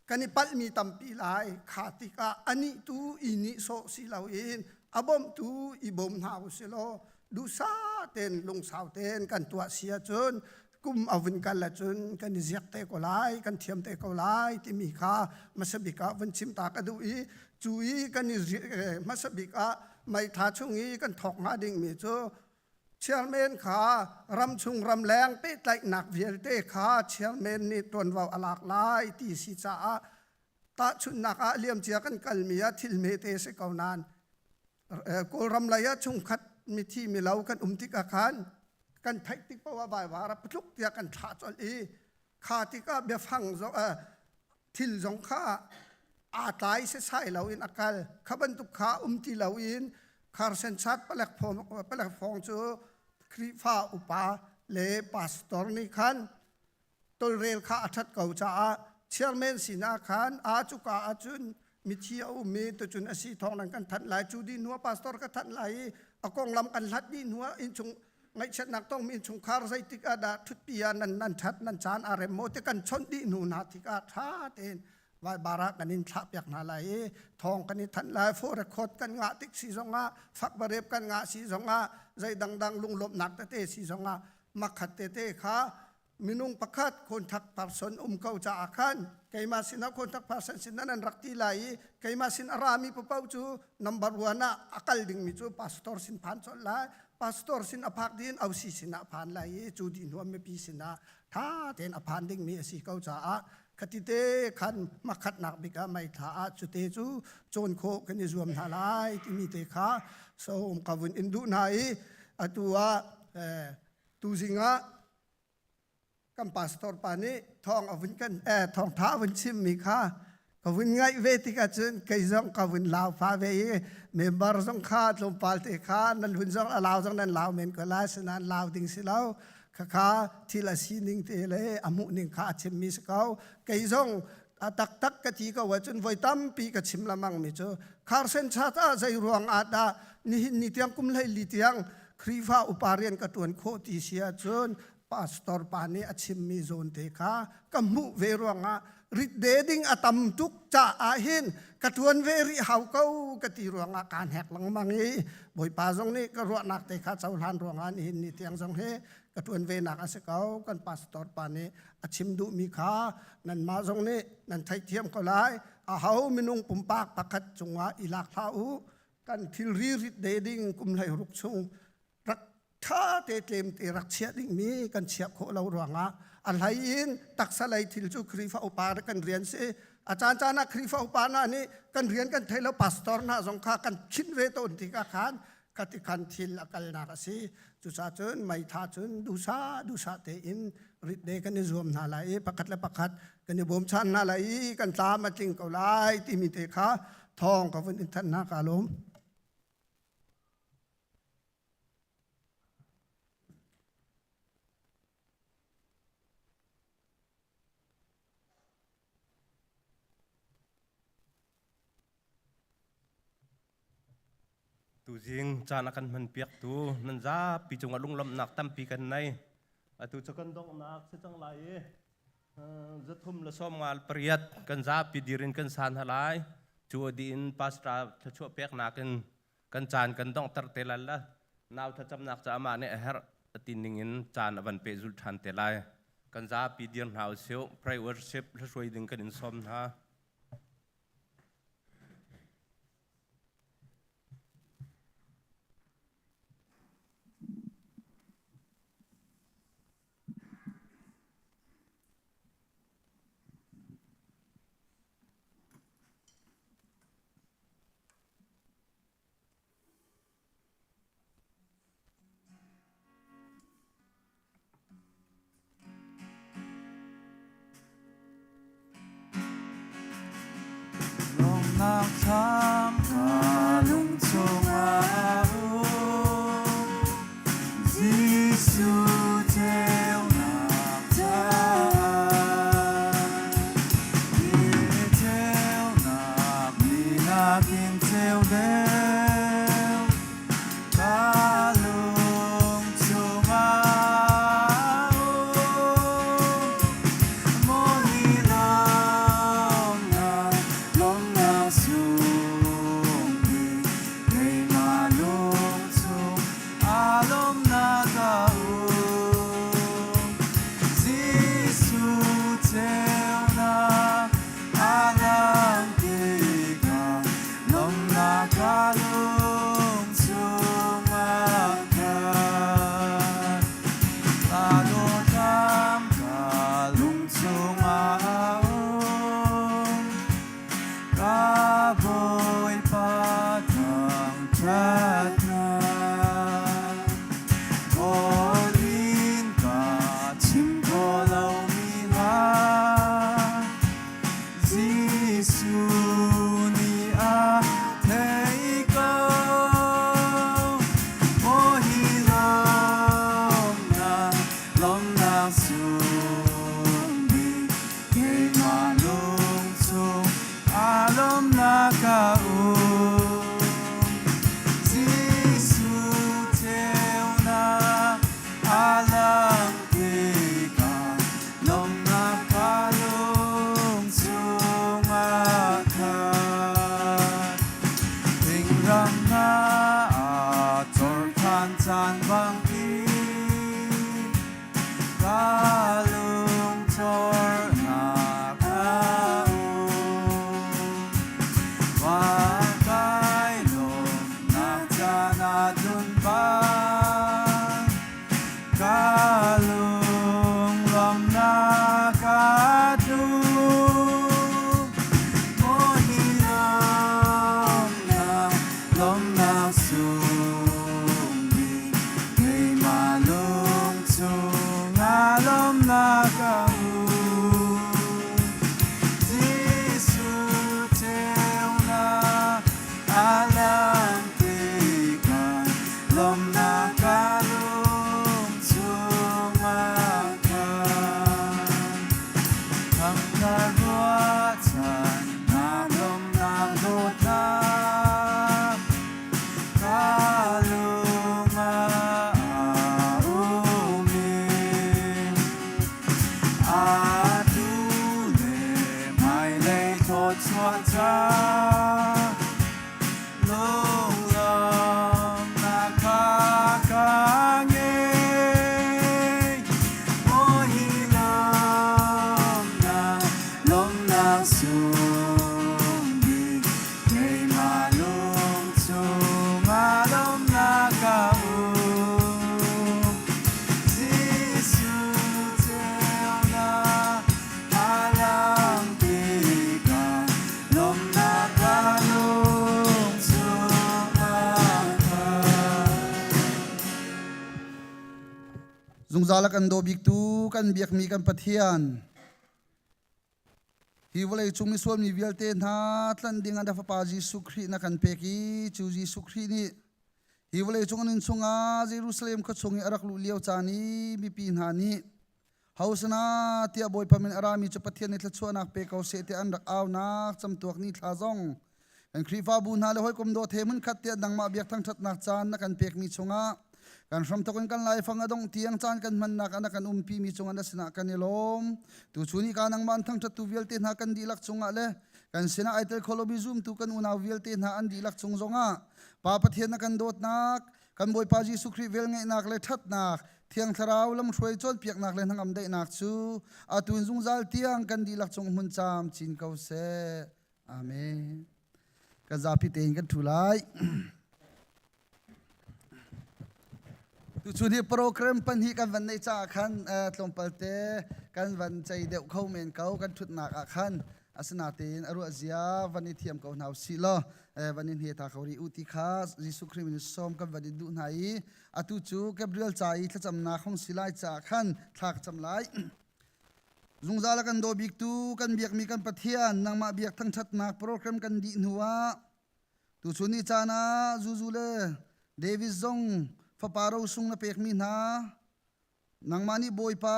kan i palhmi tampi lai kha tikah anih tu i nih sawh si loin a bawmhtu i bawm hna u si law duhsah tein lungsau tein kan tuah si ahcun kum a vun kal ahcun kan i ziak te ko lai kan thiam te ko lai timi kha hmasa bik ah vun chim ta ka duh i cu i kan i hmasa bik ah meithla chung i kan thawk hnga dingmi cu Chairman kha ramchung ramleng pehtlaihnak vialte kha chairman nih ṭuanvo a lak lai ti si caah tahchunhnak ah liamcia kan kalmi ah thil hmete si ko nain Kawlram lei ah chungkhat mithi milo kan um tikah khan kan theih tik paoh ah vaivar ah patluk tiah kan thlah colh i kha tikah biafang zong thil zong kha aa tlai setsai loin a kal. Kha bantuk kha um ti loin kharsen chat palek palek phong cu Khrihfa upa le pastor nih khan tolrel kha a ṭhat ko caah chairman sinah khan a cuka ahcun mithi a um i tucun a si thawng nan kan thanh lai cu dih hnuah pastor ka thanh lai i a konglam kan hlat dih hnuah innchung ngaihchiatnak tongmi innchungkhar zeitik ah dah ṭhutpi ah nan nan ṭhat nan caan aa rem maw ti kan chawnh dih hnu hna tikah ṭha tein vaibar ah kan in thlah piak hna lai i thawng kan i thanh lai fo record kan ngah tik si zongah fakbarep kan ngah si zongah zei dangdang lunglawmhnak tete si zongah makhat tete kha minung pakhat contact person um ko caah khan keimah sinah contact person sinah nan rak ti lai i keimah sin a rami paoh cu number one ah a kal dingmi cu pastor sin phan colh lai pastor sin a phak din OC sinah phan lai i cu dih hnuam mipi sinah tha tein a phan dingmi a si ko caah khatite khan makhatnak bik ah mei thla ah cute cu cawn khawh kan i zuam hna lai timi te kha so um ka vun in duh hna i atu ah tuzing ah kan pastor pa nih thawng a vun kan eh thawngtha a vun chimmi kha ka vun ngaih ve tikah cun kei zong ka vun lau pha ve i member zong kha tlawmpal te kha nan vun zong a lau zong nan lau men ko lai sinain lau ding si lo khakha thil a sining te le a hmuh ning kha a chimmi si ko kei zong a taktak ka ti ko ahcun voi tampi ka chim lamang mi cu kharsen chat ah zei ruang ah dah nihin ni tiang kum hlei li tiang Khrihfa upa rian ka ṭuan khawh ti si ahcun pastor pa nih a chimmi zawn te kha ka hmuh ve ruangah rit de ding a tam tuk caah hin ka ṭuan ve rih hau ko ka ti ruangah kaan hek lengmang i Bawipa zong nih ka ruahnak te kha cohlan ruangah nihin ni tiang zong hi ka ṭuan ve nak a si ko kan pastor pa nih a chim duhmi kha nanmah zong nih nan theihthiam ko lai aho minung pumpak pakhat cungah i lak hlah u kan thilri rit de ding kum hlei ruk chung rak ṭha te tlem te rak chiah dingmi kan chiah khawh lo ruangah a hlei in taksa lei thil cu Khrihfa upa kan rian si. A caan caan ah Khrihfa upa hna nih kan rian kan thei lo pastor hna zong kha kan chinh ve tawn tikah khan khati khan thil a kalnak a si. Cucaah cun meitha cun duhsah duhsah tein rit de kan i zuam hna lai i pakhat le pakhat kan i bawmchan hna lai i kan tlam a tling ko lai timi te kha thawng ka vun in thanh hna ka lawm. Tuzing caan a kan hmanpiaktu nan zapi cungah lunglawmhnak tampi kan nei. Atu cu kan donghnak si cang lai i 358 kan zapi dir in kan san halai. Cu a dih in pastor thluachuah peknak in kan caan kan donghter te lai la. Nau thlacamnak ca amah nih a herh a ti ning in caan a van pehzulh ṭhan te lai. Kan zapi dir hna usih. Pray worship hlahruai ding kan in sawm hna. Lawmnak thlam ka lung chungah um. Jesuh ceunak caah. Hi ceunak ni nakin ceu deuh. Ka lung chungah um. Maw hi lawmnak, lawmnak sung bik, keimah lung chung aa lawmnak a um. Jesuh ceunak a lang tikah lawmnak ka lung chungah khan. Ka dawtlam ka lung chungah a um. Ka Bawipa thangṭhatnak. Kawl in ka chim khawh lomi hna Jesuh nih a thei ko. Maw hi lawmnak, lawmnak sung bik, keimah lung chung aa lawmnak a um. Jesuh ceunak a lang tikah lawmnak ka lung chungah khan. Thingram hna aa chor ṭhan caan bangin ka lung chornak a um. Van kai lawmnak caan a tlun bang ka lung lawmnak a tlung. Maw hi lawmnak, lawmnak sung bik, keimah lung chungah lawmnak a um. Jesuh ceunak a lang tikah lawmnak ka lung chungah khan. Thangka ruahchannak lawmnak dawtnak ka lung ah a um i atu le hmailei thawchuah ca lunglawmhnak kha ka ngei. Maw hi lawmhnak, lawmhnak sung bik, keimah lung chungah lawmhnak a um. Jesuh ceunak a lang tikah. Zungzal a kan daw biktu kan biakmi kan Pathian hi vawlei cung misual mi vialte hna tlanh ding ah na Fapa Jesuh Khrih na kan pek i cu Jesuh Khrih nih hi vawlei cung a nun chungah Jerusalem khua chung i a rak luh lio caan i mipi hna nih Hosana tiah Bawipa min a rami cu Pathian nih thluachuahnak pe ko seh tiah an rak aunak camtuak ni thla zong kan Khrihfabu hna le hawikom dawt he hmunkhat tiah nangmah biak thangṭhatnak caan na kan pekmi chungah kan hramthok in kan laifang a dongh tiang caan kan hmannak ah na kan umpimi cungah na sinah kan i lawm. Tuchun hi ka nangmah an thangṭhattu vialte hna kan dihlak cungah le kan sinah ai tel kho lomi zumtu kan unau vialte hna an dihlak cung zongah Pa Pathian na kan dawtnak kan Bawipa Jesuh Khrih velngeihnak le ṭhatnak, Thiang Thlarau lamhruai cawnpiaknak le hnangam daihnak cu atu in zungzal tiang kan dihlak cung hmun caam cin ko seh. Amen. Kan zapi tein kan ṭhu lai. Tuchun hi program pahnih kan van neih caah khan tlawmpal te kan van cei deuh kho men ko kan ṭhutnak ah khan asinain a ruah zia van i thiam ko hna usih law van i hne ta ko rih u ti kha Jesuh Khrih min sawm kan van i duh hna i atu cu Gabriel ca i thlacamnak hong si lai caah khan thla ka cam lai. Zungzal a kan daw biktu kan biakmi kan Pathian nangmah biak thangṭhatnak program kan dih hnu ah tuchun ni caan ah Zuzu le David zong fapa rosung na pekmi hna Nangmah nih Bawipa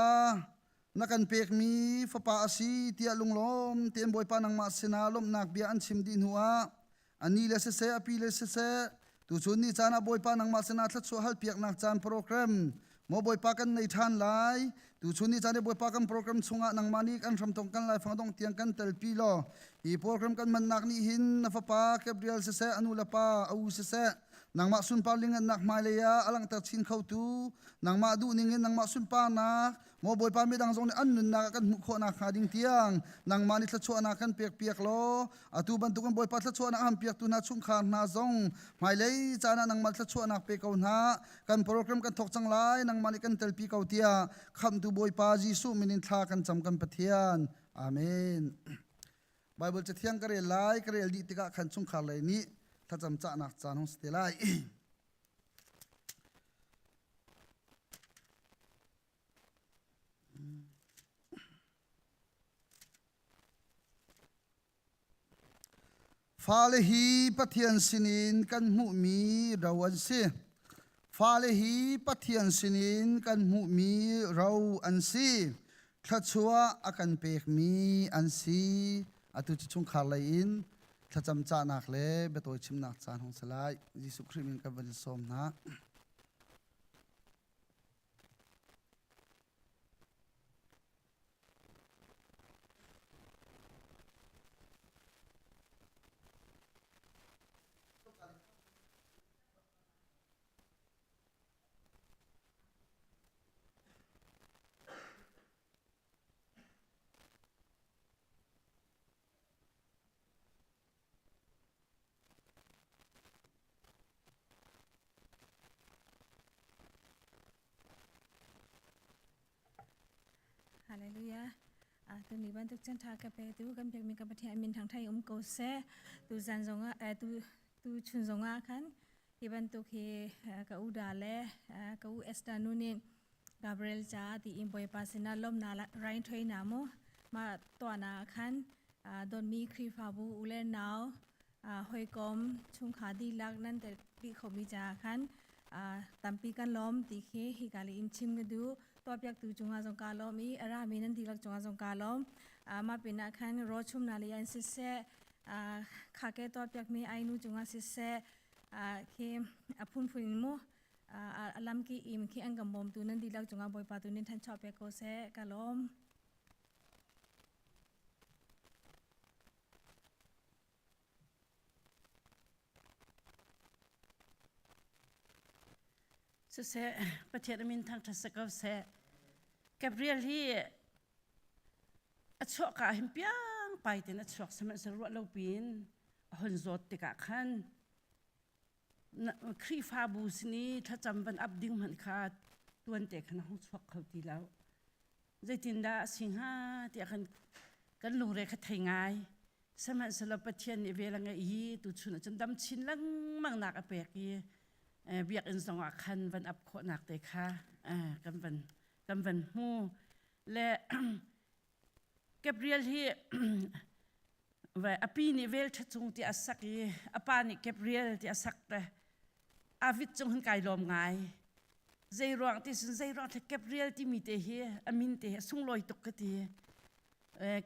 na kan pekmi fapa a si tiah lunglawm tein Bawipa nangmah sinah lawmhnak bia an chim dih hnuah a ni le siseh a pi le siseh tuchun ni caan ah Bawipa nangmah sinah thluachuah halpiaknak caan program maw Bawipa kan nei ṭhan lai tuchun ni caan i Bawipa kan program chungah nangmah nih kan hramthawk kan laifang dongh tiang kan telpi law hi program kan hmannak nih hin na fapa Gabriel siseh a nu le pa a u siseh nangmah sunpar lingannak hmailei ah a langhter chin khotu nangmah duh ning in nangmah sunparnak maw Bawipa midang zong nih an nunnak ah kan hmuh khawhnak hnga ding tiang nangmah nih thluachuahnak kan pek piak law atu bantukin Bawipa thluachuahnak a ham piaktu hna chungkhar hna zong hmailei caan ah nangmah thluachuahnak pe ko hna kan program kan thawk cang lai nangmah nih kan telpi ko tiah khamhtu Bawipa Jesuh min in thla kan cam kan Pathian amen Bible cathiang ka rel lai ka rel dih tikah khan chungkhar lei nih thlacam cahnak caan hung si te lai. Fale hi Pathian sinin kan hmuhmi ro an si. Fale hi Pathian sinin kan hmuhmi ro an si. Thluachuah a kan pekmi an si. Atu cu chungkhar lei in thlacam cahnak le biatawi chimnak caan hung si lai. Jesuh Khrih min kan van in sawm hna. Hallelujah. Tu ni bantuk chan tha ka pe tu kan pek mi ka Pathian min thang thai um ko se tu zan zong ah tu tu chun zong ah khan hi bantuk hi ka u da le ka u Esther nu nih Gabriel ca ti in Bawipa sinah lawmnak rain thoi na mu ma tuahnak ah khan dawtmi Khrihfabu u le nau hawikom chungkhar dihlak nan tel dih khomi caah khan tampi kan lawm ti khi hika li in chim ka duh tuahpiaktu cungah zong ka lawm i a rami nan dihlak cungah zong ka lawm mah pinah khan rawchum na li an siseh khake tuahpiakmi ainu cungah siseh khi a phunphun in mu a lamki im khi an kan bawmtu nan dihlak cungah Bawipa tu nin thanchuah pek ko seh ka lawm. Siseh, Pathian min thangṭhat si ko seh. Gabriel hi a chuah ka hin piang pai ten a chuak sihmanhsehlaw ruah lo piin a hun zawt tikah khan Khrihfabu sin i thlacam van ap ding hmanh kha tuante khan a hung chuak kho ti lo. Zeitindah a si hnga tiah khan kan lungre kha thei ngai. Sihmanhsehlaw Pathian nih vel a ngeih i tuchun ah cun dam chin lengmang nak a pek i biakinn zongah khan van ap khawhnak te kha kan van kan van hmu. Le Gabriel hi a pi nih vel ṭha cung ti a sak i a pa nih Gabriel ti a sak te Avid cung hin kai lawm ngai. Zei ruang ti sun zei ruang Gabriel timi te hi a min te hi a sunglawi tuk ka ti.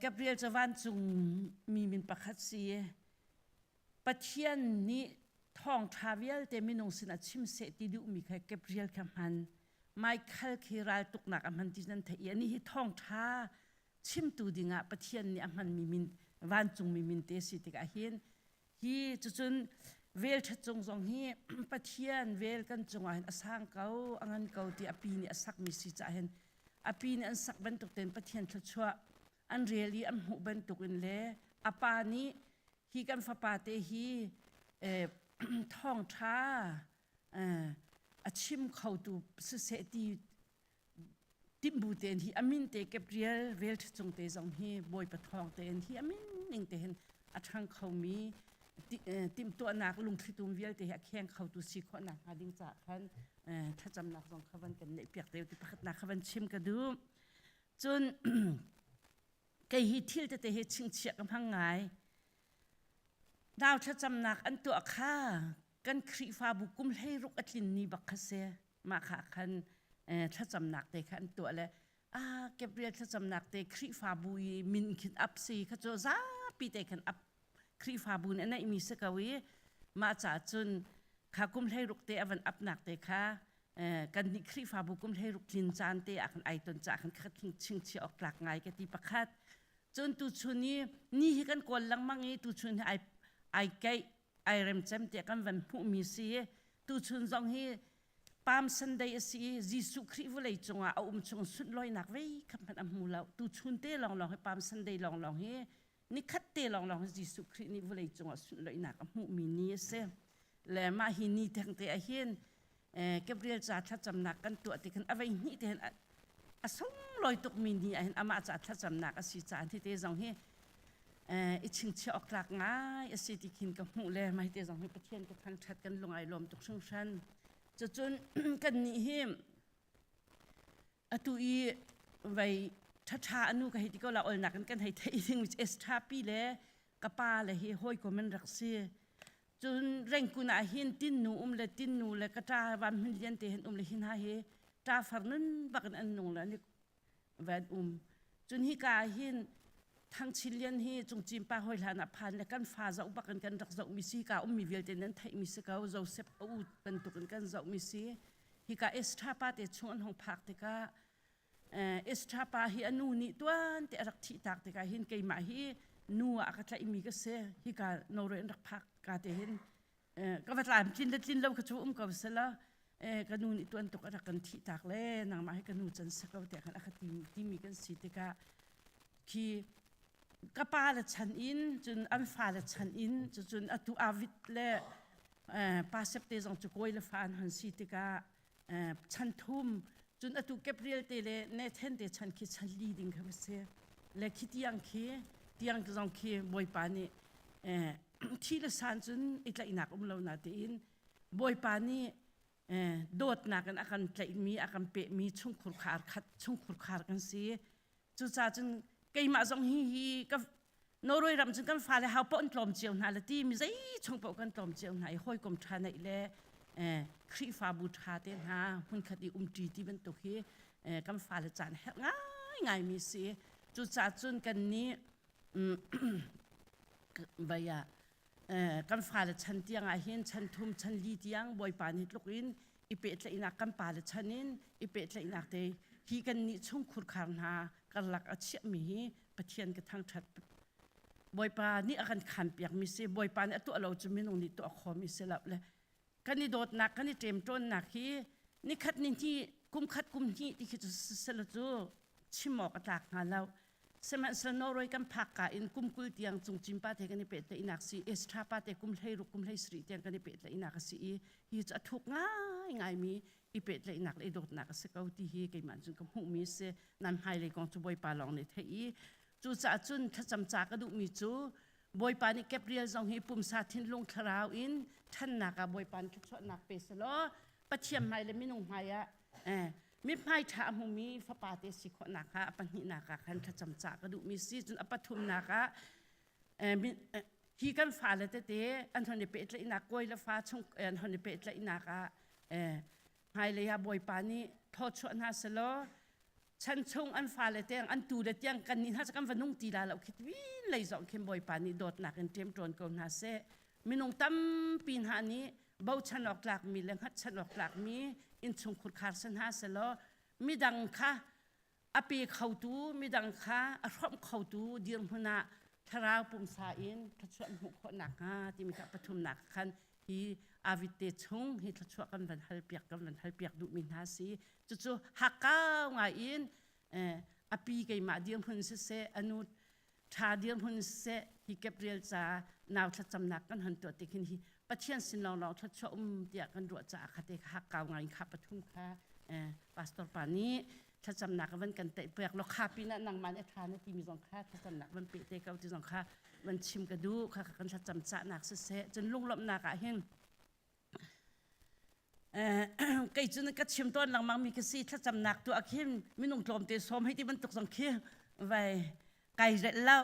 Gabriel cu vancung mi min pakhat si i Pathian nih thawngṭha vialte minung sinah chim seh ti duhmi kha Gabriel kha hman. Michael khi raltuknak a hman ti nan theih i anih hi thawngṭha chimtu dingah Pathian nih a hmanmi min vancungmi min te si tikah hin hi cucun vel ṭhat cung zong hi Pathian vel kan cungah hin a sang ko a ngan ko ti a pi nih a sakmi si caah hin a pi nih an sak bantuk tein Pathian thluachuah an rel i an hmuh bantukin le a pa nih hi kan fapa te hi thawngṭha a chim khotu siseh ti timhbu tein hi amin te Gabriel vel cung te zong hi Bawipa thawng tein hi amin ning te hin a ṭhang khomi timhtuahnak lungthlitum vialte hi a kheng khotu si khawhnak hnga ding caah khan thlacamnak zong kha van kan neih piak te ti pakhatnak kha van chim ka duh. Cun kei hi thil tete hi chingchiah ka hmang ngai. Nau thlacamnak an tuah kha kan Khrihfabu kum 16 a tlin ni bak kha si. Mah kha khan thlacamnak te kha an tuah le ah Gabriel thlacamnak te Khrihfabu i min khin ap si kha cu zapi te khan ap Khrihfabu nih a neihmi si ko i mah caah cun kha kum 16 te a van apnak te kha kan nih Khrihfabu kum 16 tlin caan te ah khan ai ton caah khan kha chingchiah awk tlak ngai ka ti pakhat. Cun tuchun i ni hi kan kawl lengmang i tuchun hi ai ai keih ai remcem tiah kan van hmuhmi si i tuchun zong hi Palm Sunday a si i Jesuh Khrih vawlei cungah a um chung sunlawinak vei khat hmanh a hmu lo. Tuchun te lawnglawng hi Palm Sunday lawnglawng hi nikhat te lawnglawng hi Jesuh Khrih nih vawlei cungah sunlawinak a hmuhmi ni a si. Le mah hi ni thengte ah hin Gabriel ca thlacamnak kan tuah ti khan a vei hnih te hin a sunglawi tukmi ni ah hin amah ca thlacamnak a si caan hi te zong hi i chingchiah awk tlak ngai a si ti khin ka hmuh le mah hi te zong hi Pathian ka thangṭhat kan lung ai lawm tuk hringhran. Cucun kan nih hi atu i vei ṭhaṭha anu ka hei ti ko la olnak in kan hei theih ding Esther pi le ka pa le hi hawikom an rak si. Cun rengkun ah hin tinnu um le tinnu le ka ṭa van hmun lian te hin um le hin ha hi ṭa far nun bak in an nung le an i van um. Cun hika ah hin Thangchin Lian hi cungcin pa hawi hlan ah phan le kan fa zoh bak in kan rak zohmi si hika ummi vialte nan theihmi si ko Joseph a u bantuk in kan zohmi si hika Esther pa te chung an hong phak tikah Esther pa hi a nu nih tuan te a rak thih tak tikah hin keimah hi nu ah a ka tlaihmi ka si hika Norway an rak phak ka te hin ka va tlam tlin le tlin lo kha cu um ko sela ka nu nih tuan tuk a rak kan thih tak le nangmah hi ka nu can si ko tiah khan a ka timi kan si tikah khi ka pa le chan in cun an fa le chan in cucun atu Avid le pa sep te zong cu kawi le fa an hon si tikah chan thum cun atu Gabriel te le Nathan te chan khi chan li ding kha si le khi tiang khi tiang zong khi Bawipa nih thi le san cun i tlaihnak um lo na tiin Bawipa nih dawtnak in a kan tlaihmi a kan pehmi chungkhur khar khat chungkhur khar kan si Cucaah cun keimah zong hi hi ka Norway ram cun kan fale hau paoh an tlawm cio hna le ti mi zei chung paoh kan tlawm cio hna i hawikom ṭha neih le Khrihfabu ṭha te hna hmunkhat i umṭi ti bantuk hi kan fale caan herh ngaingai mi si. Cucaah cun kan nih vai ah kan fale chan tiang ah hin chan thum chan li tiang Bawipa nih tluk in i pehtlaihnak kan pale chan in i pehtlaihnak te hi kan nih chung khurkhar hna karlak a chiahmi hi Pathian ka thangṭhat Bawipa nih a kan khanpiakmi si Bawipa nih a tuah lo cu minung nih tuah khomi si lo le kan i dawtnak kan i ṭemṭawnnak hi nikhat ni hnih kum khat kum hnih ti khi cu sisela cu chim awk a tlak hnga lo sihmanhsehlaw Norway kan phak ka in kum 20 tiang cungcin pa te kan i pehtlaihnak si Estra pa te kum 16 kum 17 tiang kan i pehtlaihnak a si i hi cu a thuk ngaingaimi i pehtlaihnak le i dawtnak a si ko ti hi keimah cun ka hmuhmi a si nan hmailei kong cu Bawipa lawng nih theih i cucaah cun thlacam ca ka duhmi cu Bawipa nih Gabriel zong hi pumsa thinlung thlarau in ṭhannak ah Bawipa nih thluachuahnak pe selaw Pathian hmai le minung hmai ah eh. Mithmai ṭha a hmumi fapa te si khawhnak kha a pahnihnak ah khan thlacam cah ka duhmi si. Cun a pathumnak ah hi kan fale tete an hon i pehtlaihnak kawi le fa chung an hon i pehtlaihnak ah hmailei ah Bawipa nih thawchuah hna selaw chan chung an fale tiang an tu le tiang kan nih hna cu kan va nung ti la lo khi twin lei zong khin Bawipa nih dawtnak in ṭemṭawn ko hna seh. Minung tampi hna nih bochan awk tlakmi le hngatchan awk tlakmi innchung khurkhar si hna selaw midang kha a pe khotu midang kha a hrawmh khotu dirhmun ah thlarau pumsa in thluachuah hmuh khawh nakhnga timi kha pathumnak khan hi avid te chung hi thluachuah kan van hal piak kan van hal piak duhmi hna si. Cucu hakkau ngai in a pi keimah dirhmun siseh anu ṭha dirhmun siseh hi Gabriel ca nau thlacamnak kan hon tuah tik hin hi Pathian sin lawnglawng thluachuah um tiah kan ruah caah kha te kha hakkau ngai in kha pathum kha pastor pa nih thlacamnak van kan teih piak law kha pinah nangmah nih a ṭha na timi zong kha thlacamnak van pe te ko ti zong kha van chim ka duh kha kan thlacam cahnak siseh. Cun lunglawmhnak ah hin kei cu ka chim tawn lengmang mi ka si. Thlacamnak tu ah khin minung tlawmte sawm hei ti bantuk zong khi vai kai relh lo.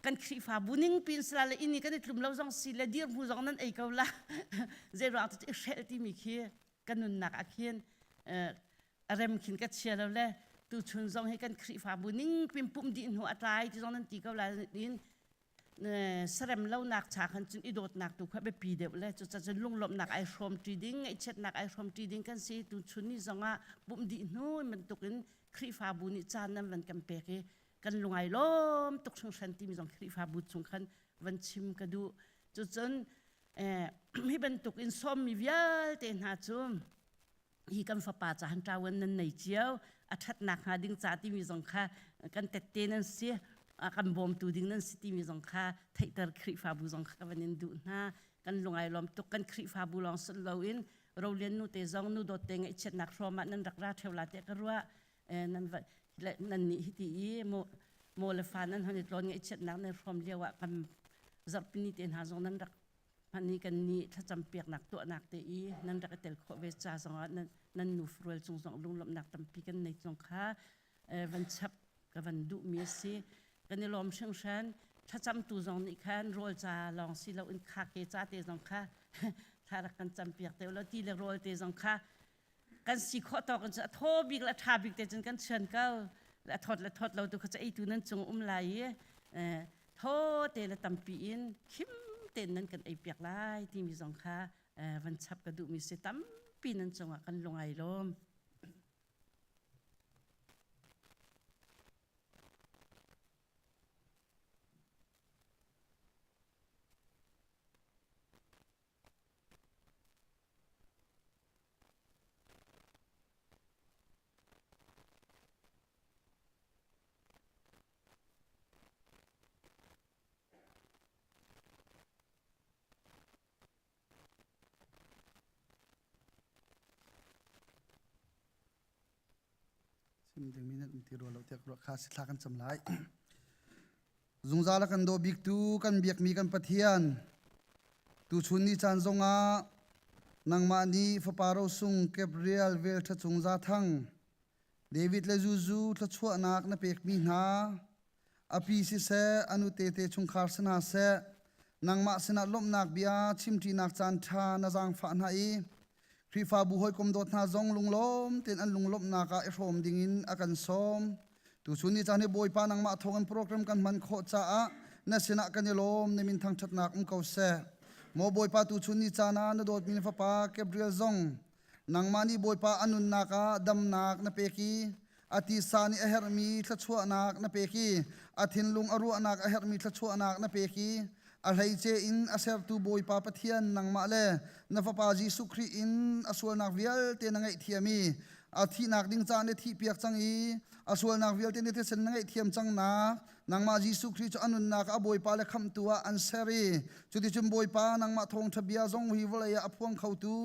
Kan Khrihfabu ning pin sala le inn i kan i tlum lo zong si le dirhmu zong nan ei ko la. Zei ruang cu i hrelh timi khi ka nunnak ah khin a rem khin ka chia lo le tuchun zong hi kan Khrihfabu ning pin pumh dih hnu a tlai ti zong nan ti ko la in sarem lonak cha khan cun i dawtnak tu kha biapi deuh le cucacun lunglawmhnak ai hrawm ṭi ding, ngaihchiatnak ai hrawm ṭi ding kan si. Tuchun ni zongah pumh dih hnu bantukin Khrihfabu nih caan nan van kan pek i kan lungai lawm tuk hringhran timi zong Khrihfabu chung khan van chim ka duh. Cucun hi bantukin sawmmi vialte hna cu hi kan fapa ca han ṭawan nan nei cio a ṭhatnak hnga ding ca timi zong kha kan tette nan si, kan bawmtu ding nan si timi zong kha theihter Khrihfabu zong kha ka van in duh hna. Kan lungai lawm tuk. Kan Khrihfabu lawng sut loin Rolian nu te zong nu dawt te ngaihchiatnak hrawm ah nan rak ra ṭheu la tiah ka ruah. Nan nan nih hiti i mo le fa nan hon i tlawn ngaihchiatnak nan hrawm lio ah kan zarhpini te hna zong nan rak hman i kan nih thlacam piaknak tuahnak te i nan rak i tel khawh ve ca zongah nan nu rual cung zong lunglawmhnak tampi kan nei zong kha van chap ka van duhmi a si. Kan i lawm hringhran. Thlacamtu zong nih khan rawl ca lawng si loin kha ke ca te zong kha thla rak kan cam piak te lo ti le rawl te zong kha kan si khawh tawk in a thaw bik le a ṭha bik te cun kan chuan ko. A thawt le thawt lo tu kha eitu nan cung um lai i thaw te le tampi in khim tein nan kan ei piak lai timi zong kha van chap ka duhmi si. Tampi nan cungah kan lungai lawm. Chim dingmi nan um ti rua lo tiah ka ruah. Kha si thla kan cam lai. Zungzal a kan daw biktu kan biakmi kan Pathian, tuchun ni caan zongah nangmah nih fapa rosung Gabriel velṭha cung Zathang, David le Zuzu thluachuahnak na pekmi hna, a pi siseh, a nute te chungkhar si hna seh, nangmah sinah lawmhnak bia chimṭinak caan ṭha na zaangfah hna i Khrihfabu hawikom dawt hna zong lunglawm tein an lunglawmhnak ah i hrawm dingin a kan sawm. Tuchun ni caan hi Bawipa nangmah thawngin program kan hman khawh caah na sinah kan i lawm, na min thangṭhatnak um ko seh. Maw Bawipa, tuchun ni caan ah na dawtmi na fapa Gabriel zong nangmah nih Bawipa a nunnak ah damnak na pek i a tisa nih a herhmi thluachuahnak na pek i a thinlung a ruahnak a herhmi thluachuahnak na pek i a hleice in a sertu Bawipa Pathian nangmah le na Fapa Jesuh Khrih in a sualnak vialte na ngaihthiam i a thihnak ding caan na thihpiak cang i a sualnak vialte na thisen na ngaihthiam cang nak nangmah Jesuh Khrih cu a nunnak a Bawipa le khamhtu ah an ser i cuticun Bawipa nangmah thawngṭha bia zong hi vawlei ah a phuang khotu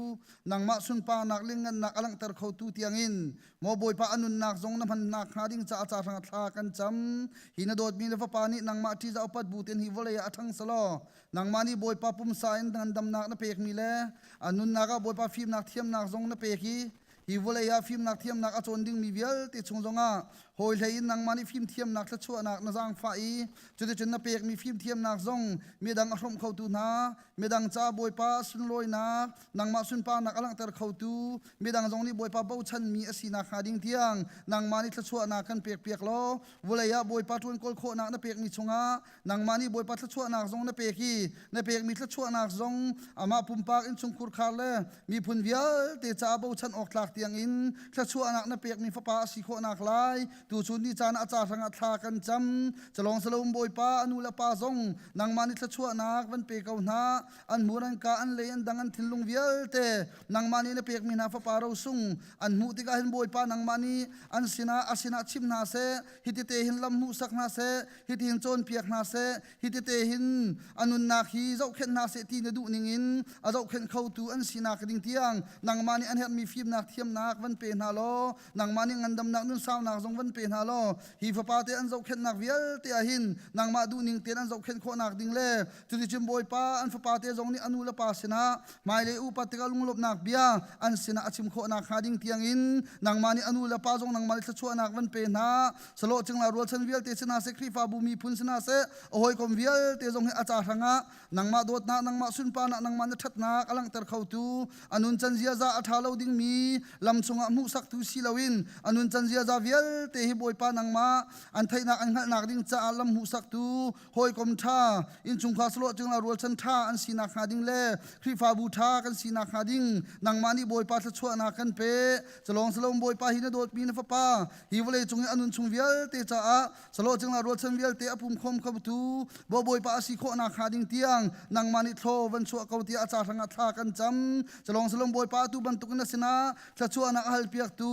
nangmah sunparnak lingngannak a langhter khotu tiangin Maw Bawipa, a nunnak zong na hmannak hnga ding caah ca hrangah thla kan cam. Hi na dawtmi na fapa nih nangmah ṭihzah upat bu tein hi vawlei ah a ṭhang selaw nangmah nih Bawipa pumsa in ngandamnak na pekmi le a nunnak ah Bawipa fimnak thiamnak zong na pek i. Hi vawlei ah fimnak thiamnak a cawn dingmi vialte chung zongah hawi hlei in nangmah nih fimthiamnak thluachuahnak na zaangfah i cuticun na pekmi fimthiamnak zong midang a hrawmh khotu hna, midang ca Bawipa sunlawinak, nangmah sunparnak a langhter khotu, midang zong nih Bawipa bochanmi a si nakhnga ding tiang nangmah nih thluachuahnak kan pekpiak law vawlei ah Bawipa ṭuan kawl khawhnak na pekmi chungah nangmah nih Bawipa thluachuahnak zong na pek i na pekmi thluachuahnak zong amah pumpak innchungkhur khar le miphun vialte caah bochan awk tlak tiangin thluachuahnak na pekmi fapa a si khawhnak lai tuchun ni caan ah a ca hrangah thla kan cam. Calong salom Bawipa a nu le pa zong nangmah nih thluachuahnak van pe ko hna. An hmur, an ka, an lei, an dang, an thinlung vialte nangmah nih na pekmi hna fapa rosung an hmuh tikah hin Bawipa nangmah nih an sinah a sinah chim hna seh, hiti te hin lam hmuhsak hna seh, hiti hin cawnpiak hna seh, hiti te hin a nunnak hi zohkhenh hna seh ti na duh ningin a zohkhenh khotu an sinak ding tiang nangmah nih an herhmi fimnak thiamnak van pe hna law nangmah nih ngandamnak nunsaunak zong van pe hna law hi fapa te an zohkhenhnak vialte ah hin nangmah duhning tein an zohkhenh khawhnak ding le cuticun Bawipa an fapa te zong nih a nu le pa sinah hmailei upat tikah lunglawmhnak bia an sinah a chim khawhnak hnga ding tiangin nangmah nih a nu le pa zong nangmah nih thluachuahnak van pe hna. Saloh cingla rualchan vialte si hna seh, Khrihfabu miphun si hna seh, a hawikom vialte zong hi a ca hrangah nangmah dawtnak, nangmah sunparnak, nangmah na ṭhatnak a langhter khotu, a nuncan ziaza a ṭha lo dingmi lam chungah hmuhsaktu si loin a nuncan ziaza vialte hi Bawipa nangmah an theihnak an hngalhnak ding caah lam hmuhsaktu, hawikom ṭha, innchungkhar sahlawh cingla rualchan ṭha an sinak hnga ding le Khrihfabu ṭha kan sinak hnga ding nangmah nih Bawipa thluachuahnak kan pe. Calawng salom Bawipa hi na dawtmi na fapa hi vawlei cung i a nun chung vialte caah sahlawh cingla rualchan vialte a pum khawm khotu Bawipa a si khawhnak hnga ding tiang nangmah nih thlaw van chuah ko tiah a ca hrangah thla kan cam. Calawng salom Bawipa atu bantukin na sinah thluachuahnak a halpiaktu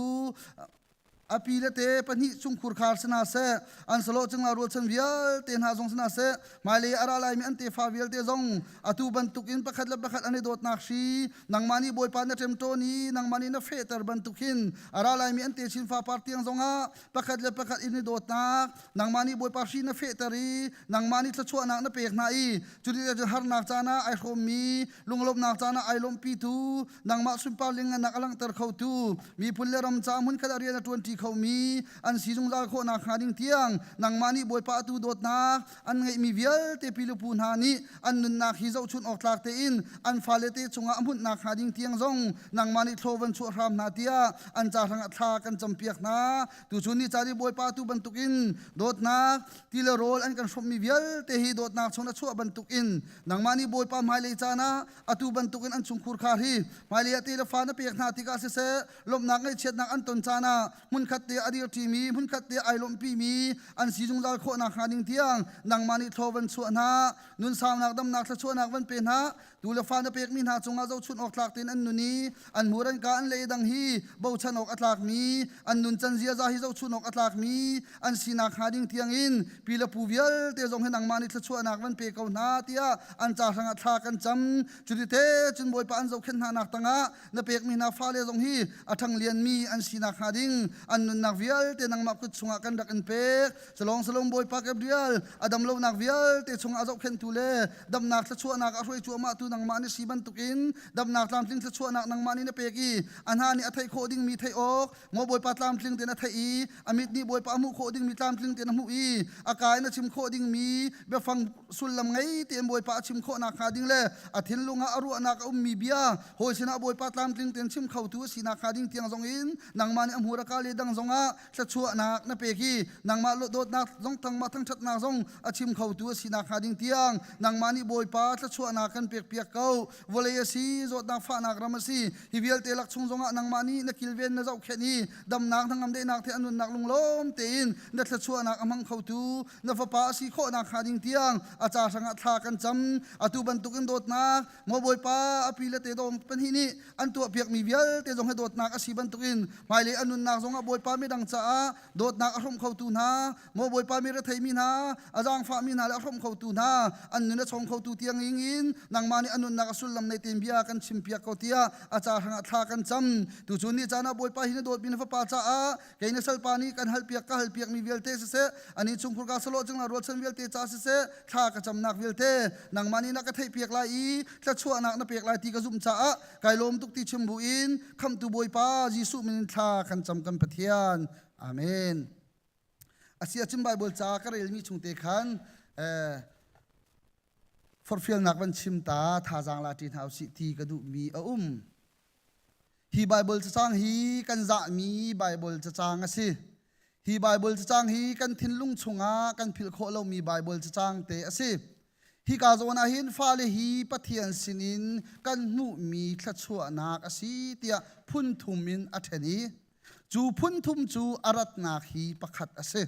a pi le te pahnih chungkhur khar si hna seh, an saloh cingla rualchan vialte hna zong si hna seh, hmailei a ra laimi an tefa vialte zong atu bantukin pakhat le pakhat an i dawtnak hri nangmah nih Bawipa na ṭemṭawn i nangmah nih na fehter bantuk hin a ra laimi an techin fapar tiang zongah pakhat le pakhat in i dawtnak nangmah nih Bawipa hri na fehter i nangmah nih thluachuahnak na pek hna i cuti harnak caan ah ai hrawmmi lunglawmhnak caan ah ai lawmhpitu nangmah sunpar lingannak a langhter khotu miphun le ram ca hmunkhat ah rian a ṭuanṭi khomi an si zungzal khawhnak hnga ding tiang nangmah nih Bawipa atu dawtnak an ngeihmi vialte pilupu hna nih an nunnak hi zohchunh awk tlak tein an fale te cungah a hmunhnak hnga ding tiang zong nangmah nih thlaw van chuah hram hna tiah an ca hrangah thla kan campiak hna. Tuchun ni ca nih Bawipa tu bantukin dawtnak ti le rawl an kan hrawmhmi vialte hi dawtnak chung a chuah bantukin nangmah nih Bawipa hmailei caan ah atu bantukin an chungkhur khar hi hmailei ah ti le fa na pek hna tikah siseh, lawmhnak ngaihchiatnak an ton caan ah hmunkhat te a dirṭimi, hmunkhat te ai lawmhpimi an si zungzal khawh nakhnga ding tiang nangmah nih thlaw van chuah hna. Nunsaunak, damnak, thluachuahnak van pe hna. Tu le fa na pekmi hna cungah zohchunh awk tlak tein an nun i an hmur, an ka, an lei dang hi bochan awk a tlakmi, an nuncan ziaza hi zohchunh awk a tlakmi an sinak hnga ding tiangin pi le pu vialte zong hi nangmah nih thluachuahnak van pe ko hna tiah an ca hrangah thla kan cam. Cuti cun Bawipa an zohkhenh hna nak tangah na pekmi hna fale zong hi a ṭhang lianmi an sinak hnga ding an nunnak vialte nangmah kut chungah kan rak in pek. Salong salong Bawipa Gabriel a damlonak vialte chungah a zohkhenhtu le damnak thluachuahnak a hruai cuahmah tu nangmah nih si bantukin damnak tlamtling thluachuahnak nangmah nih na pek i a hna nih a theih khawh dingmi theih awk maw Bawipa tlamtling tein a theih i a mit nih Bawipa a hmuh khawh dingmi tlamtling tein a hmuh i a ka in a chim khawh dingmi biafang sullam ngei tein Bawipa a chim khawh nakhnga ding le a thinlung ah a ruahnak a ummi bia hawi sinah Bawipa tlamtling tein chim khotu a si nakhnga ding tiang zong in nangmah nih a hmur a ka le dang zongah thluachuahnak na pek i nangmah dawtnak zong nangmah thangṭhatnak zong a chim khotu a si nakhnga ding tiang nangmah nih Bawipa thluachuahnak kan pekpiak ko. Vawlei a si, zawtnak fahnak ram a si, hi vialte lak chung zongah nangmah nih na kilven, na zohkhenh i damnak hnangam daihnak the a nunnak lunglawm tein na thluachuahnak a hmang khotu na fapa a si khawh nakhnga ding tiang a ca hrangah thla kan cam. Atu bantukin dawtnak maw Bawipa a pi le te dawng pahnih nih an tuahpiakmi vialte zong hi dawtnak a si bantukin hmailei a nunnak zongah. Bawipa midang caah dawtnak a hrawm khotu hna, maw Bawipa mi retheimi hna, a zaangfahmi hna le a hrawm khotu hna, an nun a chawng khotu tiang in nangmah nih a nunnak a sullam nei tein bia kan chimpiak ko tiah a ca hrangah thla kan cam. Tuchun ni caan ah Bawipa hi na dawtmi na fapa caah kei na salpa nih kan halpiak ka halpiakmi vialte siseh, ani chungkhur ka salawh cingla rualchan vialte ca siseh, thla ka camnak vialte nangmah nih na ka theihpiak lai i thluachuahnak na pek lai ti ka zumh caah kai lawm tuk ti chim buin khamhtu Bawipa Jesuh min in thla kan cam kan Pathian. Amen. Asi ahcun Bible ca ka relmi chung te khan eh, forhfialnak van chim ta thazaang la ṭi hna usih ti ka duhmi a um. Hi Baibal cacang hi kan zahmi Baibal cacang a si. Hi Baibal cacang hi kan thinlung chungah kan philh khawh lomi Baibal cacang te a si. Hika zawn ah hin fale hi Pathian sinin kan hmuhmi thluachuahnak a si tiah phun thum in a ṭhen i cu phun thum cu a ratnak hi pakhat a si.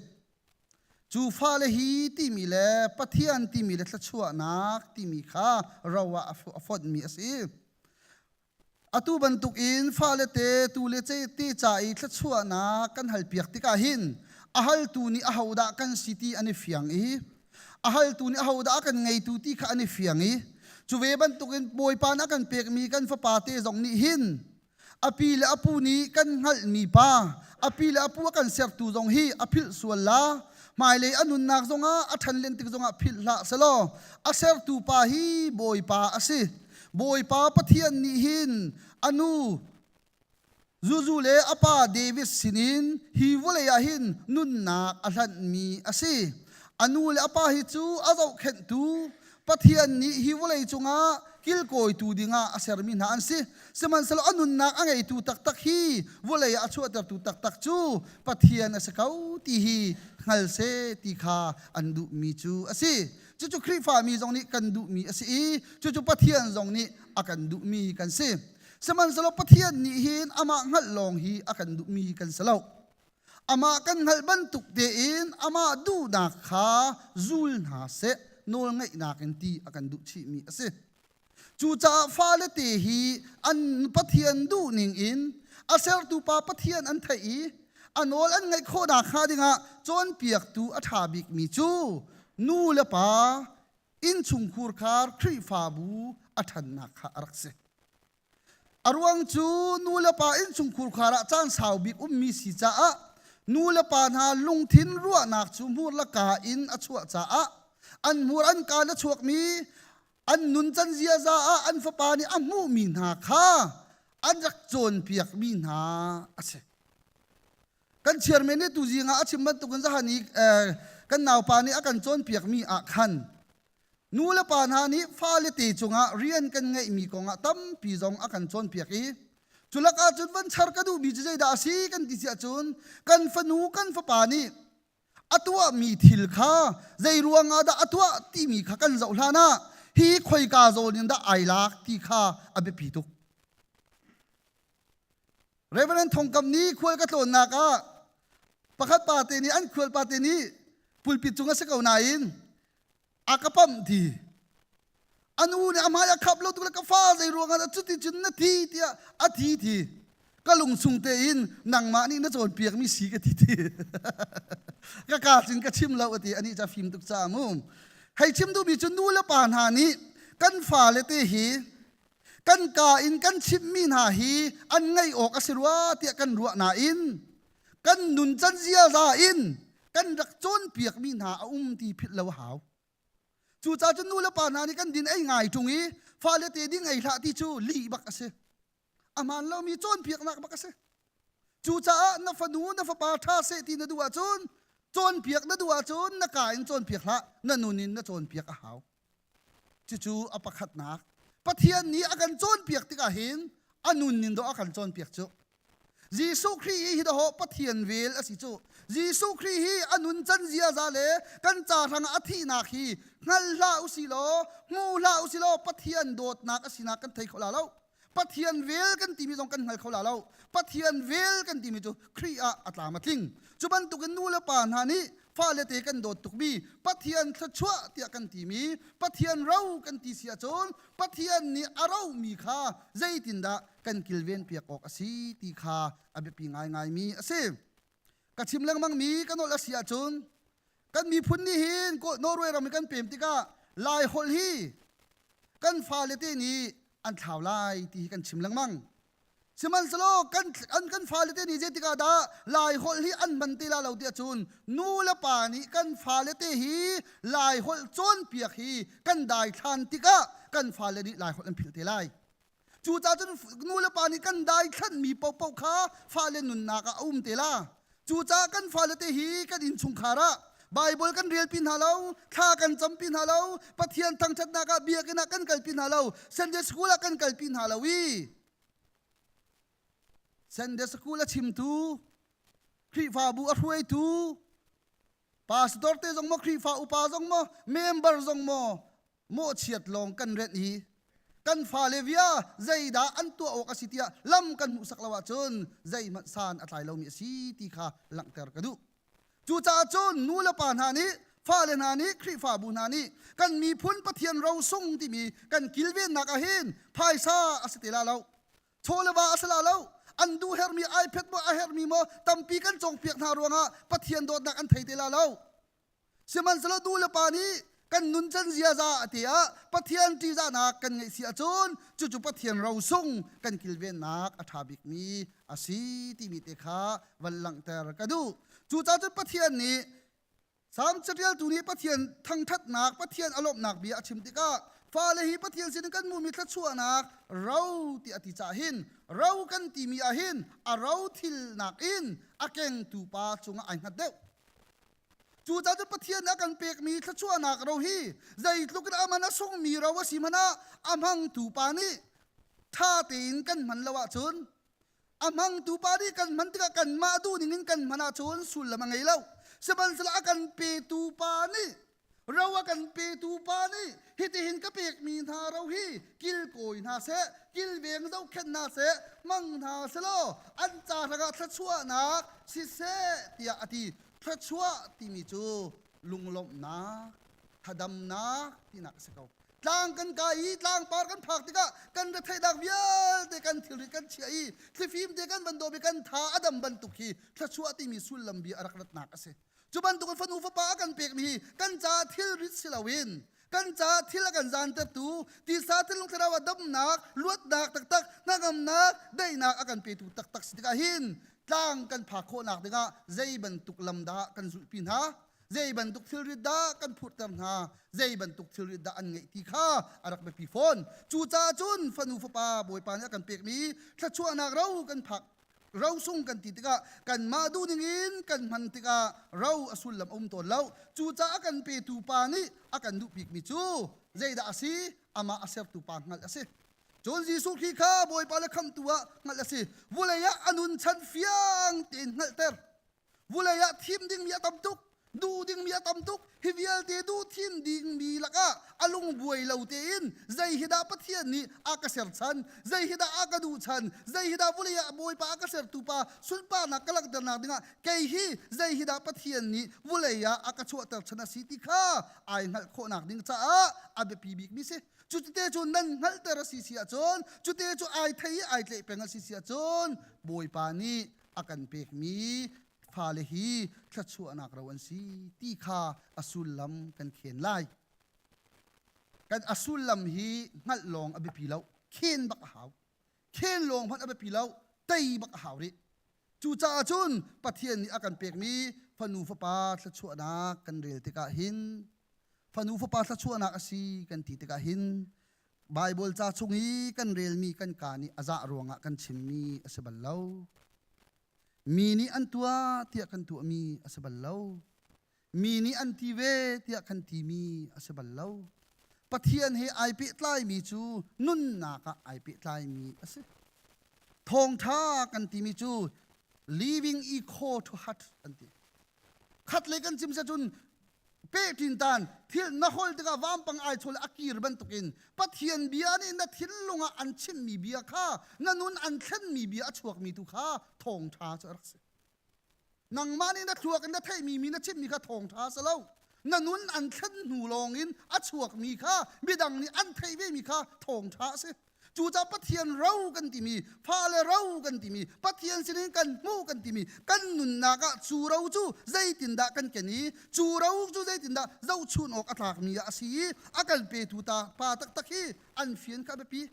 Cu fale hi timi le Pathian timi le thluachuahnak timi kha ro ah a fonhmi a si. Atu bantukin fale te tu le ce te ca i thluachuahnak kan halpiak tikah hin a haltu nih ahodah kan si ti an i fiang i a haltu nih ahodah a kan ngeitu ti kha an i fiang i cu ve bantukin Bawipa nih a kan pekmi kan fapa te zong nih hin a pi le a pu nih kan hngalhmi pa a pi le a pu a kan sertu zong hi a philh sual la hmailei a nunnak zongah a ṭhan len tik zongah philh hlah selaw a sertu pa hi Bawipa a si. Bawipa Pathian nih hin a nu Zuzu le a pa David sinin hi vawlei ah hin nunnak a hlanhmi a si. A nu le a pa hi cu a zohkhenhtu Pathian nih hi vawlei cungah kilkawitu dingah a sermi hna an si. Sihmanhsehlaw a nunnak a ngeitu taktak hi vawlei ah a chuahtertu taktak cu Pathian a si ko ti hi hngal seh ti kha an duhmi cu a si. Cucu Khrihfami zong nih kan duhmi a si i cucu Pathian zong nih a kan duhmi kan si. Sihmanhsehlaw Pathian nih hin amah hngalh lawng hi a kan duhmi kan si lo. Amah kan hngalh bantuk tein amah duhnak kha zul hna seh nawlngaihnak in ti a kan duh chihmi a si. Cucaah fale te hi an Pathian duhning in a sertu pa Pathian an theih i a nawl an ngaih khawh nakhnga dingah cawnpiaktu a ṭha bikmi cu nu le pa innchungkhur khar Khrihfabu a ṭhannak kha a rak si. A ruang cu nu le pa innchungkhur khar ah caan sau bik ummi si caah nu le pa hna lungthin ruahnak cu hmur le kaa in a chuah caah an hmur an kaan a chuakmi an nuncan ziaza ah an fapa nih a hmuhmi hna kha an rak cawnpiakmi hna a si. Kan chairman nih tuzing ah a chim bantukin zahan i kan naupa nih a kan cawnpiakmi ah khan nu le pa hna nih fale te cungah rian kan ngeihmi kongah tampi zong a kan cawnpiak i culak ahcun van char ka duhmi cu zeidah a si kan ti si ahcun kan fanu kan fapa nih a tuahmi thil kha zei ruangah dah a tuah timi kha kan zoh hlan ah hi khoika zawn in dah ai lak ti kha a biapi tuk. Reverend Thongkam nih khual ka tlawnnak ah pakhat pa te nih an khual pa te nih pulpit cung a si ko nain a ka pamh ti a nu nih a hmai a khap lo tuk le ka fa zei ruangah dah cuti cun na thi tiah a thi thi ka lung chung tein nangmah nih na cawnpiakmi si ka ti ti ka ka cun ka chim lo ati ani ca fim tuk ca mu hei chim duhmi cu nu le pa hna nih kan fale te hi kan ka in kan chimhmi hna hi an ngaih awk a si rua tiah kan ruah nain kan nuncan ziaza in kan rak cawnpiakmi hna a um ti philh lo a hau. Cucaah cun nu le pa hna nih kan din ei ngai ṭung i fale te ding ei hlah ti cu lih bak a si. A hmaan lomi cawnpiaknak bak a si. Cucaah na fanu na fapa ṭha seh ti na duh ahcun cawnpiak na duh ahcun na ka in cawnpiak hlah na nun in na cawnpiak a hau. Cucu a pakhatnak. Pathian nih a kan cawnpiak tikah hin a nun in dawh a kan cawnpiak cu. Jesuh Khrih hi dawh Pathian vel a si cu. Jesuh Khrih hi a nun can ziaza le kan ca hrangah a thihnak hi hngal hlah usih law hmu hlah usih law Pathian dawtnak a sinak kan thei kho la lo. Pathian vel kan timi zong kan hngal kho la lo. Pathian vel kan timi cu Khrih ah a tlam a tling. Cu bantukin nu le pa hna nih fale te kan dawt tukmi Pathian thluachuah tiah kan timi Pathian ro kan ti si ahcun Pathian nih a romi kha zeitindah kan kilven piak awk a si ti kha a biapi ngaingaimi a si. Ka chim lengmang mi ka nolh a si ahcun kan miphun nih hin Norway ram i kan pem tikah Lai holh hi kan fale te nih an thlau lai ti hi kan chim lengmang. Sihmanhsehlaw kan an kan fale te nih zeitik ah dah Lai holh hi an hman te la lo ti ahcun nu le pa nih kan fale te hi Lai holh cawnpiak hi kan daithlan tikah kan fale nih Lai holh an philh te lai. Cucaah cun nu le pa nih kan daithlanhmi paohpaoh kha fale nunnak ah a um te la. Cucaah kan fale te hi kan innchungkhar ah Baibal kan relpi hna lo, thla kan campi hna lo, Pathian thangṭhatnak ah biakinn ah kan kalpi hna lo, Sunday school ah kan kalpi hna lo i Sunday school a chimtu, Khrihfabu a hruaitu, pastor te zong maw, Khrihfa upa zong maw, member zong maw, mawhchiat lawng kan renh hi kan fale via zeidah an tuah awk a si tiah lam kan hmuhsak lo ahcun zeihmanh san a tlai lomi a si ti kha langhter ka duh. Cucaah cun nu le pa hna nih fale hna nih Khrihfabu hna nih kan miphun Pathian rosung timi kan kilvennak ah hin phaisa a si te la lo chaw le va a si la lo an duh hermi iPad maw a hermi maw tampi kan cawngpiak hna ruangah Pathian dawtnak an thei te la lo Sihmanhsehlaw nu le pa nih kan nuncan ziaza a ti ah Pathian ṭihzahnak kan ngeih si ahcun cucu Pathian rosung kan kilvennak a ṭha bikmi a si timi te kha van langhter ka duh. Cucaah cun Pathian nih Salm caṭialtu nih Pathian thangṭhatnak, Pathian a lawmhnak bia a chim tikah fale hi Pathian sinin kan hmuhmi thluachuahnak ro ti a ti caah hin ro kan timi ah hin a ro thil nakin a kengtu pa cungah ai hngat deuh. Cucaah cun Pathian nih a kan pekmi thluachuahnak ro hi zeitluk in a man a sungmi ro a si hmanh ah a hmangtu pa nih ṭha tein kan hman lo ahcun a hmangtu pa nih kan hman tikah kanmah duhning in kan hman ahcun sullam a ngei lo. Sihmanhsehlaw a kan petu pa nih ro a kan petu pa nih hitihin ka pekmi hna ro hi kilkawi hna seh, kilveng zohkhenh hna seh, hmang hna selaw an ca hrangah thluachuahnak siseh tiah a ti. Thluachuah timi cu lunglawmhnak, thadamnak tinak a si ko. Tlang kan kai i tlangpar kan phak tikah kan retheihnak vialte kan thilri kan chiah i thlifim te kan van dawp i kan tha a dam bantuk hi thluachuah timi sullam bia a rak ratnak a si. Cu bantuk in fanu fapa a kan pekmi hi kan caah thilrit si loin kan caah thil a kan zantertu tisa thinlung thlarau ah damnak luatnak taktak hnangamnak daihnak a kan petu taktak si tikah hin tlang kan phak khawhnak dingah zei bantuk lam dah kan zulhpi hna zei bantuk thilrit dah kan phurhter hna zei bantuk thilrit dah an ngeih ti kha a rak biapi fawn cucaah cun fanu fapa bawipa nih a kan pekmi thluachuahnak ro kan phak rosung kan ti tikah kanmah duhning in kan hman tikah ro a sullam a um tawn lo cucaah a kan petu pa nih a kan duh bikmi cu zeidah a si amah a sertu pa hngalh a si cun Jesuh Khrih kha Bawipa le khamhtu ah hngalh a si vulei ah a nun chan fiang tein hngalhter Vulei ah thim dingmi a tam tuk, duh dingmi a tam tuk. Hi vialte duh thim dingmi lakah a lung buai lo tein zei hi dah Pathian nih a ka ser chan, zei hi dah a ka duh chan, zei hi dah vulei ah Bawipa a ka sertu pa sunparnak ka langhternak dingah kei hi zei hi dah Pathian nih vulei ah a ka chuahter chan a si ti kha ai hngalh khawhnak ding caah a biapi bikmi si. Cute cu nan hngalhter a si si ahcun, cute cu ai thei i ai tlaih peng a si si ahcun Bawipa nih a kan pekmi fale hi thluachuahnak ro an si ti kha a sullam kan khen lai. Kan a sullam hi hngalh lawng a biapi lo, khen bak a hau. Khen lawng hmanh a biapi lo, tei bak a hau rih. Cucaah cun Pathian nih a kan pekmi fanu fapa thluachuahnak kan rel tikah hin fanu fapa thluachuahnak a si kan ti tikah hin Baibal ca chung i kan relmi kan kaa nih a zah ruangah kan chimmi a si bal lo. Mi nih an tuah tiah kan tuahmi a si bal lo. Mi nih an ti ve tiah kan timi a si bal lo. Pathian he ai pehtlaimi cu nunnak ah ai pehtlaimi a si. Thawngṭha kan timi cu living echo to heart an ti. Khat lei kan chim cun pehṭin tan thil na hol tikah vampang ai chawl a kir bantukin Pathian bia nih na thinlung ah an chimmi bia kha na nun an thlenmi bia a chuakmi tu kha thawngṭha cu a rak si. Nangmah nih na thluak in na theihmi mi na chimmi kha thawngṭha si lo. Na nun an thlen hnu lawngin a chuakmi kha midang nih an theih vemi kha thawngṭha a si. Cucaah Pathian ro kan timi, fale ro kan timi, Pathian sinin kan hmuh kan timi, kan nunnak ah cu ro cu zeitindah kan ken i cu ro cu zeitindah zohchun awk a tlakmi ah a si i a kan petu ta pa taktak hi an fian kha a biapi.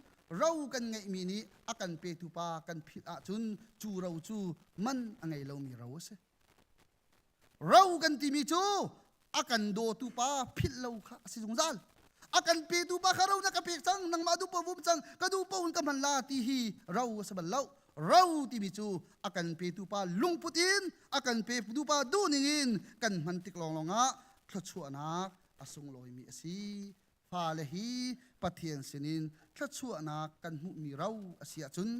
Ro kan ngeihmi nih a kan petu pa kan philh ahcun cu ro cu man a ngei lomi ro a si. Ro kan timi cu a kan dawtu pa philh lo kha a si zungzal. A kan petu pa kha ro na ka pek cang, nangmah duh paoh vum cang, ka duh paoh in ka hman la ti hi ro a si bal lo. Ro timi cu a kan petu pa lungput in a kan petu pa duhning in kan hman tik lawnglawng ah thluachuahnak a sunglawimi a si. Fale hi Pathian sinin thluachuahnak kan hmuhmi ro a si ahcun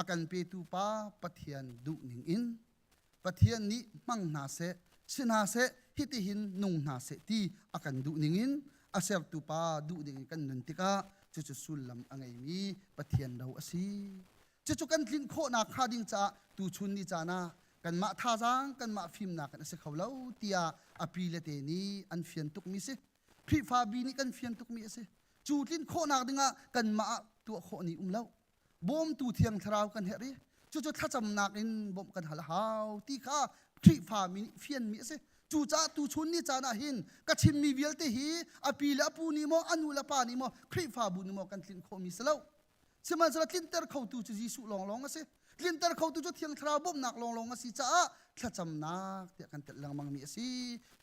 a kan petu pa Pathian duhning in Pathian nih hmang hna seh, si hna seh, hitihin nung hna seh ti a kan duh ningin a sertu pa duh dingin kan nun tikah cucu sullam a ngeimi Pathian ro a si. Cucu kan tlinh khawhnak hnga ding caah tuchun ni caan ah kanmah thazaang, kanmah fimnak in a si kho lo tiah a pi le te nih an fian tukmi si. Khrihfabi nih kan fian tukmi a si. Cu tlinh khawhnak dingah kanmah ah tuah khawh ni um lo. Bawmtu thiang thlarau kan herh i cucu thlacamnak in bawmh kan hal a hau ti kha Khrihfami nih fianmi a si. Cucaah tuchun ni caan ah hin ka chimmi vialte hi a pi le a pu nih maw a nu le pa nih maw Khrihfabu nih maw kan tlinh khawhmi si lo. Sihmanhsehlaw tlinter khotu cu Jesuh lawnglawng a si. Tlinter khotu cu Thiang Thlarau bawmhnak lawnglawng a si caah thlacamnak tiah kan telh lengmangmi a si.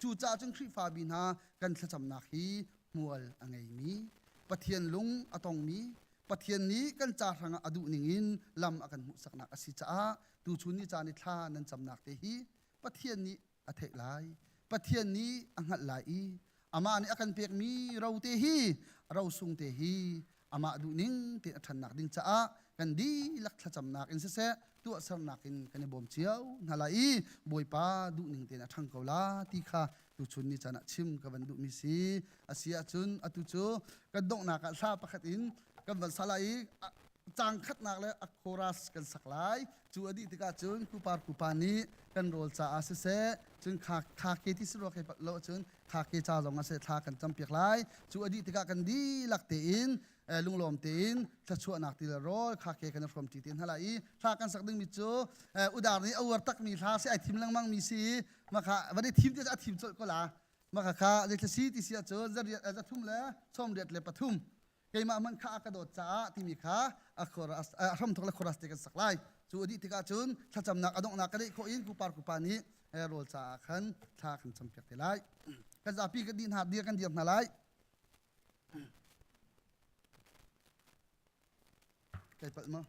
Cucaah cun Khrihfabi hna kan thlacamnak hi hmual a ngeimi, Pathian lung a tongmi, Pathian nih kan ca hrangah a duh ningin lam a kan hmuhsaknak a si caah tuchun ni caan i thla nan camnak te hi Pathian nih a theih lai. Pathian nih a hngalh lai i amah nih a kan pekmi ro te hi ro sung te hi amah duh ning te a ṭhannak ding caah kan dihlak thlacamnak in siseh tuahsernak in kan i bawm cio hna lai i Bawipa duh ning tein a ṭhang ko la ti kha tuchun ni caan ah chim ka van duhmi si a si ahcun atu cu kan donghnak ah hla pakhat in kan van sa lai i cang khatnak le a chorus kan sak lai cu a dih tikah cun kupar kupa nih kan rawl caah siseh cun kha kha ke ti si rua ke lo cun kha ke ca zong ah seh thla kan campiak lai cu a dih tikah kan dihlak tein lunglawm tein thluachuahnak ti le rawl kha ke kan i hrawm ṭi te hna lai i hla kan sak dingmi cu udar nih a uar takmi hla si ai thim lengmang mi si maka van i thim ti a thim colh ko la maka kha zeithla si ti si ahcun zariat zathum le sawmriat le pathum keimah hmanh kha a ka dawt caah timi kha a chorus a hramthok le chorus te kan sak lai cu a dih tikah cun thlacamnak a donghnak ka neih khawh in kupar kupa nih rawl caah khan thla kan campiak te lai kan zapi kan dih hna dir kan dir hna lai Kai palh ma?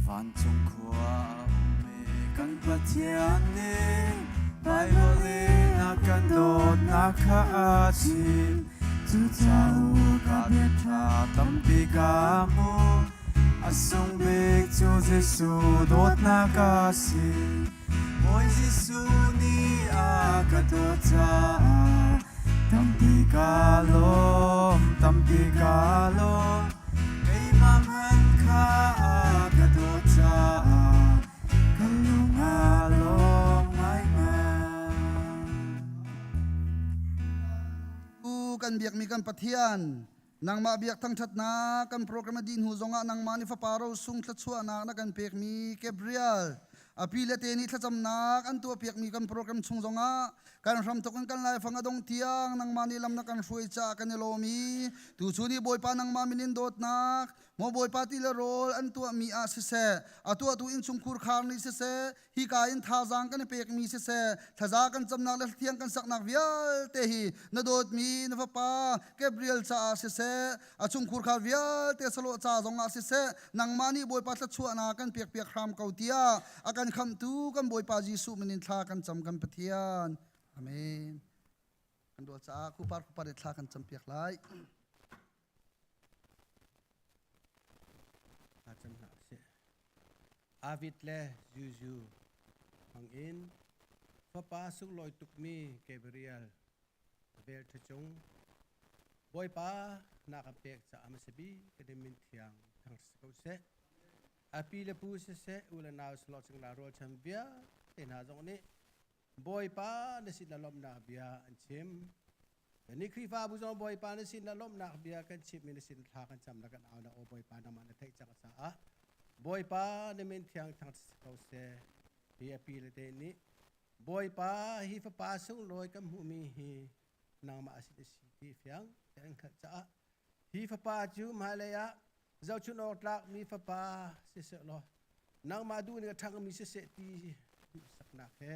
Vancung khua a ummi kan Pathian nih Baibal in a kan dawtnak kha a chim. Cucaah ka bia ṭha tampi ka hmu. A sung bik cu Jesuh dawtnak a si. Bawi Jesuh nih a ka dawt caah tampi ka lawm, tampi ka lawm. Keimah hmanh kha a ka dawt caah ka lung aa lawm ngaingai. Tu kan biakmi kan Pathian, nangmah biak thangṭhatnak kan program a dih hnu zongah nangmah nih fapa rosung thluachuahnak na kan pekmi Gabriel. A pi le te nih thlacamnak an tuahpiakmi kan program chung zongah kan hramthok in kan laifang a dong tiang nangmah nih lam na kan hruai caah kan i lawm i tuchun i Bawipa nangmah min in dawtnak maw Bawipa ti le rawl an tuahmi ah siseh a tuahtu innchungkhur khar nih siseh hika in thazaang kan i pekmi siseh thlaza kan camnak le thiang kan saknak vialte hi na dawtmi na fapa Gabriel caah siseh a chungkhur kha vialte salawh ca zongah siseh nangmah nih Bawipa thluachuahnak kan pekpiak hram ko tiah a kan khamhtu kan Bawipa Jesuh min in thla kan cam kan Pathian. Amen. Kan dawt caah khupar khupar i thla kan campiak lai. Thla cam hna usih. Avid le Zuzu hmangin fapa sunglawi tukmi Gabriel vel ṭha cung Bawipa na kan pek caah hmasa bik kan in min thiang thang si ko seh. A pi le pu siseh u le nau selaw cingla rualchan vialte hna zong nih Bawipa na sin na lawmhnak bia an chim. Ni Khrihfabu zong Bawipa na sin na lawmhnak bia kan chim i na sin thla kan cam na kan au na aw Bawipa nangmah na theih cang caah Bawipa na min thiang thang si ko seh. Hi a pi le te nih Bawipa, hi fapa sunglawi kan hmuhmi hi nangmah a sin a si ti fiang te an hngalh caah hi fapa cu hmailei ah zohchunh awk tlakmi fapa siseh law nangmah duh ning a ṭhangmi siseh ti duhsaknak he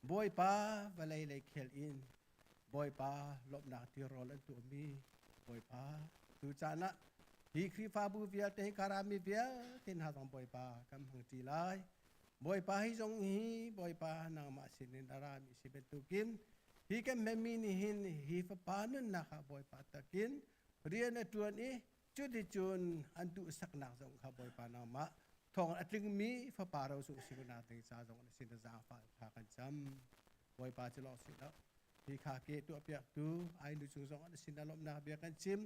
Bawipa vawlei lei khel in Bawipa lawmhnak tirawl an tuahmi Bawipa tu caan ah hi Khrihfabu vialte hi karami vialte hna zong Bawipa kan hmang ṭi lai. Bawipa hi zong hi Bawipa nangmah sinin a rami si bantukin hi kan hmemi nih hin hi fapa nunnak ah Bawipa takin rian a ṭuan i cuticun an duhsaknak zong kha Bawipa nangmah thawng a tlingmi fapa ro sung si nak ding ca zong na sin na zaangfah kha kan cam. Bawipa cu lawng si lo. Hi kha ke tuahpiaktu ai nu cung zong an sin na lawmhnak bia kan chim.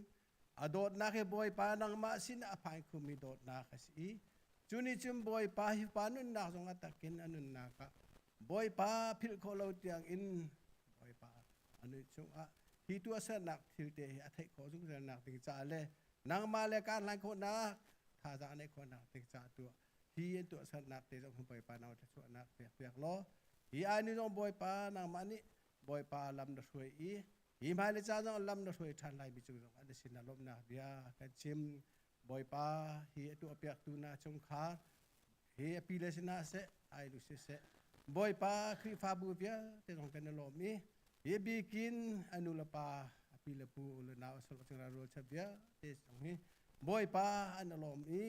A dawtnak hi Bawipa nangmah sin a phan khumi dawtnak a si i cu nih cun Bawipa hi pa nunnak zong a takin a nunnak ah Bawipa philh khawh lo tiang in Bawipa a nun chungah hi tuahsernak thil te hi a theih khawh zungzalnak ding caah le nangmah le kaan hlan khawhnak thazaang neih khawhnak ding caah tuah hi an tuahsernak te zong Bawipa nang thluachuahnak pek piak law hi ai ni zong Bawipa nangmah nih Bawipa lam na hruai i Hi hmailei ca zong lam na hruai ṭhan lai mi cung zong an sin ah lawmhnak bia kan chim. Bawipa hi a tuahpiaktu na chungkhar hi a pi le sinah seh ai lu siseh Bawipa Khrihfabu vialte zong kan i lawm i hi bikin a nu le pa a pi le pu u le nau a sol cingla rual chat vialte zong hi Bawipa an i lawm i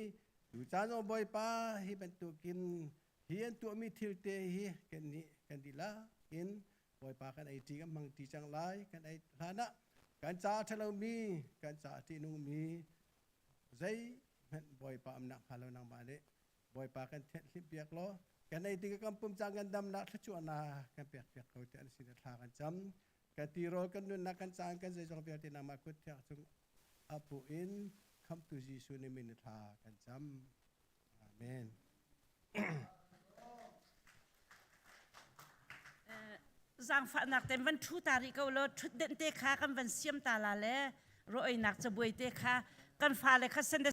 tu caan zong Bawipa hi bantukin hi an tuahmi thil te hi kan nih kan dihlak in Bawipa kan ei ṭi kan hmang ṭi cang lai kan ei hlan ah kan ca a ṭhalomi kan ca a ṭihnungmi zeihmanh Bawipa umnak hnga lo nangmah nih Bawipa kan thenh hlimpiak law kan ei tikah kan pum cang kan damnak thluachuahnak kan pekpiak ko tiah an sin thla kan cam kan tirawl kan nunnak kan caan kan zeizong vialte nangmah kut thiang cung apu in khamtu Jesuh nih min thla kan cam Amen. Zaangfahnak ten van ṭhu ta rih ko law ṭhutdenh te kha kan van siam ta la le rawh-einak cabuai te kha kan fale kha Sunday.